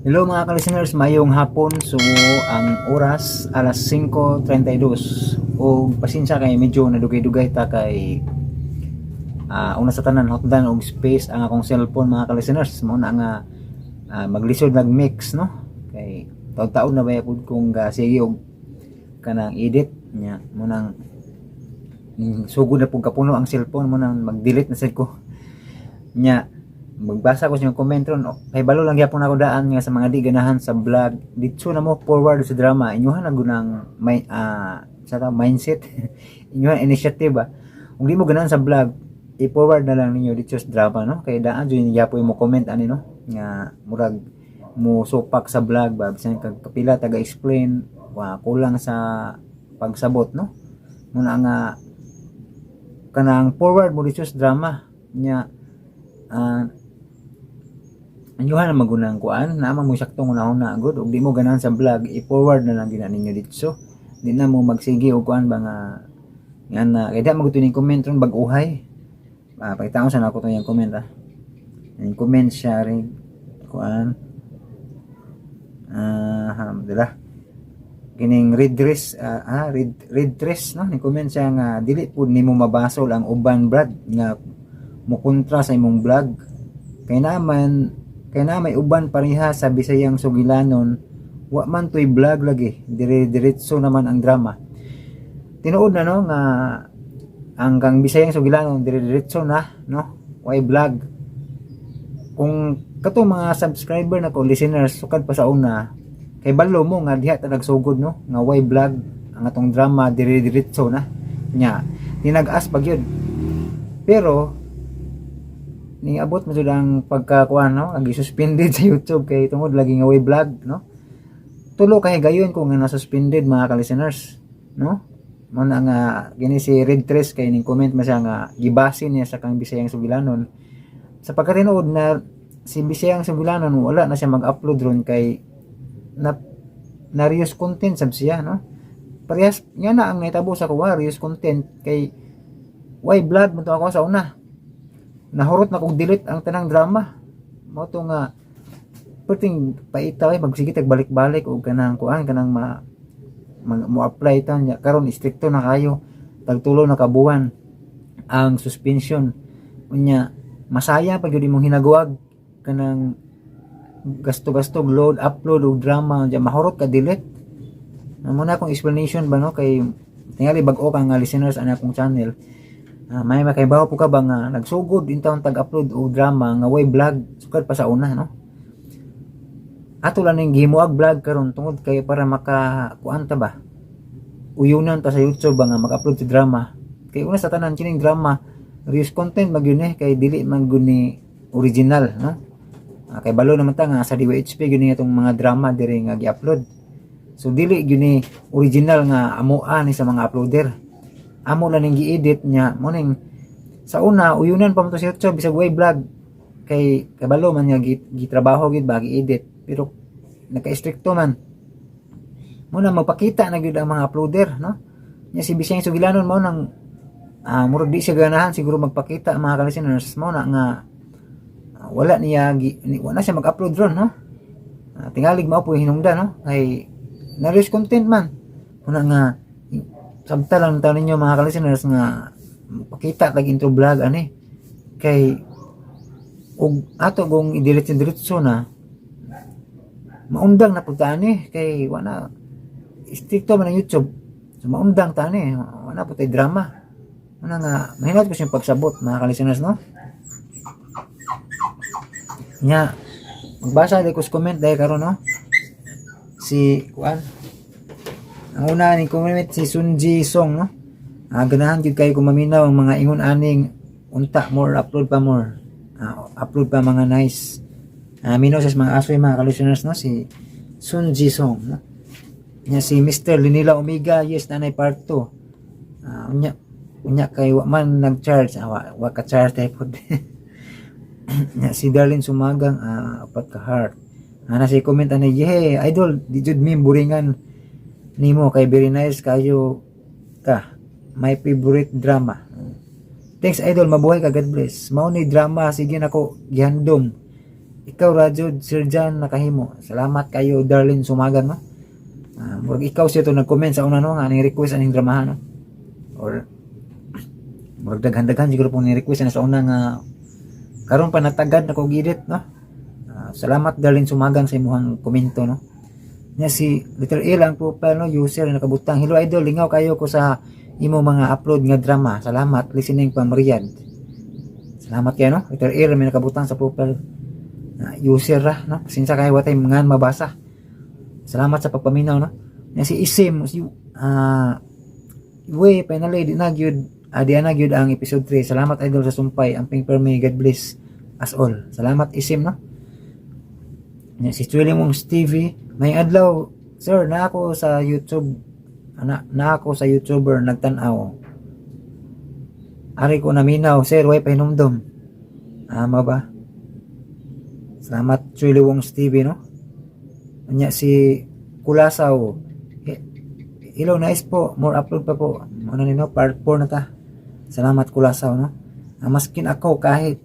Hello, mga ka-listeners, mayong hapon. So ang oras, alas 5:32. O pasensya kay medyo nadugay-dugay ta kay una sa tanan, hotdan og space ang akong cellphone, mga ka-listeners. Mao na nga maglisod nag-mix, no? Kay taud-taon na ba pud kung sige og kanang edit nya mo nang ning sugod na pud kapuno ang cellphone mo nang mag-delete na sad ko. Nya magbasa ko sa inyong comment ron. Kay balo lang gyapon ako daan nga sa mga di ganahan sa vlog, ditso na mo forward sa drama. Inyuhan na gunang may sa ta mindset, inyuhan initiative ba. Kung di mo ganahan sa vlog, i-forward na lang ninyo dito sa drama, no? Kay daan jud gyapon mo comment ani, no, nga murag mo supak sa vlog ba, bisan kag kapila taga explain wa kulang sa pagsabot, no? Muna nga kanang forward mo dito sa drama nya. Anyuhan na magunang kuan na mo saktong una-una gud. Ug di mo ganahan sa vlog, i-forward na lang gina ninyo dito. Di na mo magsige og kuan ba nga nga na kay di man gud comment ron bag-uhay. Pakitaon sa nako to yung comment. Yung comment siya rin kuan, dila kining red dress, red dress, no? Ni comment siya nga dili pud nimo mabasol ang uban, brad, nga mo kontra sa imong vlog kay na may uban pareha sa Bisayang Sugilanon, wa man to'y vlog lagi, dire diretso naman ang drama. Tinuod na, no, nga ang kang Bisayang Sugilanon dire diretso na, no? Way vlog. Kung kato mga subscriber na ko, listeners, sukad pa sa una, kay balo mo nga diha ta nagsugod, no, nga way vlog ang atong drama, dire diretso na. Nya tinag-as pag yun, pero niabot mo jud ang pagkakuan, no, ang suspended sa YouTube kay tungod lagi nga way vlog, no? Tulo ka higayon ko nga na-suspended, mga ka-listeners, no? Mo na nga gini si Red Tres kay ning comment man siya nga gibasin niya sa kang Bisayang Sugilanon. Sa pagkatinuod na si Bisayang Sugilanon wala na siya mag-upload ron kay na na reuse content sab siya, no? Parehas nga na ang nahitabo sa kuha, reuse content, kay way vlog mo to ako sa una. Nahurot na kog delete ang tanang drama. Mo to nga perting paita ay magsige tag balik-balik og kanang kuan, kanang ma, mo apply ta niya. Karon istrikto na kayo, tagtulo na ka buwan ang suspension. Unya masaya pag yun imong hinaguag kanang gasto-gasto load upload og drama, unya mahurot ka delete. Mo na akong explanation ba, no? Kay tingali bag-o ka nga listeners ana akong channel. May makaibaw po ka ba nga nagsugod intawon tag-upload og drama nga way vlog sukad pa sa una, no? Ato lang ning gihimuag vlog karon tungod kay para maka kuan ta ba, uyunan ta sa YouTube ba nga mag-upload si drama. Kay una sa tanan, kining drama reuse content man gyud eh, kay dili man gyud ni original, no? Kay balo naman ta nga sa DYHP gyud ni itong mga drama diri nga gi-upload. So dili gyud ni original nga amoa ni sa mga uploader, amo lang ning gi-edit niya. Mo ning sa una uyunan pa mo to sa YouTube bisag way vlog kay kabalo man nga gitrabaho gid ba, gi-edit, pero naka-stricto man. Mo na magpakita na gyud ang mga uploader, no? Nya si Bisayang Sugilanon mao nang murag di siya ganahan siguro magpakita, mga ka-listeners. Mao na nga wala niya wala siya mag-upload ron, no? Tingalig mao po hinungdan, no? Kay na-reuse content man. Mo na nga sabta lang taon ninyo, mga ka-listeners, nga pakita tag intro vlog ani kay og ato kung i-delete diretso na, maundang na pud ta ani kay wala, stricto man ang YouTube. So maundang ta ani, wala po tay drama. Ano nga mahinot ko siyang pagsabot, mga ka-listeners, no? Nya magbasa dai ko sa comment dahil karon, no? Si kuan ang una ni comment, si Sunji Song, no? Ganahan gyud kayo kung maminaw ang mga ingon aning. Unta more upload pa, more upload pa, mga nice. Minaw sa mga asoy, mga ka-listeners, no? Si Sunji Song, no? Nya si Mr. Linila Omega, yes, nanay part 2. Unya unya kay wa man nag-charge, wa ka charge tayo pod. Nya si Darlene Sumagang, apat ka heart. Ana si comment ani, "Yeah, idol, di jud mi buringan nimo kay very nice kayo ka. My favorite drama. Thanks, idol, mabuhay ka, God bless. Mao ni drama sige nako gihandom." Ikaw ra jud, Sir John, nakahimo. Salamat kayo, Darlene Sumagang, no. Murag ikaw siya to nag-comment sa una, no, nga aning request aning dramahan, no. Or murag daghan-daghan siguro pong ni-request ana sa una nga karon pa natagad na ko edit, no. Salamat, Darlene Sumagang, sa imuhang komento, no. Nya si Little A lang profile, no, user na nakabutang, "Hello idol, lingaw kayo ko sa imo mga upload nga drama. Salamat, listening from Riyadh." Salamat kayo, no. Little A may nakabutang sa profile na user ra, no. Pasensya kayo, watay mga mabasa. Salamat sa pagpaminaw, no. Nya si Isim si we finally di na gyud, di na gyud ang episode 3. Salamat idol sa sumpay. Amping permi, God bless us all. Salamat, Isim, no. Nya si Chuy Mong TV, "May adlaw sir, na ako sa YouTube na ako sa YouTuber nagtan-aw. Ari ko naminaw sir, way pahinumdom." Ama ba? Salamat, Chuy Wong's TV, no. Nya si Kulasaw, "Hello, nice po, more upload pa po." Ano nino, part 4 na ta. Salamat, Kulasaw, no. Maskin ako kahit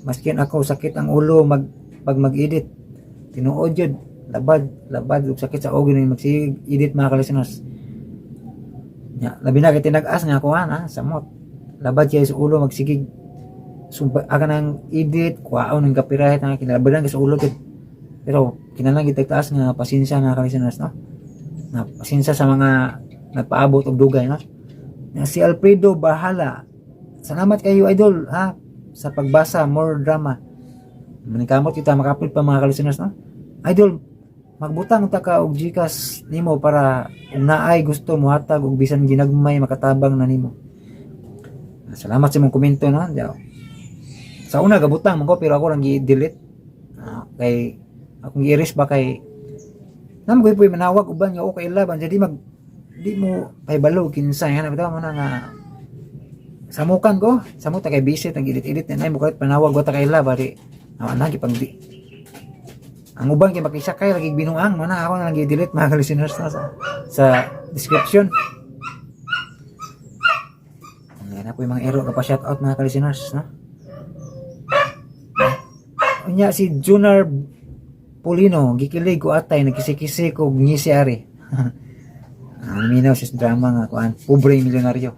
maskin ako sakit ang ulo mag pag mag-edit, tinuod yun, labad labad ug sakit sa ulo ni magsige edit, mga ka-listeners. Nya labi na kay tinag-as nga kuan ha, samot labad kay sa ulo magsigig sumpa aga nang edit, kuhaon ng copyright nga kinalabadan kay sa ulo gid. Pero kinahanglan gid taas nga pasensya, mga ka-listeners, no, na pasensya sa mga nagpaabot og dugay, no. Nya si Alfredo Bahala, "Salamat kayo idol ha sa pagbasa, more drama." Manikamot kita maka-upload pa, mga ka-listeners, no. "Idol, magbutang ta ka og GCash nimo para kung naay gusto mohatag og bisan ginagmay, makatabang na nimo." Salamat sa imong komento, no. Diyaw. Sa una gabutang man ko pero ako lang gi-delete. Kay akong gi-erase ba kay nam ko po'y manawag uban nga okay laban jadi mag di mo pahibalo kinsa nga bitaw mo na nga samukan ko samot ta kay busy nag edit-edit na mo kahit panawag wa ta kay la bari awa na gipang di ang uban kay makisakay lagi binuang mo na ako na lang gi-delete, mga listeners, na sa description. Ayan na po yung mga ero ka pa shout out, mga listeners, no. Unya si Junar Polino, "Gikilig ko atay, nagkisi-kisi ko ngisi ari." Ang minaw si drama nga kuan, Pobreng Milyonaryo.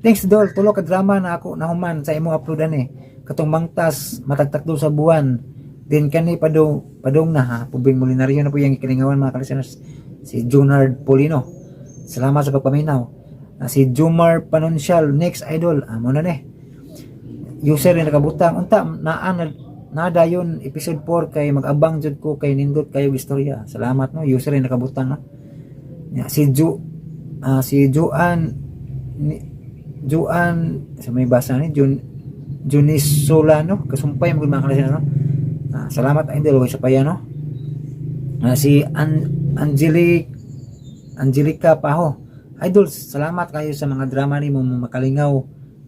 "Thanks dol, tulo ka drama na ako nahuman sa imong uploadan eh. Katong Mangtas, Matagtakdo sa Buwan. Din kani padong padong na ha, Pobreng Milyonaryo" na po yung ikalingawan, mga ka-listeners. Si Junard Polino. Salamat sa pagpaminaw. Si Jumar Panunsyal, "Next idol." Amo na ni. User na nakabutang, "Unta naa na nada yun episode 4 kay mag-abang jud ko kay nindot kayo istorya." Salamat, no, user na nakabutang, no. Ya, si Juan ni, Juan sa may basa ni Jun Junis Solano, kasumpay mo mga ka-listeners, no. Salamat idol sa paya, no. Si Angelic Angelica Paho, "Idol, salamat kayo sa mga drama nimo, makalingaw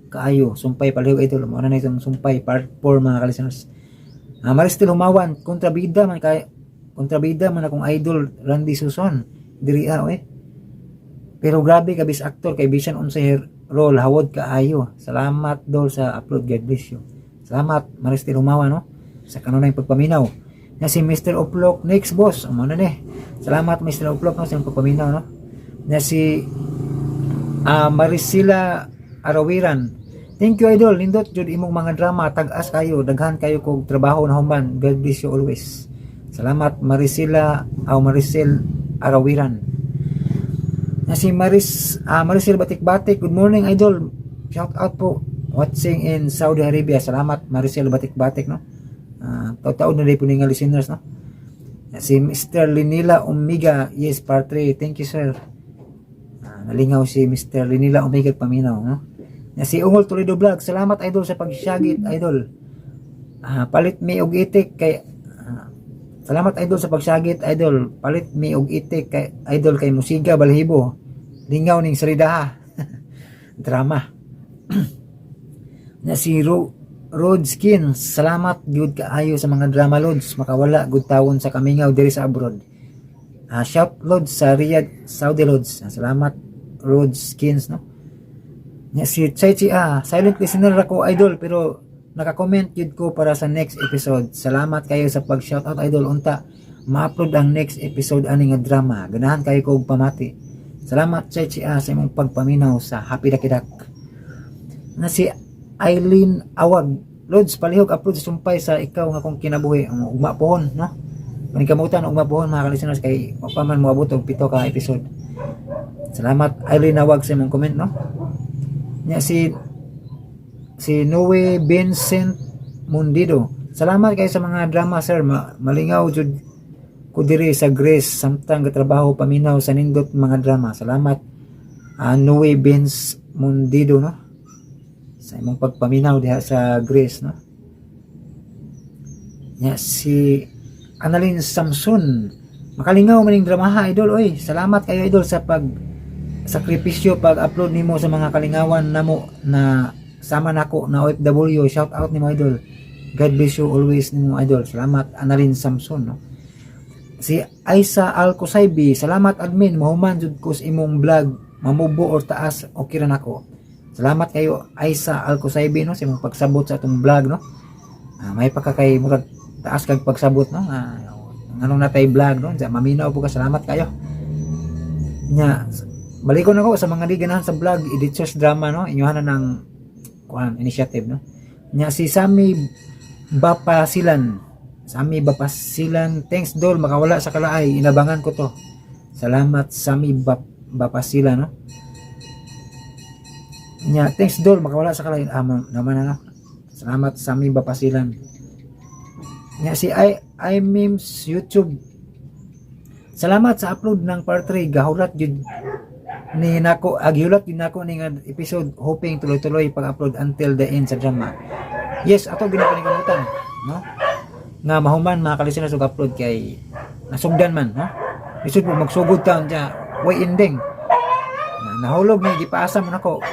kaayo. Sumpay palihog idol." Mo na itong Sumpay part 4, mga ka-listeners. Maristel Humawan, "Kontrabida man kay kontrabida man akong idol Randy Suson diri ah eh. Pero grabe ka bis actor kay bisan unsay role hawod kaayo. Salamat dol sa upload, God bless you." Salamat, Maristel Humawan, no, sa kanunay pagpaminaw. Na si Mr. Oplok, "Next boss." Amo na ni. Salamat, Mr. Oplok, no, sa imong pagpaminaw, no. Na si Marisila Arawiran, "Thank you idol, nindot jud imong mga drama, tag-as kayo, daghan kayo kog trabaho na human. God bless you always." Salamat, Marisila aw Maricel Arawiran. Na si Maricel Batik-Batik, "Good morning idol. Shout out po. Watching in Saudi Arabia." Salamat, Maricel Batik-Batik, no. Taud-taud na din po ni nga listeners, no. Na si Mr. Linila Omega, "Yes, part 3. Thank you, sir." Nalingaw si Mr. Linila Omega paminaw, no. Na si Ungol Toledo Vlog, "Salamat idol sa pagsyagit idol. Palit mi og itik kay salamat idol sa pagsyagit idol. Palit mi og itik kay idol kay musiga balhibo. Lingaw ning saridaha drama." Na si Road Skins, "Salamat gyud kaayo sa mga drama lods. Makawala gud tawon sa kamingaw diri sa abroad. Shout lods sa Riyadh, Saudi lods." Salamat, Road Skins, no. Nya si Chai Chi, "Silent listener ako idol pero Naka-comment jud ko para sa next episode. Salamat kayo sa pag shoutout, idol. Unta ma-upload ang next episode ani nga drama. Ganahan kayo ko og pamati. Salamat, Chechi, sa imong pagpaminaw sa Happy Dakidak. Na si Eileen Awag. Lods, palihog upload sa sumpay sa Ikaw nga Akong Kinabuhi. Ang ugma pohon, no? Paningkamutan ugma pohon, mga ka-listeners, kay wa pa man moabot og 7 ka episode. Salamat, Eileen Awag, sa imong comment, no? Nya si si Noe Vincent Mundido. Salamat kayo sa mga drama, sir. Malingaw jud ko diri sa Greece samtang gatrabaho, paminaw sa nindot mga drama. Salamat, Noe Vince Mundido, no? Sa imong pagpaminaw diha sa Greece, no? Nya si Annalyn Samson. Makalingaw maning dramaha, idol, oy. Salamat kayo, idol, sa pag sakripisyo pag-upload nimo sa mga kalingawan namo na sama nako na OFW. Shout out nimo, idol. God bless you always nimo, idol. Salamat, Annalyn Samson, no? Si Aisa Alcosaibi, salamat, admin, mahuman jud ko sa imong vlog, mamubo or taas, okay ra nako. Salamat kayo, Aisa Alcosaibi, no, sa imong pagsabot sa atong vlog, no? May pagka kay murag taas kag pagsabot, no? Nganong natay vlog, no? Diya, maminaw po ka, salamat kayo. Nya, balikon ako sa mga di ganahan sa vlog, editors drama, no? Inyuhan na ng kuan initiative, no? Nya si Sami Bapasilan. Sami Bapasilan, thanks, dol, makawala sa kalaay, inabangan ko to. Salamat, Sami Bapasilan, no? Nya, thanks, dol, makawala sa kalaay. Ah, naman na, no? Salamat, Sami Bapasilan. Nya si I Memes YouTube. Salamat sa upload ng part 3. Gahulat jud ni nako, aghulat jud nako ni nga episode, hoping tuloy-tuloy pag-upload until the end sa drama. Yes, ato ginapaningkamutan, no? Nga mahuman, mga ka-listeners, og upload kay nasugdan man, no? Lisod po magsugod ta unya way ending. Na, nahulog ni gipaasa mo nako.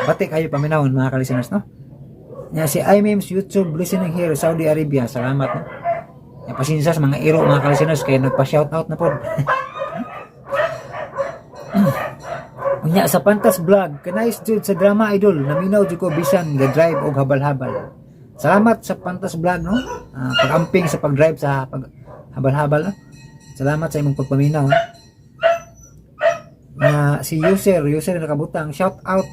Bati kayo paminawon, mga ka-listeners, no? Nya si iMemes YouTube, listening here Saudi Arabia. Salamat, no? Ya, pasensya sa mga iro, mga ka-listeners, kay nagpa-shoutout na pod. Unya sa Pantas Vlog, kanais jud sa drama, idol, naminaw jud ko bisan ga drive og habal-habal. Salamat sa Pantas Vlog, no? Pag-amping sa pag-drive sa pag habal-habal, no? Salamat sa imong pagpaminaw. No? Nga si user, user na nakabutang shout out,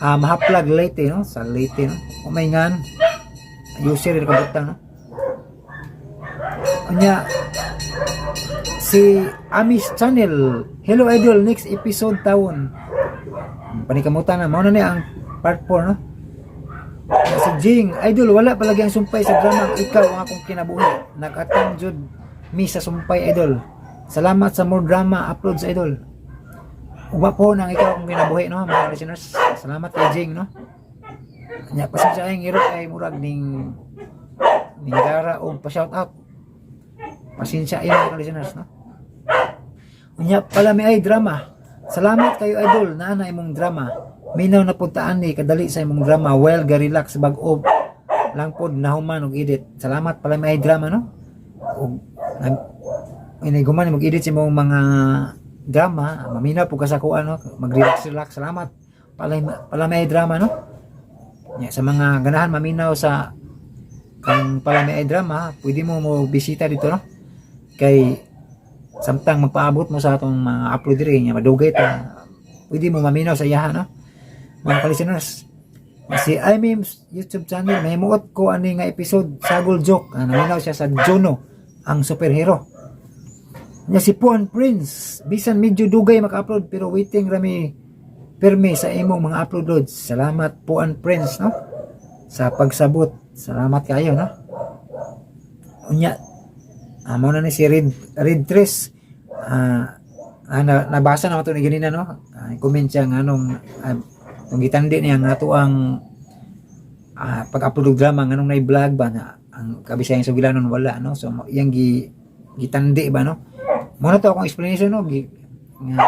mahaplag Leyte, no? Sa Leyte, no? Umayngan user na nakabutang, no? Unya si Amis Channel. Hello, idol, next episode tawon. Panikamutan na mao na ni ang part 4, no? Si Jing, idol, wala palagi ang sumpay sa drama Ikaw ang Akong Kinabuhi. Nag-atang jud mi sa sumpay, idol. Salamat sa more drama uploads, idol. Ugma po nang Ikaw Akong Kinabuhi, no, mga listeners. Salamat kay Jing, no? Nya pasensya ay iro kay murag ning gara og pa shout out. Pasensya ay, mga listeners, no? Unya pala may ay drama. Salamat kayo, idol, naa na imong drama. Minaw na pud taan ni kadali sa imong drama while ga relax, bag-o lang pod nahuman og edit. Salamat pala may ay drama, no? Og nag iniguman mag-edit sa imong mga drama, maminaw pud ka sa kuan, no? Mag-relax relax. Salamat pala pala may ay drama, no? Nya, sa mga ganahan maminaw sa kang pala may ay drama, pwede mo mo bisita dito, no? Kay samtang magpaabot mo sa atong mga upload diri nya madugay ta, pwede mo maminaw sa iyaha, no? Mga ka-listeners, si iMemes YouTube channel, may muot ko ani nga episode, sagol joke. Naminaw siya sa Juno ang superhero. Nya si Puan Prince, bisan medyo dugay maka-upload pero waiting rami pirmi sa imong mga upload, loads. Salamat, Puan Prince, no? Sa pagsabot. Salamat kayo, no? Unya mao na ni si Red Red Tres. Nabasa na to ni ganina, no? Comment siya nga anong itong gitandi niya nga ato ang pag-upload og drama, nganong nay vlog ba na ang Kabisayang Sugilanon wala, no? So iyang gitandi ba, no? Mo na to akong explanation, no? Nga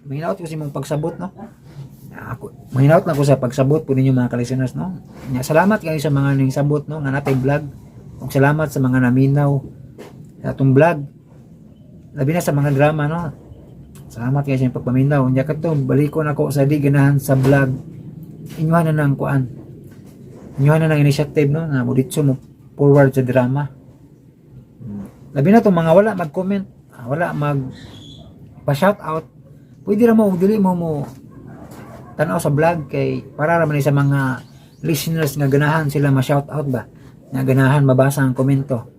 mahinaot ko sa imong pagsabot, no? Ako mahinaot na ko sa pagsabot po ninyo, mga ka-listeners, no? Nya, salamat kayo sa mga ning sabot, no, nga natay vlog ug salamat sa mga naminaw sa atong vlog, labi na sa mga drama, no? Salamat kayo sa inyong pagpaminaw. Nya kadto balikon ako sa di ganahan sa vlog, inyuhan na ng kuan. Inyo na ng initiative, no, nga mo mo forward sa drama. Labi na tong mga wala mag-comment, wala mag pa-shout out. Pwede ra mo og dili mo mo tan-aw sa vlog kay para ra man ni sa mga listeners nga ganahan sila ma-shout out ba, nga ganahan mabasa ang komento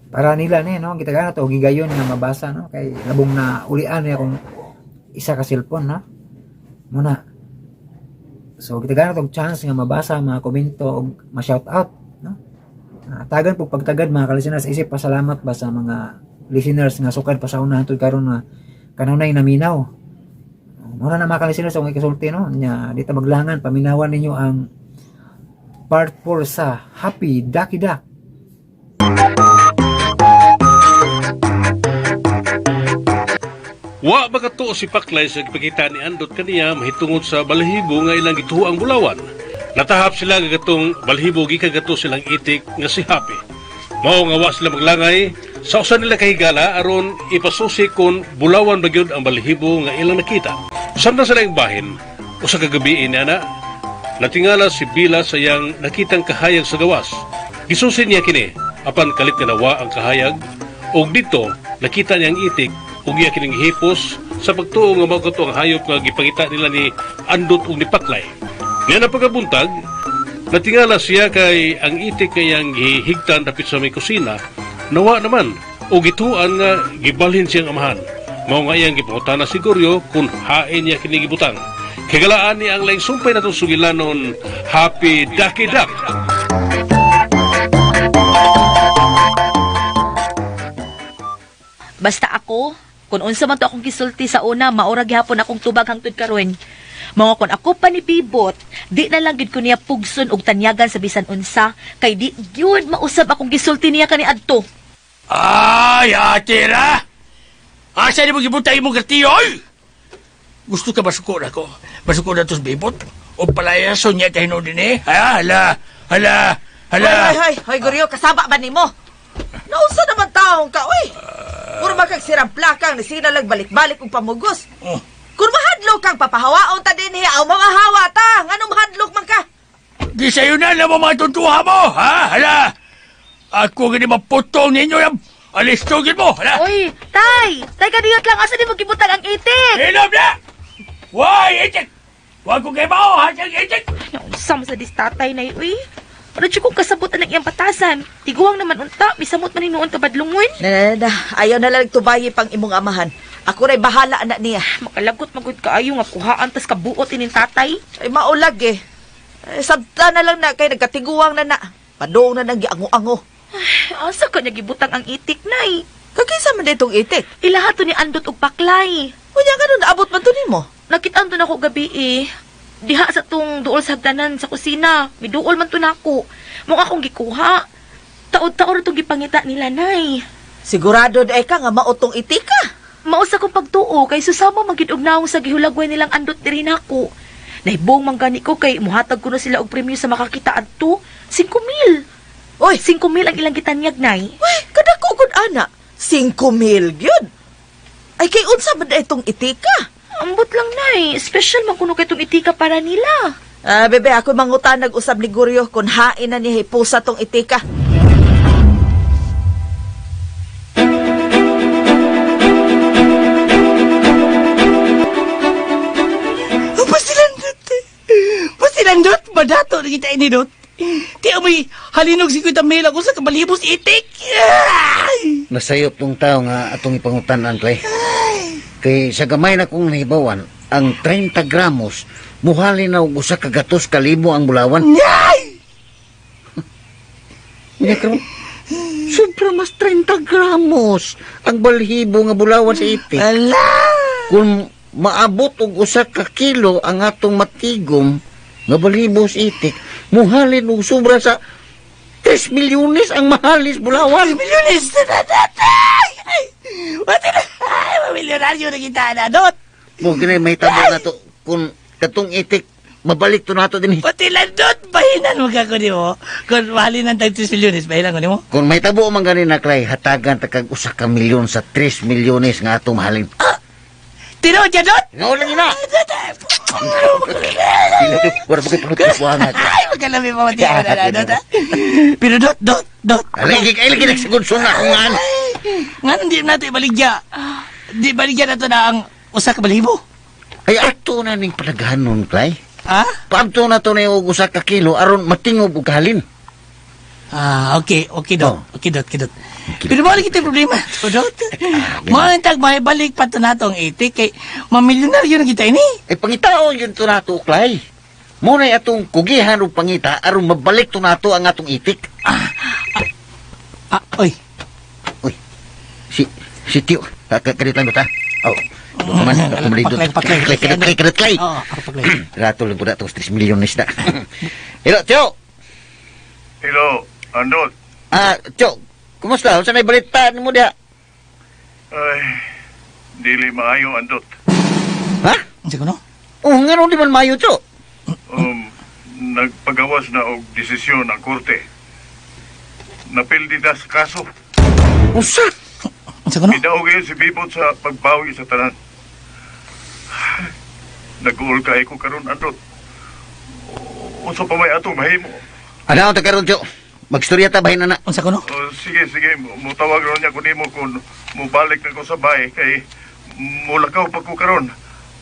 para nila ni, no? Gitagaan to gigayon nga mabasa, no, kay labong na ulian niya kung isa ka cellphone, no? Muna, so gitagaan tong chance nga mabasa ang mga komento og ma-shout out, no? Tagan po pagtagad, mga ka-listeners, isip pasalamat ba sa mga listeners nga sukad pa sa una hantod karon nga kanunay naminaw. Muna na, mga ka-listeners, akong ikasulti, no? Nya di ta maglangan, paminawan ninyo ang part 4 sa Happy Ducky Duck. Wa makatuo si Paklay sa gipakita ni Andot kaniya mahitungod sa balhibo nga ilang gituho ang bulawan. Natahap sila nga gatong balhibo gikan gato silang itik nga si Happy. Mao nga wa sila maglangay sa usa nila kahigala aron ipasusi kon bulawan ba gyud ang balhibo nga ilang nakita. Samtang sa laing bahin, usa ka gabi ini ana, natingala si Bila sa iyang nakitang kahayag sa gawas. Gisusi niya kini, apan kalit nga nawa ang kahayag, ug dito nakita niya ang itik ug iya kining hipos sa pagtuo nga mao kato ang hayop nga gipangita nila ni Andot ug ni Paklay. Nga na pagkabuntag, natingala siya kay ang itik kay ang gihigtan dapit sa may kusina, nawa naman ug gituan nga gibalhin siyang amahan. Mao nga iyang gipangutana si Goryo kung hain niya kini gibutang. Kagalaan niya ang laing sumpay natong sugilanon, Happy Ducky Duck. Basta ako, kung unsa man to akong gisulti sa una, maura gihapon akong tubag hangtod karon. Mga kon ako pa ni Bibot, di na lang gid ko niya pugson og tanyagan sa bisan unsa, kay di gyud mausab akong gisulti niya kani adto. Ay, ate ra! Asa ni mo gibutay mo kartiyo, oy? Gusto ka basuko na ko? Basuko na tos bibot? O palayason niya tayo din eh? Ha? Hala! Hala! Hala! Hoy, hoy, hoy, hoy, Guryo, kasaba ba nimo? Nausa naman taong ka, uy! Puro ba kag sirang plakang nisinalag balik-balik og pamugos. Oh, Kung mahadlok kang papahawaon ta dinhi, aw mamahawa ta. Nganong mahadlok man ka? di sa'yo na lang mo mga tuntuha mo! Ha? Hala! Ako gini maputong ninyo yung alistugin mo! Hala! Oy, tay! Tay kadiyot lang asa nimo gibutang ang itik? Hinom na! Why, itik! Huwag ko kayo mao, ha? Itik! Naunsa man sa distatay nay uy. Ano jud kong kasabot ang iyang patasan? Tiguang naman unta, misamot man hinuon kabadlungon. Na, na, na, na. Ayaw na lang tubayi pang imong amahan. Ako ray bahala na niya. Makalagot magud kaayo nga kuhaan tas kabuot ining tatay. Ay maulag eh. Ay, sabta na lang na kay nagkatiguang na na. Padung na nang giango-ango. Asa ka niya gibutang ang itik nay? Kakinsa man ditong itik. Ilaha to ni Andot og Paklay. Unya nga nun, naabot man to nimo. Nakitaan to nako gabi eh. Diha sa tong duol sa hagdanan sa kusina. Miduol man to nako. Mukha akong gikuha. Taod-taod itong gipangita nila, nay. Sigurado na ka nga mautong itik ka. Mausa kong pagtuo kay susama magid og naong sa gihulagway nilang andot diri nako. Nahibong man gani ko kay muhatag ko na sila og premyo sa makakita adto. 5,000. Uy, 5,000 ang ilang gitanyag, nay. Uy, kadako gud ana. 5,000 gyud. Ay kay unsa man itong itika? Ambot lang, nay. Special man kuno kay tong itika para nila. Ah, bebe, ako mangutan nag-usab ni Guryo kung hain na niya hipusa tong itika. Pasilandot. Pasilandot, madato na kita inidot. Ti amoy halinog si Kuya Mela kung sa kabalibos itik. Ay! Nasayop tong tao nga atong ipangutanan, Clay. Kay sa gamay na kong nahibawan, ang 30 gramos, muhali na og usa ka gatos kalibo ang bulawan. Ay! Unya karon, sobra mas 30 gramos ang balhibo nga bulawan sa itik. Ala! Kung maabot og usa ka kilo ang atong matigom nga balhibo sa itik, muhalin og sobra sa 3 milyones ang mahalis bulawan. Milyones na natatay! Ay! Pati na! Ay, mamilyonaryo na kita na, Dot! Mo gini may tabo na to kung katong itik mabalik to nato din. Pati lang, Dot! Bahinan mo ka ko ni mo. Kung mahalin ng tag 3 milyones, bahinan ko ni mo. Kung may tabo man gani na Clay, hatagan ta kag usa ka milyon sa 3 milyones nga atong mahalin. Tinood ka, Dot! Ngao lang ina. Dot! Wala ba kay panutbuangan? Ay, magkalami pa mati na na, Dot, ha? Pero Dot, Dot, Dot. Lagi kay lagi nagsugod sunga kung ngan. Nga hindi nato ibaligya. Di baligya nato na ang usa ka balibo. Ay ato na ning palaghanon, Klay. Ha? Paabto na to na og usa ka kilo aron matingob og halin. Ah, okay, okay, Dot. Oh. Okay, Dot, okay, Dot. Pero wala kita problema, Dot. Mga tag may balik pa to nato ang itik kay mamilyonaryo na kita ini. Eh pangitaon yun to nato, Klay. Muna'y atong kugihan og pangita aron mabalik to nato ang atong itik. Ah, oy. Uy, si si Tio, kadit lang ta. Oh, naman, ako Paklay, paklay. Klay, kadit, klay, kadit, klay. Oo, ako paklay. Rato lang po na itong 3 milyon na isda. Hello, Tio. Hello, Andot. Ah, Tio, kumusta? Unsa na balita nimo diha? Ay, dili maayo, Andot. Ha? Unsa ko no? Oh, ngano di man maayo, Tio? Nagpagawas na og desisyon ang korte. Napildi na sa kaso. Unsa? Unsa ko no? Idaog yun si Bibot sa pagbawi sa tanan. Nag-uol kay ko karon, Andot. Unsa pa may atong mahimo? Ano ta karon, Tio? Magstorya ta bahin na na. Unsa ko no? Oh, sige, sige, mutawag ron niya ko nimo kung mubalik na ko sa bahay kay mulakaw pa ko karon.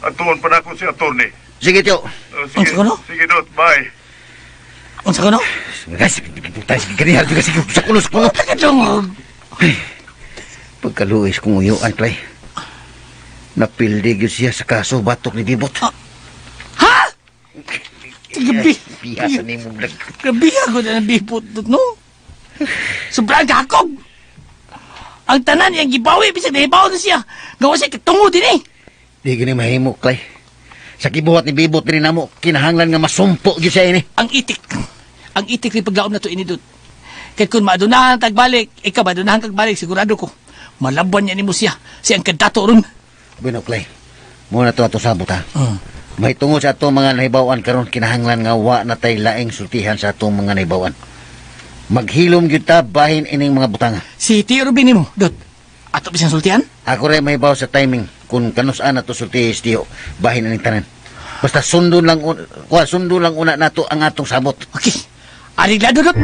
Atuon pa na ko si attorney. Sige, Tio. Oh, sige, Unsa ko no? sige, Dot, bye. Unsa ko no? Guys, puta, sige, ganihan, sige, sige, sa kuno, sa kuno. Tagadungog. Pagkaluis kong uyuan, Clay. Napildi gyud siya sa kaso batok ni Bibot. Ha? Gabi. Piyasa ni mo blag. Grabe ako na nabipot, Dot, no? Sobrang kakog. Ang tanan iyang gibawi, bisag nahibaw na siya. Gawa siya katungo din eh. Di gini mahimo, Clay. Sa kibuhat ni Bibot diri namo, kinahanglan nga masumpo gyud siya ini. Ang itik. Ang itik ni paglaom na to inidot. Kaya kung maadunahan tagbalik, ikaw maadunahan tagbalik, sigurado ko. Malaban niya ni mo siya. Siya ang kandato ron. Bueno, Clay. Muna to ato sabot ha. Mm. May tungo sa atong mga nahibawan karon kinahanglan nga wa na tay laing sultihan sa atong mga nahibawan. Maghilom gyud ta bahin ining mga butanga. Si Tio Rubin mo, Dot. Ato ba siyang sultihan? Ako rin mahibaw sa timing kung kanus-an na to sulti Tio bahin ining tanan. Basta sundon lang kuha sundon lang una nato ang atong sabot. Okay. Ariglado, Dot.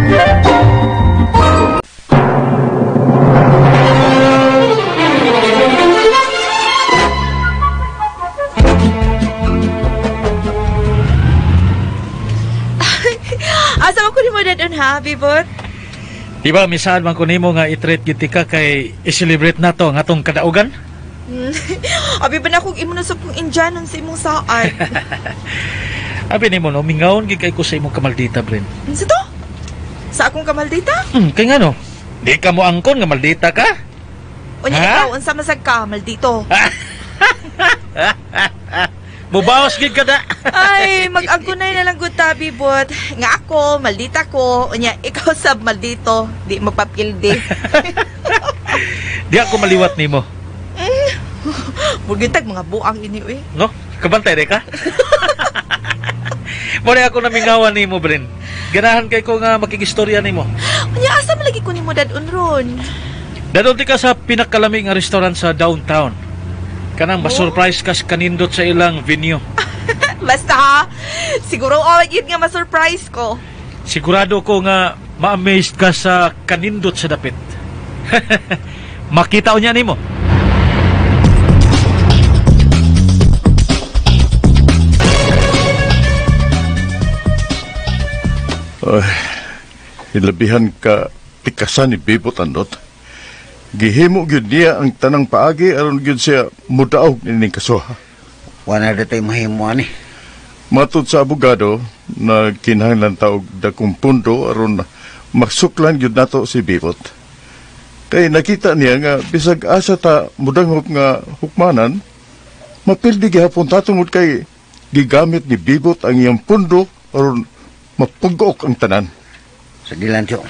Asa man ko nimo dadon ha, Bibot? Di ba, misaad man ko nimo nga i-treat gid ka kay i-celebrate na to ang atong kadaugan? Abi ba na kung imo na sa kong Indianon sa imong saad? Abi nimo no, mingawon gid kay ko sa imong kamaldita, Bren. Unsa to? Sa akong kamaldita? Kay ngano? Di ka mo angkon nga maldita ka? Unya Ha? ikaw unsa man sad ka maldito? Mubawas gid ka da. Ay, mag-angkunay na lang gud ta, Bibot. Nga ako, maldita ko. Unya ikaw sab maldito, di magpapildi. Di ako maliwat nimo, Mugitag mga buang ini uy. no? Kabantay re ka? Mo ako namingawan nimo, Bren. Ganahan kay ko nga makigistorya nimo. Unya asa man lagi ko nimo dadon ron? Dadon ti ka sa pinakalami nga restaurant sa downtown. Kanang ma-surprise ka sa kanindot sa ilang venue. Basta ha, siguro oh, yun nga ma-surprise ko. Sigurado ko nga ma-amazed ka sa kanindot sa dapit. Makita unya nimo. Ay, hilabihan ka tikasan ni Bibot Andot. Gihimo gyud niya ang tanang paagi aron gyud siya mudaog nining kasuha. Wala na tay mahimo ani. Matod sa abogado na kinahanglan ta og dakong pundo aron masuklan gyud nato si Bibot. Kay nakita niya nga bisag asa ta mudanghop nga hukmanan, mapildi gihapon ta tungod kay gigamit ni Bibot ang iyang pundo aron mapugok ang tanan. Sa dilan, Tio.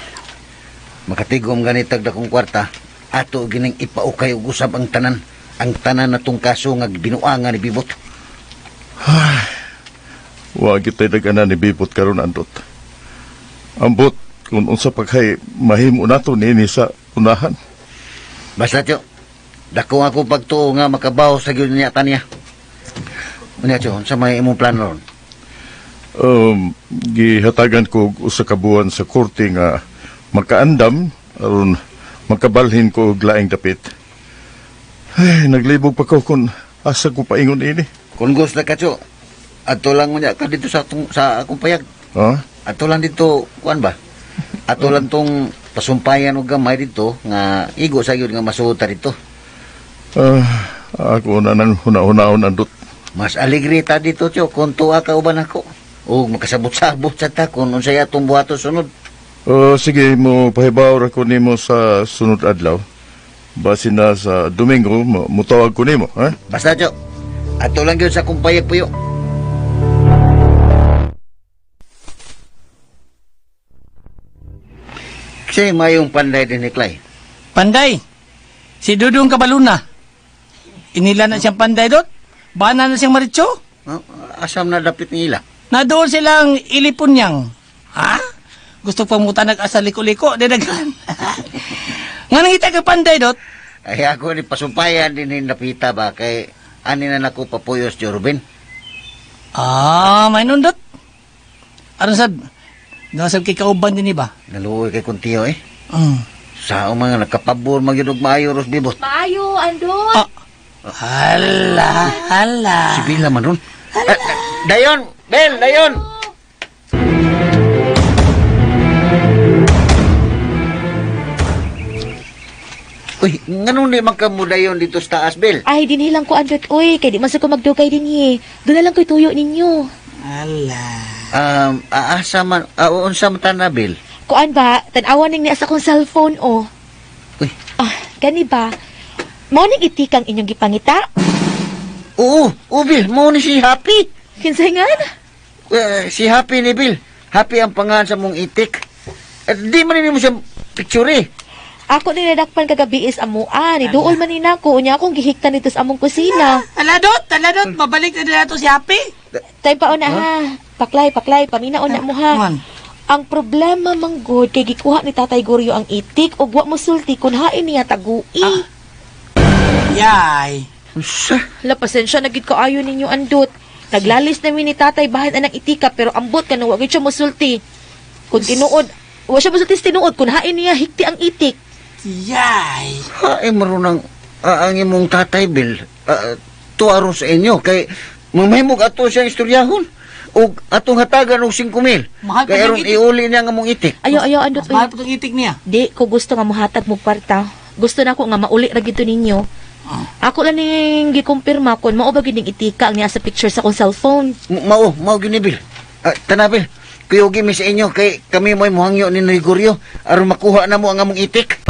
Makatigom ganitag dakong kwarta, ato gining ipaukay og usab ang tanan. Ang tanan na tong kaso nga binuangan ni Bibot. Wa gyud nag-ana ni Bibot karon Andot. Ambot kung unsa pa kay mahimo nato niini sa unahan. Basta, Tio. Dako ako pagtuo nga makabaw sa gyud niya tanya. Unya, Cho, unsa may imong plano ron? Gihatagan ko og usa ka buwan sa korte nga makaandam aron makabalhin ko og laing dapit. Ay, naglibog pa ko kung asa ko paingon ini. Kung gusto ka, Cho, ato lang unya ka dito sa, atong, sa akong payag. Ha? Ato lang dito, kuan ba? Ato lang tong pasumpayan og gamay dito nga igo sa gyud nga masuot ta dito. Ah, ako na nang huna-hunaon andot. Mas alegre ta dito, Cho, kung tuwa ka uban ako. O makasabot-sabot sa ta kung unsay atong buhaton sunod. Oh, sige, mo pahibaw ra ko nimo sa sunod adlaw. Basin na sa Domingo, mutawag ko nimo, ha? Basta, Cho, ato lang gyud sa akong payag puyo. Kasi mayong panday din ni Clay. Panday. Si Dudong Kabaluna. Inila na siyang panday dot. Bana na siyang maritso. No? Asam na dapit nila. Na doon silang ilipon niyang. Ha? Gusto pang mutanag asa liko-liko. Dinagan. Nga nangita ka panday dot. Ay ako ni pasumpayan din ni napita ba kay ani na nako papuyos Jorvin. Ah, may nun dot. Aron sad. Doon sad kay kauban din iba. Naluoy kay kuntiyo eh. Mm. Sa mga nakapabor magyud og maayo ros bibot. Maayo, Andot. Ah. Hala, hala. Si Bila man ron. Ah, ah, dayon, Bel, dayon. Uy, nganong di man ka mo dayon dito sa taas, Bel? Ay, dinhi lang ko, Andot. Uy, kay di man sa ko magdugay dinhi. Doon na lang ko'y tuyo ninyo. Hala. Aasa man, unsa man ta na, Bel? Kuan ba, tan-awan ning niya sa akong cellphone, oh. Uy. Ah, gani ba? Mao ning itikang inyong gipangita? Oo, oo, Bill, mo ni si Happy. Kinsay nga? Eh, si Happy ni Bill. Happy ang pangalan sa mong itik. At di man nimo siya picture eh. Ako ni nadakpan kagabi is amuan. Iduol man ni nako unya akong gihiktan dito sa among kusina. Hala dot, hala dot. Mabalik na din nato si Happy. Time pa una ha. Paklay, paklay, paminaon na mo ha. Man. Ang problema manggod kay gikuha ni Tatay Goryo ang itik ug wa mo sulti kun hain niya tagui. Yay. Unsa? Hala, pasensya na gid kaayo ninyo andot. Naglalis na mi ni Tatay bahin anang itika pero ambot ka wa gid siya mosulti. Kung tinuod, wa siya mosulti sa tinuod kun hain niya hikti ang itik. Yay. Ha, eh, marunong ang imong tatay, Bill. Tuaro sa inyo. Kay mamahimog ato siyang istoryahon. Ug atong hatagan og 5,000. Mahal pa Kay ng aron itik. iuli niya ang among itik. Ayo ayo andot Mas mahal uy. pa itong itik niya. Di ko gusto nga mohatag mo kwarta. Gusto na ko nga mauli ra gid to ninyo. Ako lang ning gikumpirma kun mao ba gid ning itika ang niya sa picture sa akong cellphone. Mao, mao gyud ni Bill. Tana, Bill. Kuyugi mi sa inyo kay kami mo'y muhangyo ni Gregorio aron makuha na mo ang among itik.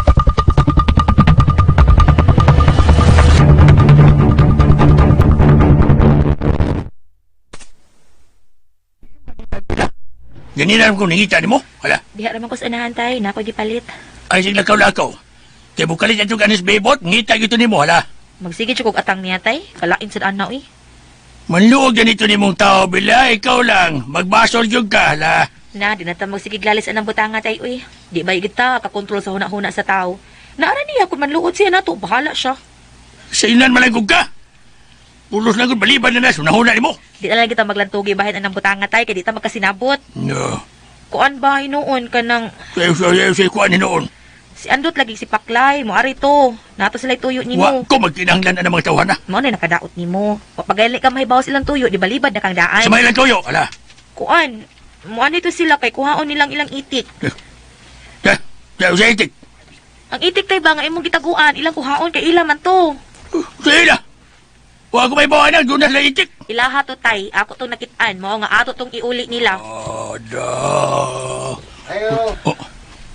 Ganina ko nangita nimo. Hala, Diha ra man ko sa unahan tay, na ako gipalit. ay sige lakaw-lakaw. Kay bukalit ato kanis bibot, ngita gito nimo hala. Magsige jud kog atang niya tay, kalain sad ana uy. Manluog ganito nimong tao bila, ikaw lang. Magbasol gyud ka hala. Na, di na ta magsigiglalis anang butanga tay uy. Di ba kita kakontrol sa huna-huna sa tao. Naara niya kung manluod siya nato, bahala siya. Sa inan malagog ka. Pulos lang gud baliban na na sunahuna nimo. Di na lang kita maglantugi bahin anang butanga tay kay di ta magkasinabot. No. Kuan ba hinuon ka ng Kaya sa kuan noon. si Andot lagi si Paklay, mo ari to. Nato sila tuyo Wa nimo. ko magkinahanglan na ng mga tawhana. Mo na nakadaot nimo. Wa pagali ka mahibaw silang tuyo, di balibad na kang daan. Sa may lang tuyo, hala. Kuan, mo ani to sila kay kuhaon nilang ilang itik. Ya, ya sa itik. Ang itik tay ba nga imong gitaguan, ilang kuhaon kay ila man to. Sa ila. Wa ko may bawa na, doon na sila itik. Ilaha to tay, ako tong nakitaan mo nga ato tong iuli nila. Oh, da. Ayo. Oh,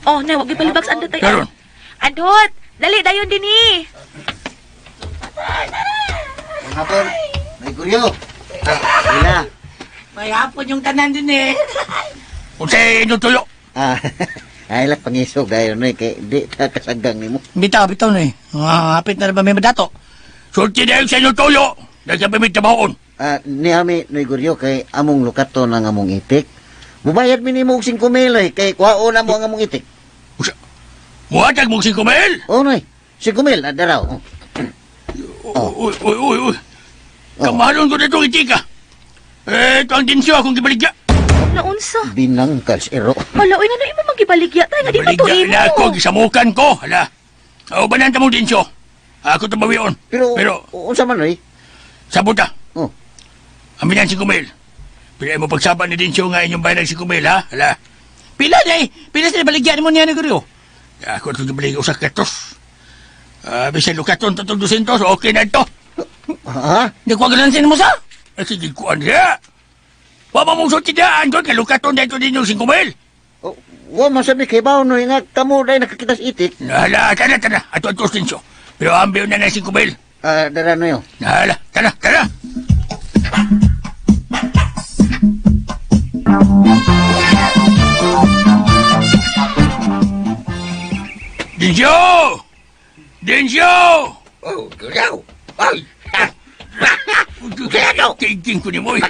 Oh, na wag gipalibag sa andot tay. Karon. Andot, dali dayon dinhi. Ang hapon, Gregorio. Ah, Bila. May hapon yung tanan din eh. Unsay inyong tuyo? Ah, ay lang pangisog dayon eh kay di ta kasanggang nimo. Bitaw, bitaw na eh. Ah, hapit na ba may madato? Sulti dahil sa inyong tuyo. Nagsabi may tabaon. Ah, ni ami Gregorio kay among lukato ng among itik. Mubayad mi nimo og 5,000 eh kay kuhaon na mo ang among itik. Usa. Muhatag mong 5,000. Oh, noy. 5,000 na daraw. Uy, uy, uy, uy. Kamahalon ko na itong itika. Eh, ito ang dinsyo akong gibaligya. Naunsa? Binangkal si Ero. Hala, oy, ngano imo magibaligya tay nga di man to Baligya imo. na ako, gisamukan ko. Hala. O, banan ta mong dinsyo. Ako ito bawion. Pero, Pero, unsa man oy? sabot ta. Oh. Aminan si Kumil. Pila mo pagsaba ni Dinsyo nga inyong bayan si Kumil, ha? Hala. Pila day, pila sa baligyan mo niya Gregorio. Ako itong gibaligya usa katos. Ah, bisan lukaton tatong 200, okay na ito. Ha? Di ko galansin mo sa. Ay, sige, kuan siya. Wa pa mong sulti daan doon, kalukaton na ito ninyo si Kumil. Oh, wa man sabi kay bawo no nga kamo dai nakakita sa itik. Hala, tara, tara. Ato ato Dinsyo. Pero ambil na na si Kumil. Ah, dara no yo. Hala, tara, tara. Dinsyo! Dinsyo! Oh, gulaw. Ay. Gulaw. Tingin ko ni mo eh.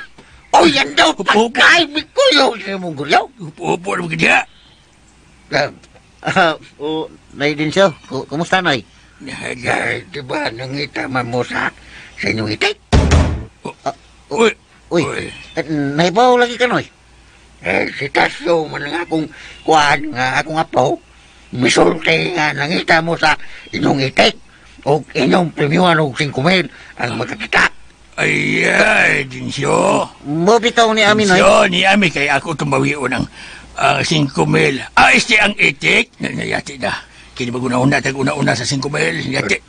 Oy, yan daw Opo, opo. pagkain mi kuyo sa mong gulaw. Upo-upo na maganda. Ah, oh, Nay Dinsyo, kumusta nay? Ay, di ba nangita man mo sa inyong itik? Uy, Uy, eh, naibaw lagi ka noy. Eh, si Tasyo man nga akong kuan nga akong apo. Misulti nga nangita mo sa inyong itik o inyong premiuhan og 5,000 ang magkakita. Ay, ay, Dinsyo. Mo bitaw ni amin noy. Dinsyo, ni Ami kay ako tumawion ang ang 5,000. Ah, este ang itik. Nayati na. Kini ba una-una, tag una-una sa 5,000. Yati.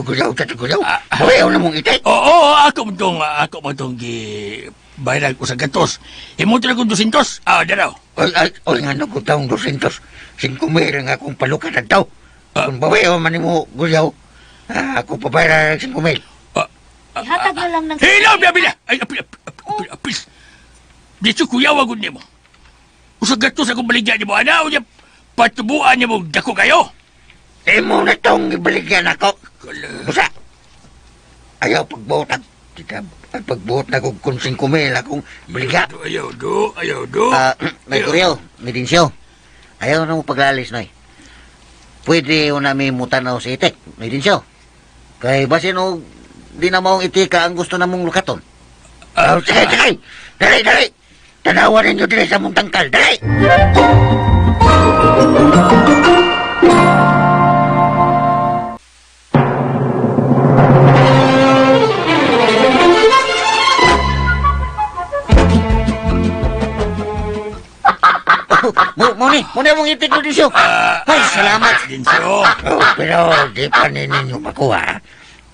Gulaw, gulaw. Ah, ah. Uy, na mong itik. Oo, ako mo tong gi bayran ko sa gatos. Himo na kong 200. Ah, daraw. Oy, ay, oy, nga nung taong 200. 5,000 ang akong palukat at tao. Ah. Kung babae man mo gulaw, ah, ako pabayra ng 5,000. Ah, Ihatag na lang ng Hilaw na bila. Ay, apil, apil, apil, apil. Dito kuya wagod nimo. Usag gatos akong baligya nimo ana unya patubuan nimo dako kayo. Imo na tong ibaligyan ako. Busa. Ayaw pagbuot ang kita ay pagbuot na kung kung 5,000 akong baligya. Ayaw do, ayaw do. Ah, may kuryo, may dinsyo. Ayaw na mo paglalis, Noy. Pwede o namin mutanaw sa itik, may dinsyo. Kay basin o di na maong itika ang gusto namong lukaton. Ah, sige, sige! Dali, dali! Tanawan ninyo dili sa mong tangkal, dali! Mo ni mong itik, Dinsyo. Ay, salamat. Dinsyo. Oh, pero di pa ni ninyo makuha.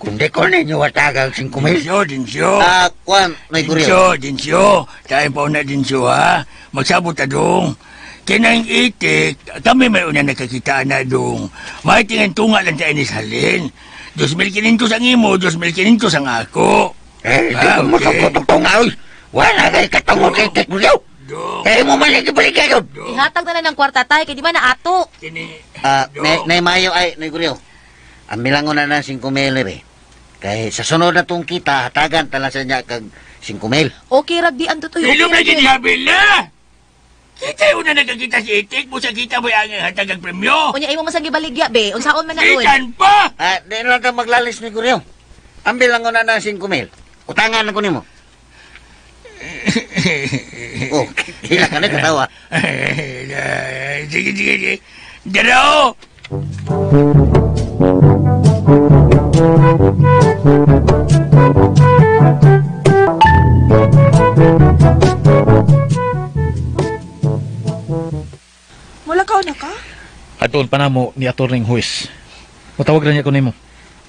Kundi ko ninyo watagang 5,000. Dinsyo, dinsyo. Ah, kuan, may kuryo. Dinsyo, dinsyo. Tayo pa na dinsyo, ha? Magsabot ta dong. Kinang itik, kami may una nakakita na dong. May tingan tunga lang tayo ni Salin. 2,500 ang imo, 2,500 ang ako. Eh, di Ah, ko mo okay. sa oy. Wala kay katungod kay itik mo Dong, Eh, mo man lagi balik kayo. Ihatag na lang ng kwarta tay kay di ba na ato. kini... Ah, Dong. nay mayo ay, nay kuryo. Ang milangon na ng 5,000 eh. Kay sa sunod na tong kita, hatagan tala sa niya kag 5,000. Okay ra di andot oy. Ilong Okay na ra gyud. ginihabil na! Kita una nakakita si itik, busa kita mo ang hatag ang premyo. Unya imo man sang gibaligya be. Unsaon man na oy? Ikan pa! Ah, di na lang ta maglalis ni kuryo. Ang bilangon na ng 5,000. Utangan na ko nimo. Oh, hila ka na katawa. Sige, sige, sige. Daraw! Mulakaw na ka? Adtoon pa namo ni Attorney Huis. Mutawag ra niya ko nimo.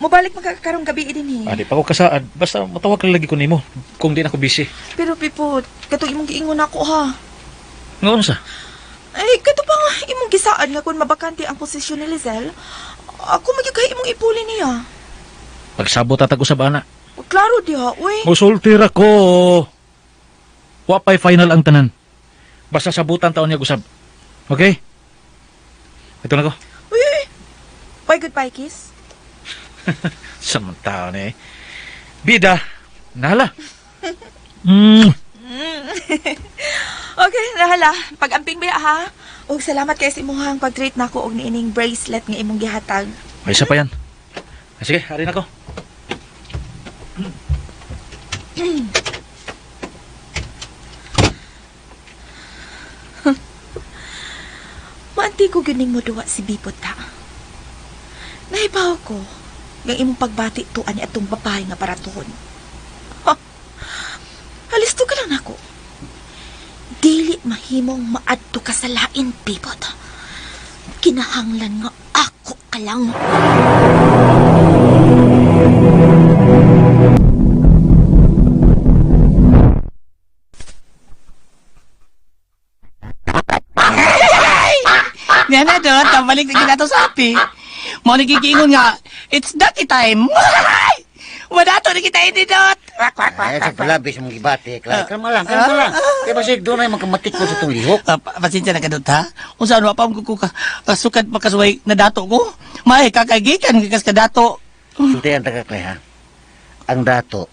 Mubalik magkakarong gabi din eh. Ah, di pa ko kasaad. Basta mutawag ra lagi ko nimo kung di na ko busy. Pero Pipot, katong imong giingon ako ha. Ngoon sa? Ay, kato pa nga imong gisaad nga kung mabakante ang posisyon ni Lizelle, ako magyud kay imong ipuli niya. Pagsabot atag usab ana. Klaro diha, uy. Musulti ra ko. Wa pa'y final ang tanan. Basta sabutan taon niya usab. Okay? Ito na ko. Uy, uy. Bye, goodbye, kiss. Sa man taon eh. Bida. Nahala. Okay, nahala. Pag-amping ba ha? Og salamat kay sa imuhang pag-treat nako og niining bracelet nga imong gihatag. May isa pa yan. Ah, sige, ari na ko. Mantigo gyud ning moduwa si Bibot ta. Nahibaw ko nga imong pagbati tuan ni atong babae nga baratuhon. Ha! Alisto ka lang nako. Dili mahimong maadto ka sa lain, Bibot. Kinahanglan nga ako ka lang. Niya na, Dot. Tabalik na ginato sa api. Mo nagigingon nga, it's ducky time. Wala to na kita ini, Dot. Wak, wak, wak, Ay, wak, sa palabis mong gibati, Klay. Kalma lang, kalma lang. Kaya basig doon ay magkamatik ko sa itong lihok. Ah, pasensya na ka, Dot, ha? Kung saan, wapam ko ka, kasukat makasuway na dato ko. May, kakagikan, kakas ka dato. Sultihan ta ka, Klay, ha? Ang dato,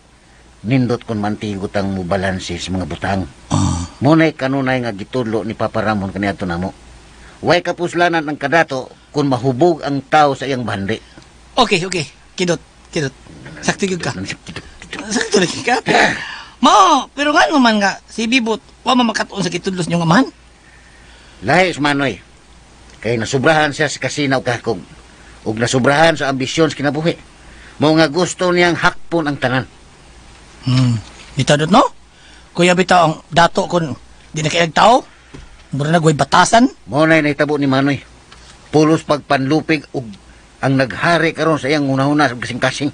nindot kon mantigot ang mubalanse sa mga butang. Muna'y kanunay nga gitudlo ni Papa Ramon kaniadto namo. Way kapuslanan ang kadato kung mahubog ang tao sa iyang bandi. Okay, okay. Kidot, kidot. Sakto yun ka. Sakto lagi ka. Mao, pero nga man nga, si Bibot, wa man makatuon sa gitudlos niyong amahan. Lahi sa Manoy. Kay nasubrahan siya sa kasinaw kahakog. Ug nasubrahan sa ambisyon sa kinabuhi. Mao nga gusto niyang hakpon ang tanan. Bitaw dot no? Kuya bitaw ang dato kon di na kayag tao. Mura na guway batasan. Mao na'y nahitabo ni Manoy. Pulos pagpanlupig ug ang naghari karon sa iyang hunahuna sa kasing-kasing.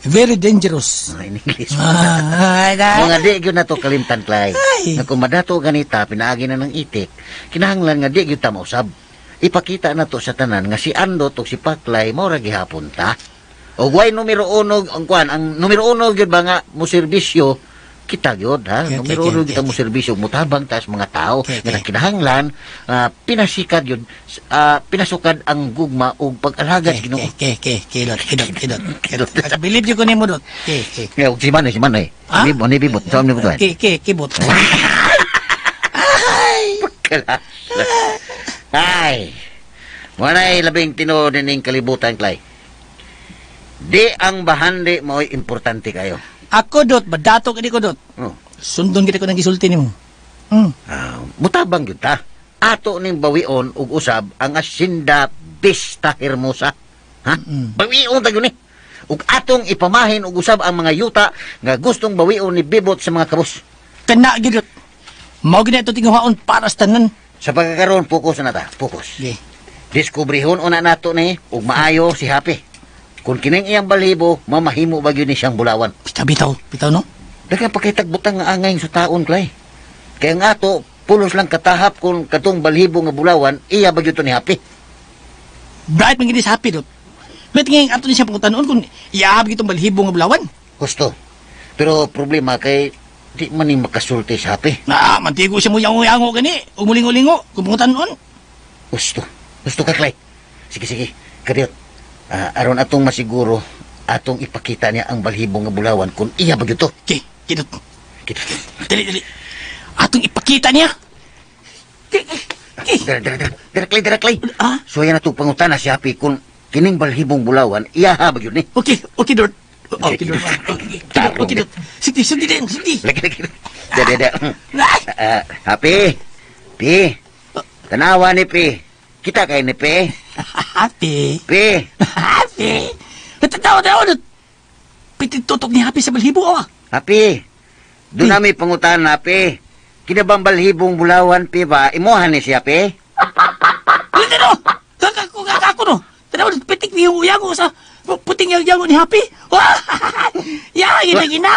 Very dangerous. Mga in English. Ah, ay, Mga di gyud nato kalimtan, Klay. Ay. Nga kung madato ganita pinaagi na ng itik, kinahanglan nga di gyud ta mausab. Ipakita na to sa tanan nga si Andot ug si Paklay mao ra gihapon ta. Og way numero uno ang kuan, ang numero uno gyud ba nga mo serbisyo kita gyud ha. Okay, Numero okay, uno okay, gyud ang mo serbisyo mutabang ta sa mga tao Okay, nga okay. kinahanglan pinasikat gyud pinasukad ang gugma ug pag-alagad Okay, Ginoo. okay, okay, okay, dot, kidot, kidot, kidot. Bilib yun ko nimo dot. Okay, okay. Nga, ug si Manoy, si Manoy. Ah? Ni ni bibot, sa ni bibot. Okay, okay, kibot. Ay, walay labing tinuod ning kalibutan, Klay. Di ang bahandi mo'y importante kayo. Ako dot, badato kini ko dot. Oh. Sundon kita ko nang gisulti nimo. Ah, mutabang gyud ta. Ato ning bawion ug usab ang asinda Vista Hermosa. Ha? Bawion ta gyud ni. Ug atong ipamahin ug usab ang mga yuta nga gustong bawion ni Bibot sa mga kabus. Kana gyud dot. Mao gyud na ito tinguhaon para sa tanan. Sa pagkakaroon, focus na ta. Focus. Okay. Diskubrihon una nato ni ug maayo si Happy. Kung kining iyang balhibo, mamahimo ba gyud ni siyang bulawan. Bitaw, bitaw, bitaw no. Daghang pakitagbutang nga angay sa taon, Klay. Kaya nga ato, pulos lang katahap kung katong balhibo nga bulawan, iya ba gyud to ni Happy. Bright man gini sa happy dot. May tingin ato ni siya pangutanon kung iahab gitong balhibo nga bulawan. Gusto. Pero problema kay di man ni makasulti sa Happy. Na, mantigo siya mo yango-yango gani. Ug mulingo-lingo kung pangutanon. Gusto. Gusto ka, Klay. Sige, sige. Kadiyot. Ah, aron atong masiguro, atong ipakita niya ang balhibo nga bulawan kung iya ba gyud to. Okay, kidot. Kita. Dali, dali. Atong ipakita niya. Okay, okay. Dara, dara, dara. Dara, Klay, dara, Klay. Ah? Suwaya na itong pangutana si Happy kung kining balhibong bulawan, iya ha ba yun eh? Okay, okay, Dort. Okay, Dort. Okay, Dort. Okay, Dort. Sige, sige din, sige. Lagi, lagi. Dara, dara. Ay! Ah, Happy. Pi. Tanawa ni Pi. Kita kay ni Pi. Happy. Pi. Happy. Natatawa tawa Dort. Pitit tutok ni Happy sa balhibo, ah. Happy. Doon nami pangutan, Happy. Kinabang balhibong bulawan, Pi ba? Imuhan ni siya, Pi. Ano no? Kakako, kakako no. Tanawa, Dort. Pitik ni Yango sa puting yango ni Happy. Wah! Ya, gina, gina.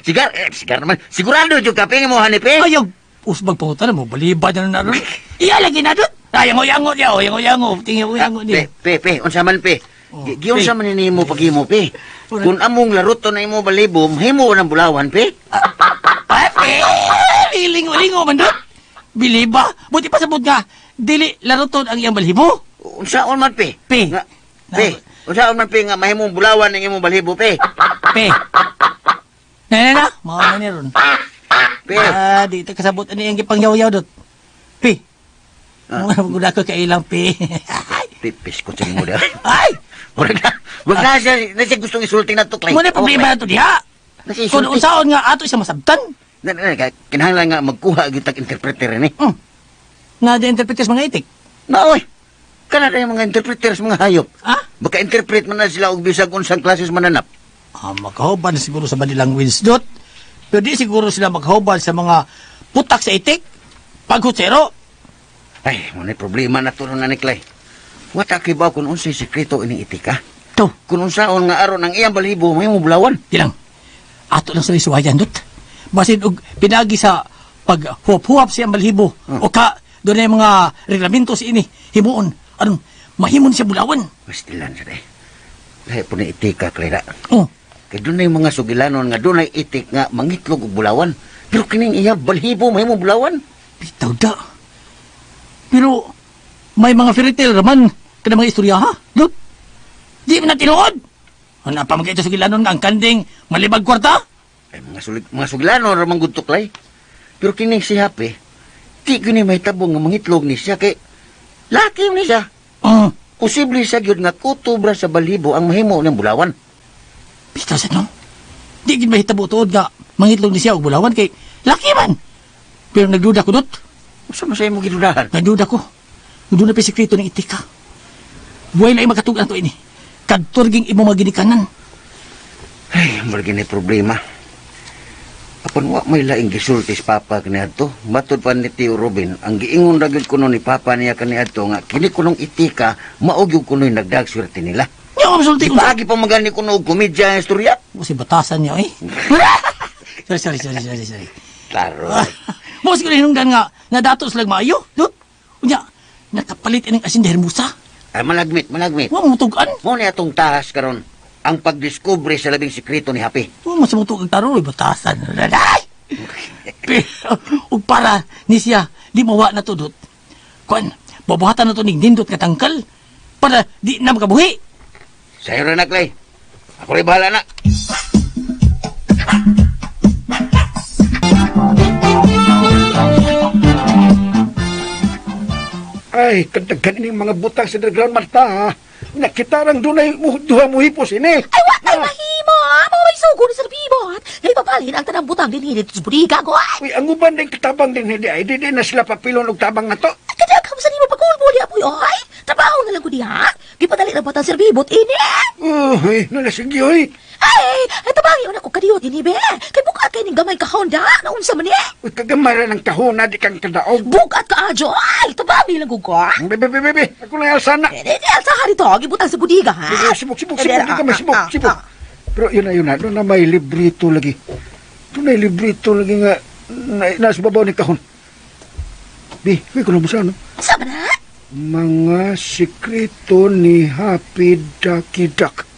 Sigar, eh, sigar naman. Sigurado jud ka, Pi, imuhan ni Pi. Ayaw, usbag pangutan mo, balibad na na ron. Iya lagi na doon. Ay, yango yango niya, oh, yango yango, puting yango yango Pi, niya. Pi, Pi, unsa man, Pi. Oh, Giunsa Pi. man ni nimo paghimo, Pi. Kung among laro to na imo balibom, himo ng bulawan, Pi. Ay, lingo-lingo man doon. Biliba, buti pa sabot nga. Dili, laro to ang iyang balhibo. Unsaon man, Pi? Pi. Nga, Pi, unsaon man, Pi, nga mahimong bulawan ang imong balhibo, Pi? Pi. Na, na, na. Mao na ni ron. Pi. Ah, di ta kasabot ani ang gipangyaw-yaw dot. Pi. Mga gula ko kailang pi. Pi, piskot sa imo da. Ay! Wala na. Wag na siya, na siya gustong isulti na to, Clay. Mo na problema na to diha. Na siya Kung isulti. unsaon nga ato siya masabtan. Na, na, na, kinahanglan nga magkuha gyud tag interpreter ni. Mm. Na di-interpret sa mga itik. Naoy. Kana na yung mga interpreters mga hayop. Ha? Baka interpret man na sila og bisag unsang klases mananap. Ah, makahuban siguro sa body language dot. Pero di siguro sila makahuban sa mga putak sa itik. Paghutsero. Ay, mo problema na to na ni Clay. Wata kay ba kung unsay sekreto ini itik ha? To, Kung unsaon nga aron ang iyang balhibo may mo bulawan. di lang. Ato lang sila suwayan dot. Basin og pinagi sa paghuwap-huwap siyang balhibo. O ka, doon na yung mga reglamento sa ini. Himuon. Aron, mahimon siya bulawan. Pastilan sa day. Lahi po ni itika, Clay da. Oh, Kay dunay mga sugilanon nga dunay itik nga mangitlog og bulawan. Pero kining iya balhibo may mo bulawan. bitaw da. Pero, may mga fairy tale raman kada mga istorya ha? Dot. Di man na tinuod. Ano pa magkita sa gilanon nga ang kanding malibag kwarta? Ay mga sulig, mga sugilanon ra man gud to, Clay. Pero kining si Happy, di kini mahitabo nga mangitlog ni siya kay laki ni siya. Oh, Posible siya gyud nga kutob ra sa balhibo ang mahimo ng bulawan. bitaw sa no. Di gid mahitabo tuod nga mangitlog ni siya og bulawan kay laki man. Pero nagduda ko dot. Unsa man sa imo gidudahan? Nagduda ko. Nagduda pa sekreto ng itika. Buhay na makatug-an to ini. Kadturging imo maginikanan. Ay, mura gini problema. Apan wa may laing gisulti si Papa kaniadto. Matod pa ni Tio Robin, ang giingon ra gyud kuno ni Papa niya kaniadto nga kini kunong itika mao gyud kuno'y nagdag swerte nila. Nya mo sulti ko. Paagi pa magani kuno og komedya ang istorya. Mo si batasan niya eh. Sorry, sorry, sorry, sorry, sorry. Klaro. Mo siguro hinungdan nga nadato sila maayo. Dot. Unya, nakapalit ining asin de hermosa. Ay malagmit, malagmit. Wa mo tugan. Mo ni atong tahas karon ang pagdiskubre sa labing sekreto ni Happy. Wa mo sa mutug ang tarong batasan. Ay! Pero ug para ni siya di mawa na to dot. Kuan, babuhatan na to ning nindot nga tangkal para di na makabuhi. Sayo ra na, Clay. Ako rin bahala na. Ay, kadaghan ini mga butang sa underground, Marta, ha? Nakitarang dunay duha mo hipos ini. Ay, wa tay mahimo, ha? Mga may sugo ni Sir Bibot. Ngay papalhin ang tanang butang din dito sa budiga ko, ay. Uy, ang uban din katabang din hindi ay di, di na sila papilon og tabang na to. Ay, kadagham sa nimo pagkulbo niya, boy, ay. Trabaho na lang ko diha. Gipadali na butang Sir Bibot, ini. Uy, nala sige oy. Ay, ay tabangi una ko kadiyot ini be. Kay bukat kay ning gamay kahon da. Naunsa man ni? Uy, kagamara ng kahona di kang kadaog. Bukat ka adyo. Ay, tabangi lang ko ko. Bebe, bebe, bebe, ako na sana. Eh, eh, sa hari to, gibutang sa budiga, ha? Sige, sibok, sibok, sibok, di ka may sibok, sibok. Pero yun na, doon na may librito lagi. Doon na librito lagi nga, na, nasa babaw ni kahon. Bi, uy, kuno mo sa ano? Sa man ha? Mga sikreto ni Happy Ducky Duck.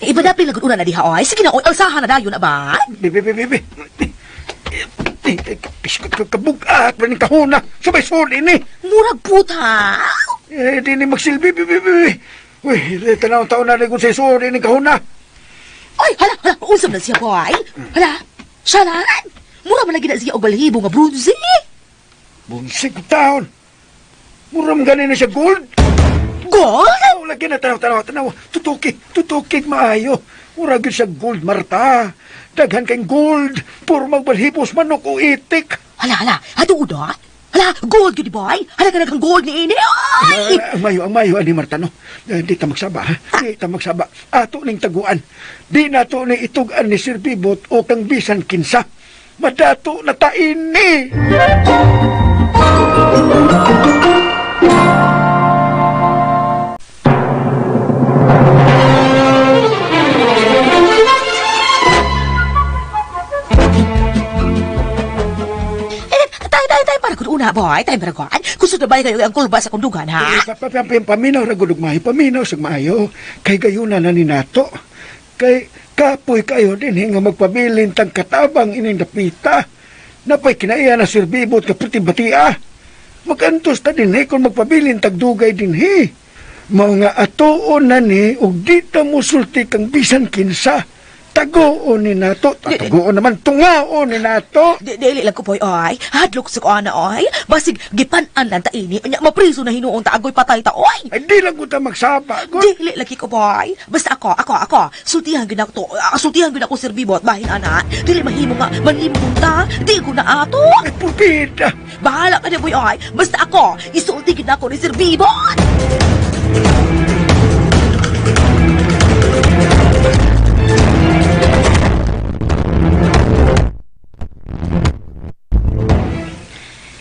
Iba na pinagod una na diha, oy. Sige na, oy, alsahan na dayon na ba? Bebe, bebe, bebe. Kabugat pa ni kahona. Sabay suli ni. Murag puta. Eh, di ni magsilbi, bebe, bebe. Uy, tanaw taon na rin kung sa suli ni kahona. Ay, hala, hala, usap na siya, boy. Hala, siya. Mura man lagi na siya og balhibo nga bronze. Bunsig taon. Muram gani na siya gold. Gold? Oh, lagi na tanaw, tanaw, tanaw. Tutuki, tutuki maayo. Mura gyud siya gold, Marta. Daghan kay gold. Puro magbalhibos manok o itik. Hala, hala, ato uda. Hala, gold gyud boy. Hala ka kang gold ni ini. Ay! Ang mayo, ani Marta, no? Eh, di ta magsaba, ha? Di ta magsaba. Ato ning taguan. Di na to ni itugan ni Sir Bibot o kang bisan kinsa. Madato na ta ini. Eh, tayo, tayo, tayo, para kun una, boy. Tayo para kun. Kusog na ba kayo ang kulba sa kundugan, ha? Eh, paminaw ra gud og maayo, paminaw sa maayo. Kay gayuna na ni nato. Kay kapoy kayo din nga magpabilin tang katabang ining dapita. Napay kinaiya na Sir Bibot ka puti batia. Magantos ta dinhi kung magpabilin tagdugay dinhi. Mao nga atuon na ni og di ta musulti kang bisan kinsa. Taguon ni nato. Taguon naman, tungaon ni nato. Di, dili lang ko poy ay. Hadlok sa ko ana ay. Basig gipan-an lang ta ini. Unya mapriso na hinuon ta agoy patay ta oy. Ay, di lang ko ta magsaba. Gud. Dili lagi ko boy. Basta ako, ako, ako. Sultihan gyud ako to. Ah, sultihan gyud ako Sir Bibot bahin ana. Dili mahimo nga manlimon ta. Di ko na ato. Ay, pupita. Bahala ka na boy ay. Basta ako, isulti gyud ako ni Sir Bibot.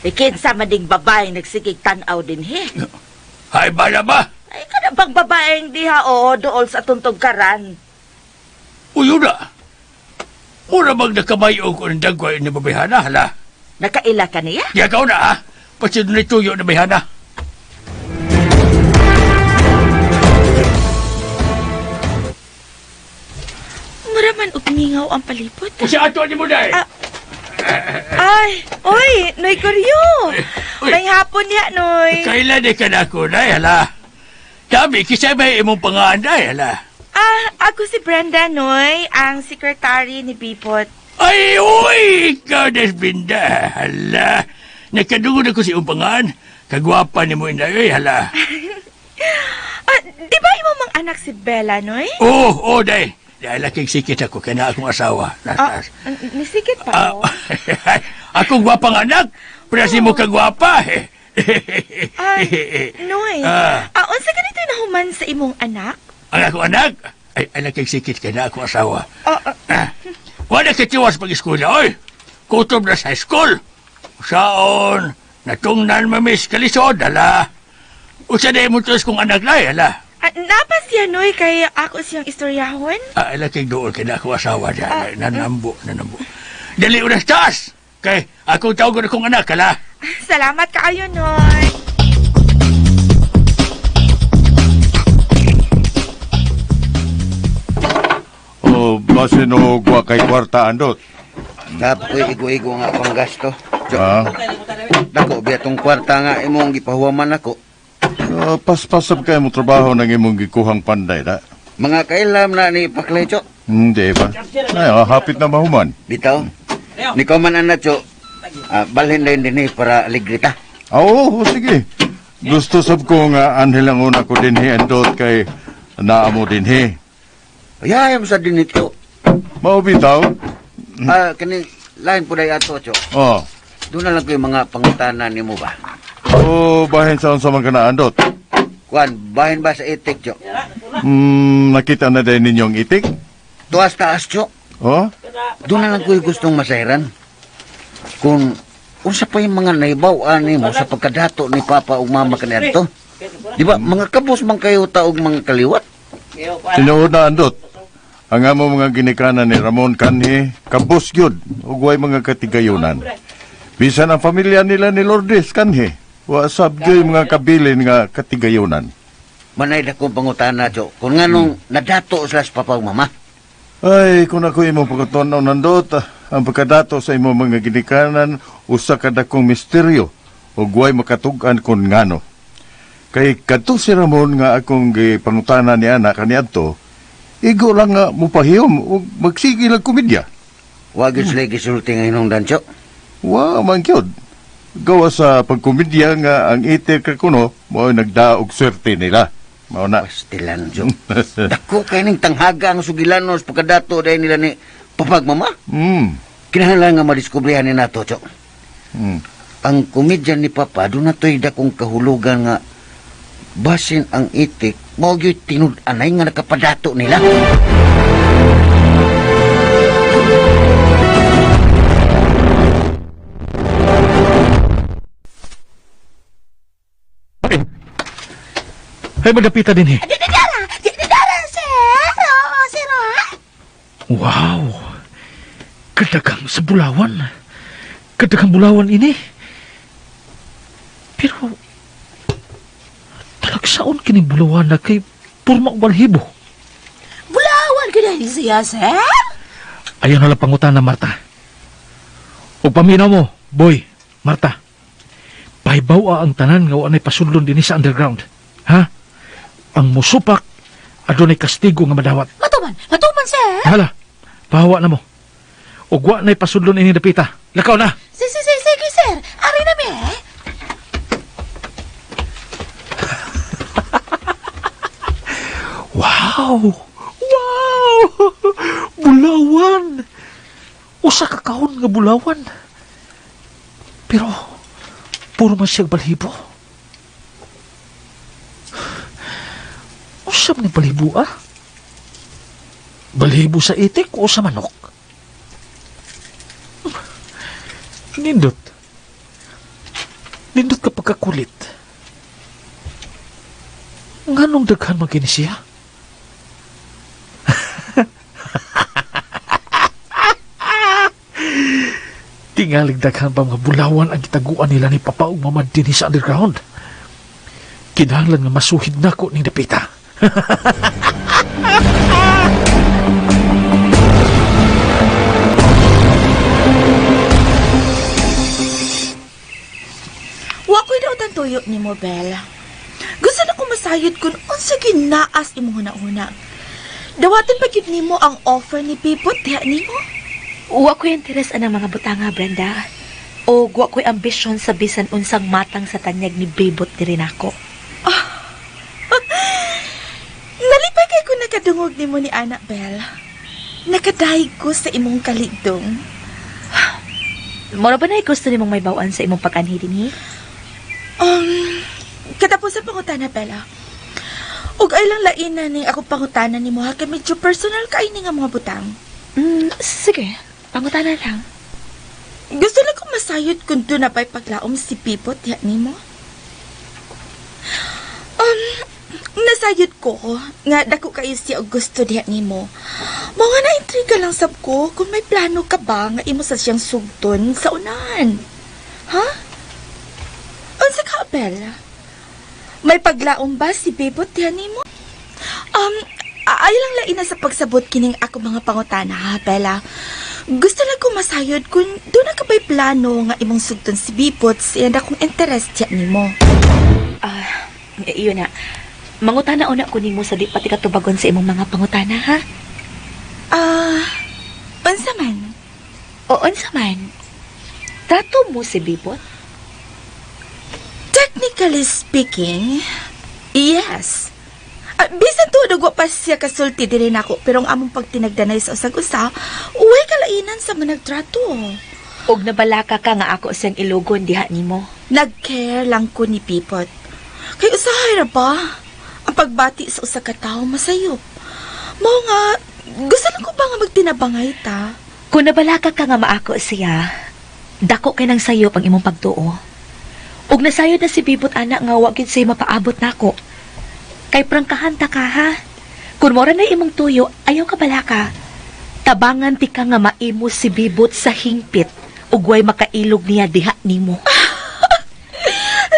Ikinsa mading babae nagsigig tanaw din he. Ay, bala ba? Ay, kada bang babaeng diha o dool sa tuntugkaran. Uyo na. Mura bang nakamayo ko ng dagway ni babayhana, hala. Nakaila ka niya? Yagaw na, ha? Pati doon tuyo na bayhana. Mura man og mingaw ang palibot. Kasi ato ni mo day. Ah. Ay, oy, Noy Kuryo. Uy. May hapon niya, Noy. Kailan di ka na ako, day, hala. Tabi, kisay ba imong pangaan, day, hala. Ah, ako si Brenda, Noy, ang secretary ni Bipot. Ay, uy, ikaw, Desbinda, hala. Nakadungod ako sa imong pangaan. Kagwapa ni mo, inday, oy, hala. Ah, di ba imo mang anak si Bella, Noy? Oo, oh, oh, day. Dahil laking sikit ako, kaya na akong asawa. Ah, nisikit pa Ah, mo. akong gwapang anak. Pero si mo kagwapa. Eh. Ay, Noy. Ah. Ah, unsa ganito nahuman sa imong anak? Ang akong anak, ay, ay laking sikit kaya na akong asawa. Ah, ah, Ah, wala katiwas pag-eskwela, oy. Kutob na sa high school. Saon, natungnan mamis kalisod, ala. Usa na imong tulos kong anak na, ala. ah, napa siya, Noy, kay ako siyang istoryahon? Ah, ala kay dool kay na akong asawa dyan. Nanambo, nanambo. Dali unas taas! Kay akong tawag na kong anak, ala. Salamat kaayo, Noy. O basin og wa kay kwarta andot. Kapoy igo-igo nga akong gasto. Cho, Ha? dako biya tong kwarta nga imong gipahuwaman ako. Paspasab kay mo trabaho ng imong gikuhang panday na. Mga kailam na ni Paklay, Cho. Hindi ba? Ay, hapit na mahuman. Bitaw. Nikaw man ana, Cho. Ah, balhin din din para aligre ta. Ah, Oo, sige. Gusto sab ko nga anhel ang una ko dinhi andot kay naamo dinhi. Ayam sa dinit, Cho. Mao bitaw? Ah, kani lain po day ato, Cho. Oh. Doon na lang ko yung mga pangutana nimo ba. Oh, bahin sa unsa man kana andot. Kuan, bahin ba sa itik, Cho? Nakita na din ninyong itik? Tuas taas, Cho. Oh? Doon na lang ko yung gustong masayran. Kung unsa pa yung mga naibaw nimo sa pagkadato ni Papa ug Mama kaniadto. Di ba, mga kabos man kayo ta og mga kaliwat? Tinuod na andot. Ang amo mga ginikanan ni Ramon kanhi kabos gyud ug way mga katigayunan. Bisan ang pamilya nila ni Lourdes kanhi, wa sab gyud mga kabilin nga katigayunan. Manay dakong pangutana, Cho. Kung nganong nadato sila sa Papa ug Mama. Ay, kung ako imong pagkatunaw nandot, ang pagkadato sa imong mga ginikanan usa ka dakong misteryo ug way makatug-an kun ngano. Kay kadto si Ramon nga akong gipangutana ni ana kaniadto, igo lang nga mupahiyom ug magsige lang komedya. Wa gyud sila gisulti nga hinungdan, Cho. Wa man gyud. Gawa sa pagkomedya nga ang itik ka kuno mao nagdaog swerte nila. Mao na. Pastilan, Cho. Dako kay ning tanghaga ang sugilanon sa pagkadato dahil nila ni Papa ug Mama. Kinahanglan nga madiskubrihan ni nato, Cho. Ang komedya ni Papa, doon na to'y dakong kahulugan nga basin ang itik, mao gyud tinud-anay nga nakapadato nila. Ay, madapita din eh. Di dara, di dara, sir. Oo, sir. ah. Wow! Kadagang sa bulawan. Kadagang bulawan ini. Pero, talagsaon kining bulawan na kay purma og balhibo. Bulawan ka na siya, sir. Ayaw na lang pangutana, Marta. O paminaw mo, boy, Marta. Pahibaw ang tanan nga wa nay pasudlon dinhi sa underground. Ha? Ang musupak adunay kastigo nga madawat. Matuman, matuman, sir. Hala. Pahawa na mo. Ug wa na'y pasudlon ini dapita. Lakaw na. Sige, sige, sige, sir. Ari na mi, eh. Wow! Wow! Bulawan! Usa ka kahon nga bulawan. Pero puro man siyang balhibo. Usa man ni balhibo ah? Balhibo sa itik o sa manok? Nindot. Nindot ka pagkakulit. Nganong daghan man kini siya? Tingalig daghan pa mga bulawan ang gitaguan nila ni Papa ug Mama dinhi sa underground. Kinahanglan nga masuhid nako ning dapita. Wa ko'y dautan tuyo nimo, Bella. Gusto na ko masayod kung unsa ginaas imong huna-huna. Dawaton pa gyud nimo ang offer ni Pipot diha nimo. Wa ko'y interes anang mga butanga, Brenda. O wa ko'y ambisyon sa bisan unsang matang sa tanyag ni Bebot diri nako. Nalipay kay ko nakadungog nimo ni Ana Bell. Nakadayeg ko sa imong kaligdong. Mora ba na gusto nimong may bawaan sa imong pag-anhi dinhi? Katapusan pangutana, Bella. Ug ay lang lain na ning akong pangutana nimo ha kay medyo personal kay ni nga mga butang. Sige, pangutana lang. Gusto lang ko masayod kung doon na ba'y paglaom si Pipot diha nimo. Nasayod ko nga dako kayo si Augusto diha nimo. Mao nga na-intriga lang sab ko kung may plano ka ba nga imo sa siyang sugton sa unahan. Ha? Unsa ka, Bella? May paglaom ba si Pipot diha nimo? Ay lang lain na sa pagsabot kining ako mga pangutana, ha, Bella. Gusto lang ko masayod kung doon na ka ba'y plano nga imong sugton si Bipot sa iyang akong interest diya nimo. Iyon na. Mangutana una ko nimo sa di pati katubagon sa imong mga pangutana, ha? Unsa man? O unsa man? Trato mo si Bibot? Technically speaking, yes. Bisan tuod wa pa siya kasulti diri nako, pero ang among pagtinagdanay sa usag-usa, uway kalainan sa managtrato. Og nabalaka ka nga ako siyang ilugon diha nimo. Nag-care lang ko ni Pipot. Kay usahay ra ba? Ang pagbati sa usa ka tawo masayop. Mao nga, gusto lang ko ba nga magtinabangay ta? Kung nabalaka ka nga maako siya, dako kay nang sayop ang imong pagtuo. Og nasayod na si Bibot ana nga wa gid siya mapaabot nako. Kay prangkahan ta ka ha. Kung mora na imong tuyo, ayaw ka balaka. Tabangan ti ka nga maimo si Bibot sa hingpit ug way makailog niya diha nimo.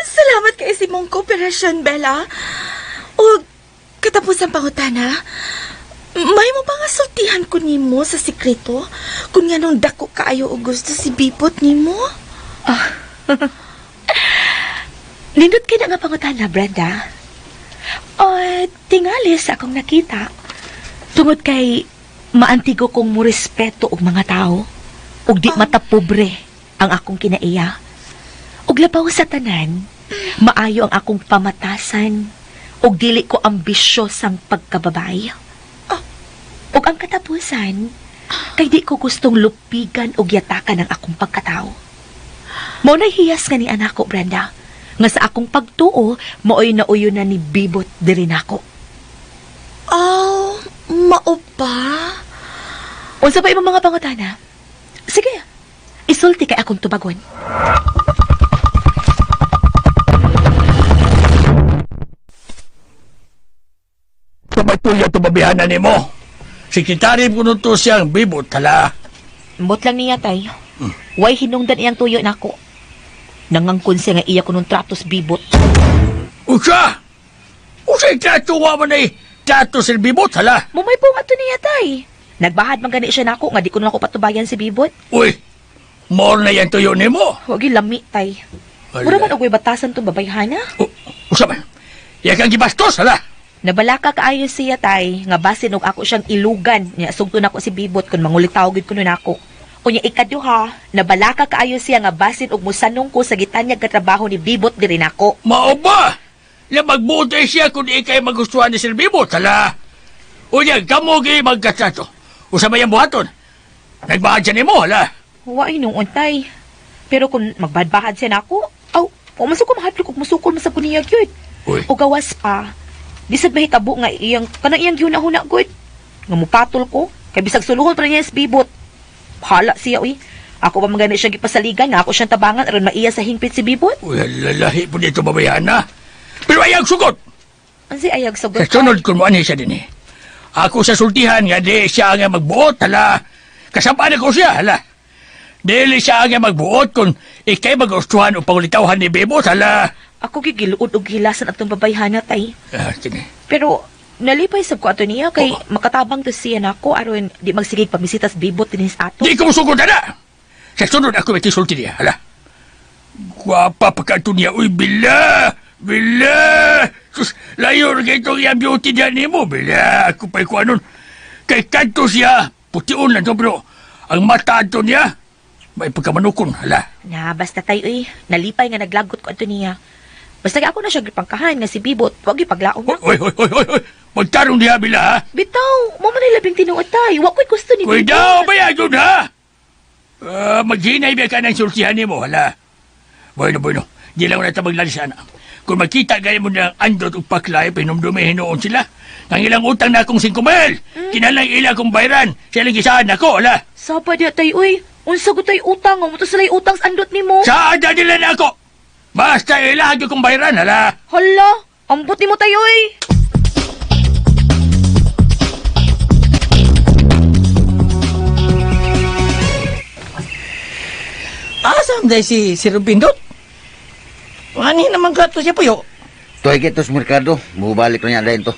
Salamat kay si mong kooperasyon, Bella. O katapusan pangutana, may mo ba nga sultihan ko nimo sa sikreto kung nganong dako kaayo og gusto si Bipot nimo? Nindot kay na nga pangutana, Brenda. O, tingali sa akong nakita. Tungod kay maantigo kong murespeto og mga tao. Ug di mata pobre ang akong kinaiya. Ug labaw sa tanan, maayo ang akong pamatasan. Ug dili ko ambisyo sang pagkababay. Ug ang katapusan, kay di ko gustong lupigan og yatakan ang akong pagkatao. Mao na hiyas nga ni anak ko, Brenda. Nga sa akong pagtuo, maoy nauyo na ni Bibot diri nako. Oh, mao ba? Unsa pa imong mga pangutana? Sige, isulti kay akong tubagon. Tumatulya tumabihanan nimo. Sekretary ko to siyang Bibot, hala. Mbot lang niya, tay. Way hinungdan iyang tuyo nako. Nangangkon siya nga iya ko nung tratos Bibot. Usa! Usa trato wa man ay trato si Bibot, hala. Mumay po nga to niya, tay. Nagbahad man gani siya nako nga di ko na ako patubayan si Bibot. Uy, more na yan tuyo nimo. Wag lami, tay. Hala. Mura man og way batasan tong babayhana. Usa man. Iya kang gibastos, hala. Nabalaka kaayo siya tay nga basin og ako siyang ilugan nya sugto nako si Bibot kun mangulitaw gid kuno nako. Unya ikaduha, nabalaka kaayo siya nga basin og musanong ko sa gitanyag katrabaho ni Bibot diri nako. Mao ba? Na magbuot ay siya kung di kay magustuhan ni Sir Bibot, hala. Unya, kamo gay magkatrato. Usa ba yung buhaton? Nagbahad siya nimo, hala. Wa ay noon tay. Pero kung magbadbahad siya nako, aw, pumasok ko mahadlok og musukol man sa kuniya gyud. Uy. O gawas pa. Di sad mahitabo nga iyang kanang iyang gihuna-huna gud. Nga mupatol ko kay bisag suluhon pa niya sa Bibot. Hala siya uy. Ako pa man gani siya gipasaligan nga ako siyang tabangan aron maiya sa hingpit si Bibot. Uy, lalahi po dito babayan na. Pero ayag sugot! Ansi ayag Sa sagot. sunod kung mo siya din eh. Ako sa sultihan nga di siya nga magbuot, hala. Kasabaan ako siya, hala. Dili siya nga magbuot kung ikay magustuhan o pangulitawhan ni Bibot, hala. Ako gigiluod og hilasan atong babayhana tay. Ah, sige. Pero nalipay sab ko ato niya kay makatabang to siya nako aron di magsigig pamisita sa Bibot dinhi sa ato. Di ko musugod na! Sa sunod ako may sulti niya, hala. Gwapa pa ka niya, uy, bila! Bila! Sus, layo rin kayo itong iyang beauty diyan nimo, bila! Ako pa'y kuha nun. Kay kanto siya, pution lang to, pero ang mata ato niya, may pagkamanukon, hala. Na basta tay uy, nalipay nga naglagot ko ato niya. Basta kay ako na siya gipangkahan nga si Bibot, wag gipaglaom na. Uy, uy, uy, uy, uy! Magtarong niya, bila, ha? Bitaw, mo man ay labing tinuod tay. Wa ko'y gusto ni Uy, Bibot. daw, ba yan, yun, ha? Ah, maghinay ba ka ng sultihan nimo, hala. Bueno, bueno, di lang na tabaglalis, ana. Kung makita gaya mo ng andot ug paklay, pinumdumi hinuon sila. Ang ilang utang na akong 5 mil. Kinalang ila akong bayran. Siya lang gisaan ako, hala. Sapa diya tay uy. Unsa gud tay utang, mo to sila'y utang sa andot nimo. Saan na nila na ako? Basta ila kong bayran, hala. Hala, ambot nimo tay uy. Asa man si si Rubin dot? Ani naman ka to siya puyo. Tuhay kito sa merkado, mubalik na niya dahil to.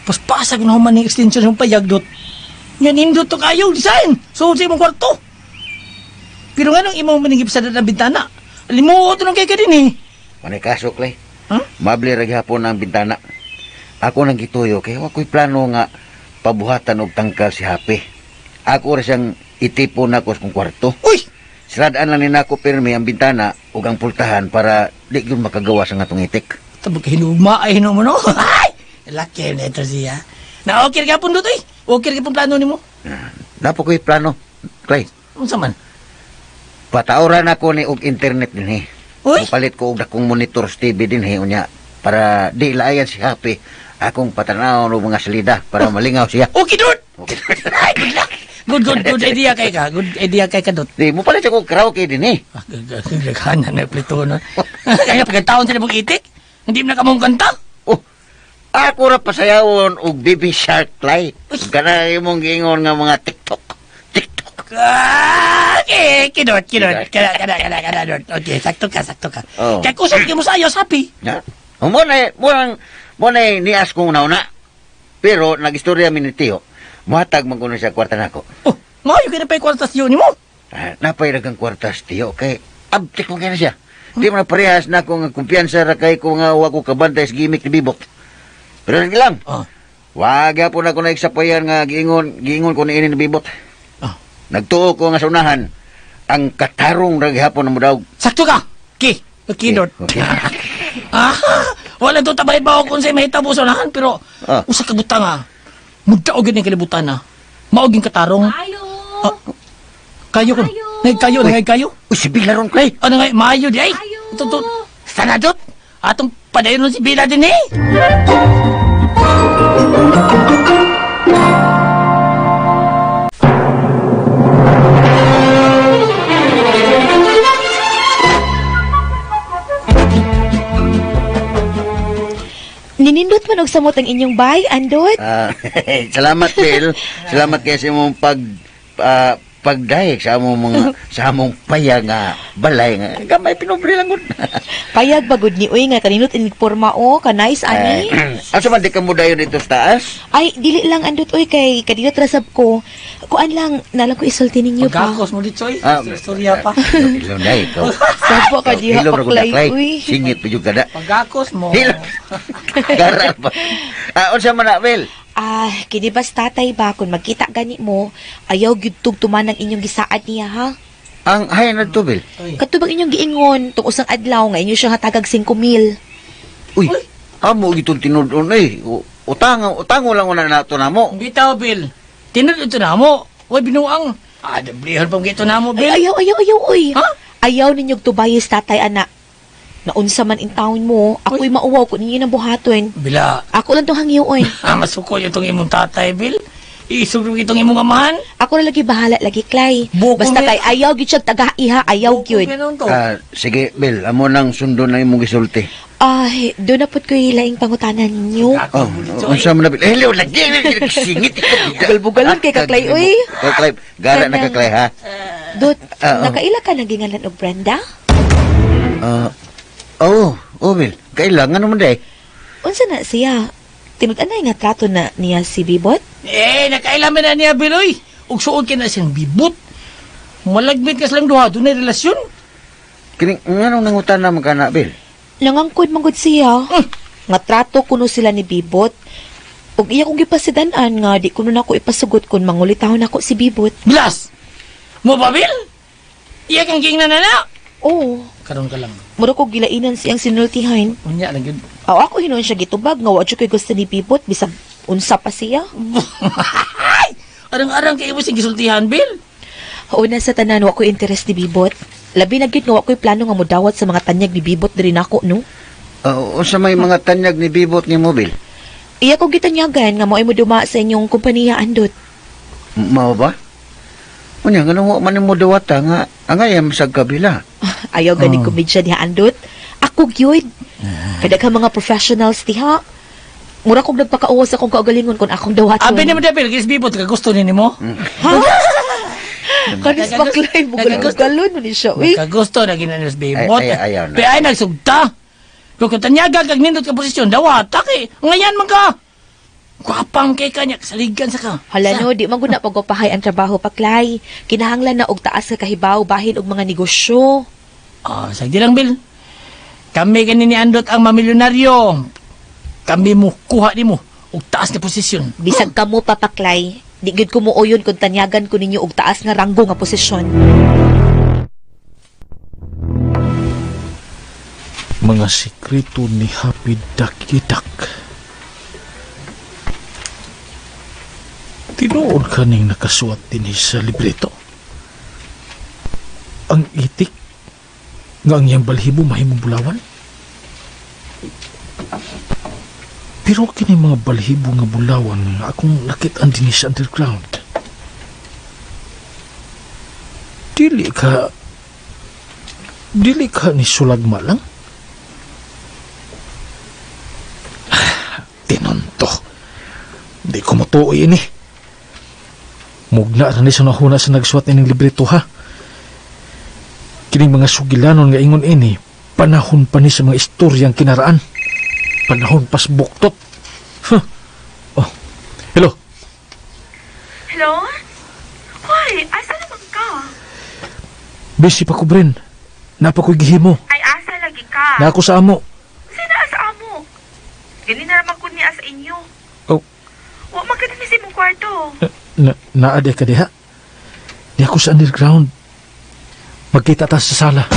Paspasag na human ng extension yung payag dot. Yan indot to kayo design. So sa imong kwarto. Pero nga nung imong maningip sa ng bintana, limuot nung kay ka din eh. Manay kaso, Clay. Huh? Mabli ra gihapon ang bintana. Ako nang gituyo kay wa ko'y plano nga pabuhatan og tangkal si Happy. Ako ra siyang itipon nako sa kong kwarto. Uy! Siradaan lang ni nako pirmi ang bintana ug ang pultahan para di gyud makagawa sa ngatong itik. Tabag hinuma ay hinuma no. Ay! Laki na ito siya. Na okay ka pun dot eh. Okay ka pun plano nimo. Napo ko'y plano, Clay. Unsa man? Patauran ako ni og internet dinhi. Uy! Mupalit ko og dakong monitor sa TV dinhi unya para di laayan si Happy akong patanawon og mga salida para malingaw siya. Okay dot. Okay. Ay, good luck. Good, good, good idea kay ka. Good idea kay ka dot. Di mo palit ako karaoke dinhi. Ah, Gagana na plito no. Kaya pagkataon sila mong itik, hindi mo na kamong kanta. Oh, ako ra pasayawon og Baby Shark Clay. Kana imong giingon nga mga TikTok. TikTok. Ah, okay, kinot, kinot. Kana, kana, kana, kana, dot. Okay, sakto ka, sakto ka. Oh. Kaya kusog mo sa ayos, happy. Na? Mo na mo nang mo na nias kong una Pero nagistorya mi ni Tio. Muhatag man kuno siya kwarta nako. Oh, maayo ka na pa yung kwarta siyo ni mo. Ah, napay daghang kwarta sa Tio kay abtik mo kay na siya. Di mo na parehas na ako nga kumpiyansa ra kay ko nga wa ko kabantay sa gimmick ni Bibot. Pero sige lang. Oh. Wag gyapon ako naigsapayan nga giingon giingon ko niini ni Bibot. Oh. Nagtuo ko nga sa unahan ang katarong ra gihapon na mudaog. Sakto ka. Okay, okay, dot. Okay. Ah, wala to tabay ba kung sa mahitabo sa unahan, pero Ah. usa ka butang ah. Mugdaog yun ang kalibutan ah. Maog yung katarong. Ayo. Ah, kayo ko. Ngay kayo, ngay kayo. Uy, si Bila ron Clay. Ano nga, maayo di ay. Ayo. Ito, ito. Sana dot. Atong padayon nun si Bila din eh. Ninindot man og samot ang inyong bay, Andot. Ah, salamat Bill. Salamat kay sa imong pag ah, pagdayeg sa among mga sa among paya nga balay nga gamay pinubre lang gud. Payag bagod ni uy nga kaninot inig porma o ka-nice ani. Asa man di ka mo dayon dito sa taas? Ay, dili lang andot uy kay kadiyot rasab ko. Kuan lang nalang ko isulti ninyo pa. Pagkakos mo dito, oy. Ah, Istorya pa. Ilong na ikaw. Sabo ka diha Hilom ra gud paklay na, Klay. uy. Singit pa jud ka na. Pagkakos mo. Hilom. Gara pa. Ah, unsa man na, Bill? Ah, kini bas tatay ba kung magkita gani mo, ayaw gyud tug tuman ang inyong gisaad niya ha. Ang hay na to, Bill. Oy. Katubang inyong giingon tung usang adlaw nga inyo siya hatagag 5,000. Uy, amo gitong tinud-on eh. Utang, utango lang una nato namo. Bitaw, Bill. Tinud ito na mo. Uy, binuang. Ah, dablihan pa ito na mo, Ay, Bill. ayaw, ayaw, ayaw, oy. Ha? Ayaw ninyog tubayes tatay anak. Naunsa man in town mo, ako'y mauwaw kung ninyo nang buhaton. Bila, Ako lang tong hangyoon. ah, masuko yung itong imong tatay, Bill. Iisugrog itong imong amahan. Ako na lagi bahala lagi, Clay. Buko Basta ni- kay ayaw gyud siya taga iha, ayaw gyud. Ganun to. Ah, sige, Bill, amo nang sundon na imong gisulti. Ay, doon na pud ko'y laing pangutanan ninyo. Oh, unsa man na, Bill? Eh, hello, lagi singit ikaw. Bugal-bugalon kay Kaklay, uy. Kaklay, gara na Kanang- kaklay ha. Dot, Ah, oh. nakaila ka nagingalan og Brenda? Ah, oh, oh, Bill. Kailangan naman day. Unsa na siya? Tinud-anay nga trato na niya si Bibot? Eh, nakailaman na niya, Bill, oy. Ug suod ka na siyang bibot. Malagmit ka silang duha. Doon na relasyon. Kining nganong nangutan naman ka na, Bill? Nangangkod manggod siya. Nga trato kuno sila ni Bibot. Ug iya kong gipasidan-an nga di kuno nako ipasugot kun mangulitahon nako si Bibot. Bilas! Mo ba, Bill? Iya kang king na na. Oo, Karon ka lang. mura ko gilainan siyang sinultihan. Unya lang yun. Aw ako hinuon siya gitubag nga wa jud ko'y gusto ni Bibot bisag unsa pa siya. Ay! Arang-arang kay mo siyang gisultihan, Bill. Una sa tanan wa ko'y interes ni Bibot. Labi na gyud nga wa ko'y plano nga modawat sa mga tanyag ni Bibot diri nako no. Oh, unsa may mga tanyag ni Bibot ni mo, Bill? Iya ko gitanyagan nga mo'y moduma sa inyong kompanya andot. Mao ba? Unya, nganong wa man nimo dawata nga angayam sa kabila. Ayaw gani komedya diha andot. Ako gyud. Kadaghang mga professionals diha. Mura kog nagpakauwas akong kaugalingon kung akong dawaton. Abi ni mo da, Bill. Kis bibot ka gusto ni nimo. Ha? Kanis baklay, bugal-bugalon mo ni siya. Uy, Nagkagusto na ginanis bibot. Ay, ay, ayaw na. Pero ay nagsugta. Kung katanyaga kag nindot ka posisyon, dawata kay. Ngayan man ka. Gwapang kay kanya, saligan sa ka. Hala no, di man gud na pagwapahay ang trabaho paklay. Kinahanglan na og taas ka kahibaw bahin og mga negosyo. Ah, sagdi lang, Bill. Kami kani ni Andot ang mamilyonaryo. Kami mo kuha nimo og taas na posisyon. Bisag kamo papaklay, di gyud ko muuyon kung tanyagan ko ninyo og taas nga ranggo nga posisyon. Mga sikreto ni Happy Dakidak. Tinuod kaning nakasuwat din sa libreto. Ang itik nga ang iyang balhibo mahimong bulawan. Pero kini mga balhibo nga bulawan nga akong nakit-an dinhi sa underground. Dili ka ni sulagma lang. Tinonto. Di ko matuoy ini. Mugna ra ni sa nahuna sa nagsuwat ining libreto ha. Kining mga sugilanon nga ingon ini, panahon pa ni sa mga istoryang kinaraan. Panahon pas buktot. Huh. Oh. Hello. Hello? Hoy, asa naman ka? Busy pa ko, Bren. Napa ko'y gihimo. Ay, asa lagi ka? Na ako sa amo. Sina asa amo? Gani na naman kun niya sa inyo. Oh. Wa man ka dinhi sa imong kwarto. Na, naade ka diha. Di ako sa underground. Magkita ta sa sala.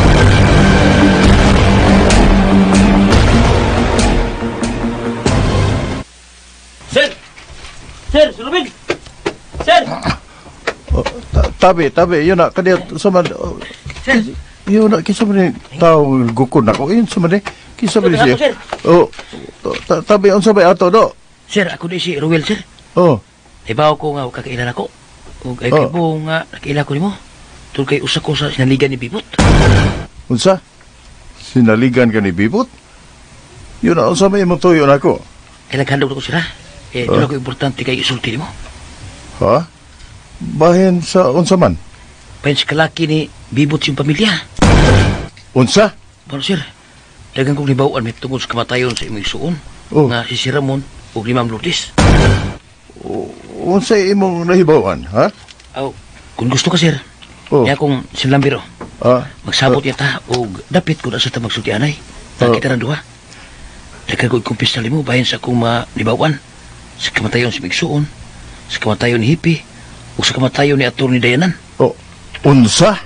Sir! Sir, sulubin! Sir! Oh, tabi, tabi, yun na, kaniya, sa man, oh, yun na, kinsa man ni tao gukod na ko, yun sa man ni, kinsa man ni Sir, siya. sir. Oh, tabi, unsa ba ato, do? Sir, ako di si Ruel, sir. Oh, Ibaw ko nga kakailan ako. Ug ay Oh. kay nga nakaila ko nimo. Tul kay usa ko sa sinaligan ni Bibot. unsa? Sinaligan ka ni Bibot? Yun na, unsa may imong tuyo na ako? Kay naghandog ko sila. Eh, Oh. doon ako importante kay isulti nimo. Ha? Bahin sa unsa man? Bahin sa kalaki ni Bibot siyang pamilya. Unsa? Bueno, sir, dagan kong nibawaan may tungod sa kamatayon sa imong isuon. Oh. Nga si Sir Ramon ug ni Ma'am Lourdes. Unsa imong nahibawan, ha? Aw, kung gusto ka, sir, Oh. niya akong sinlambiro. Ah, Magsabot niya ta og dapit ko na sa ta magsultianay. Oh. Nakita ng duha. Dagan ko ikumpis mo bahin sa akong manibawan. Sa kamatayon sa Migsuon, sa kamatayon ni Hippie, ug sa kamatayon ni Atty. Dayanan. oh, unsa?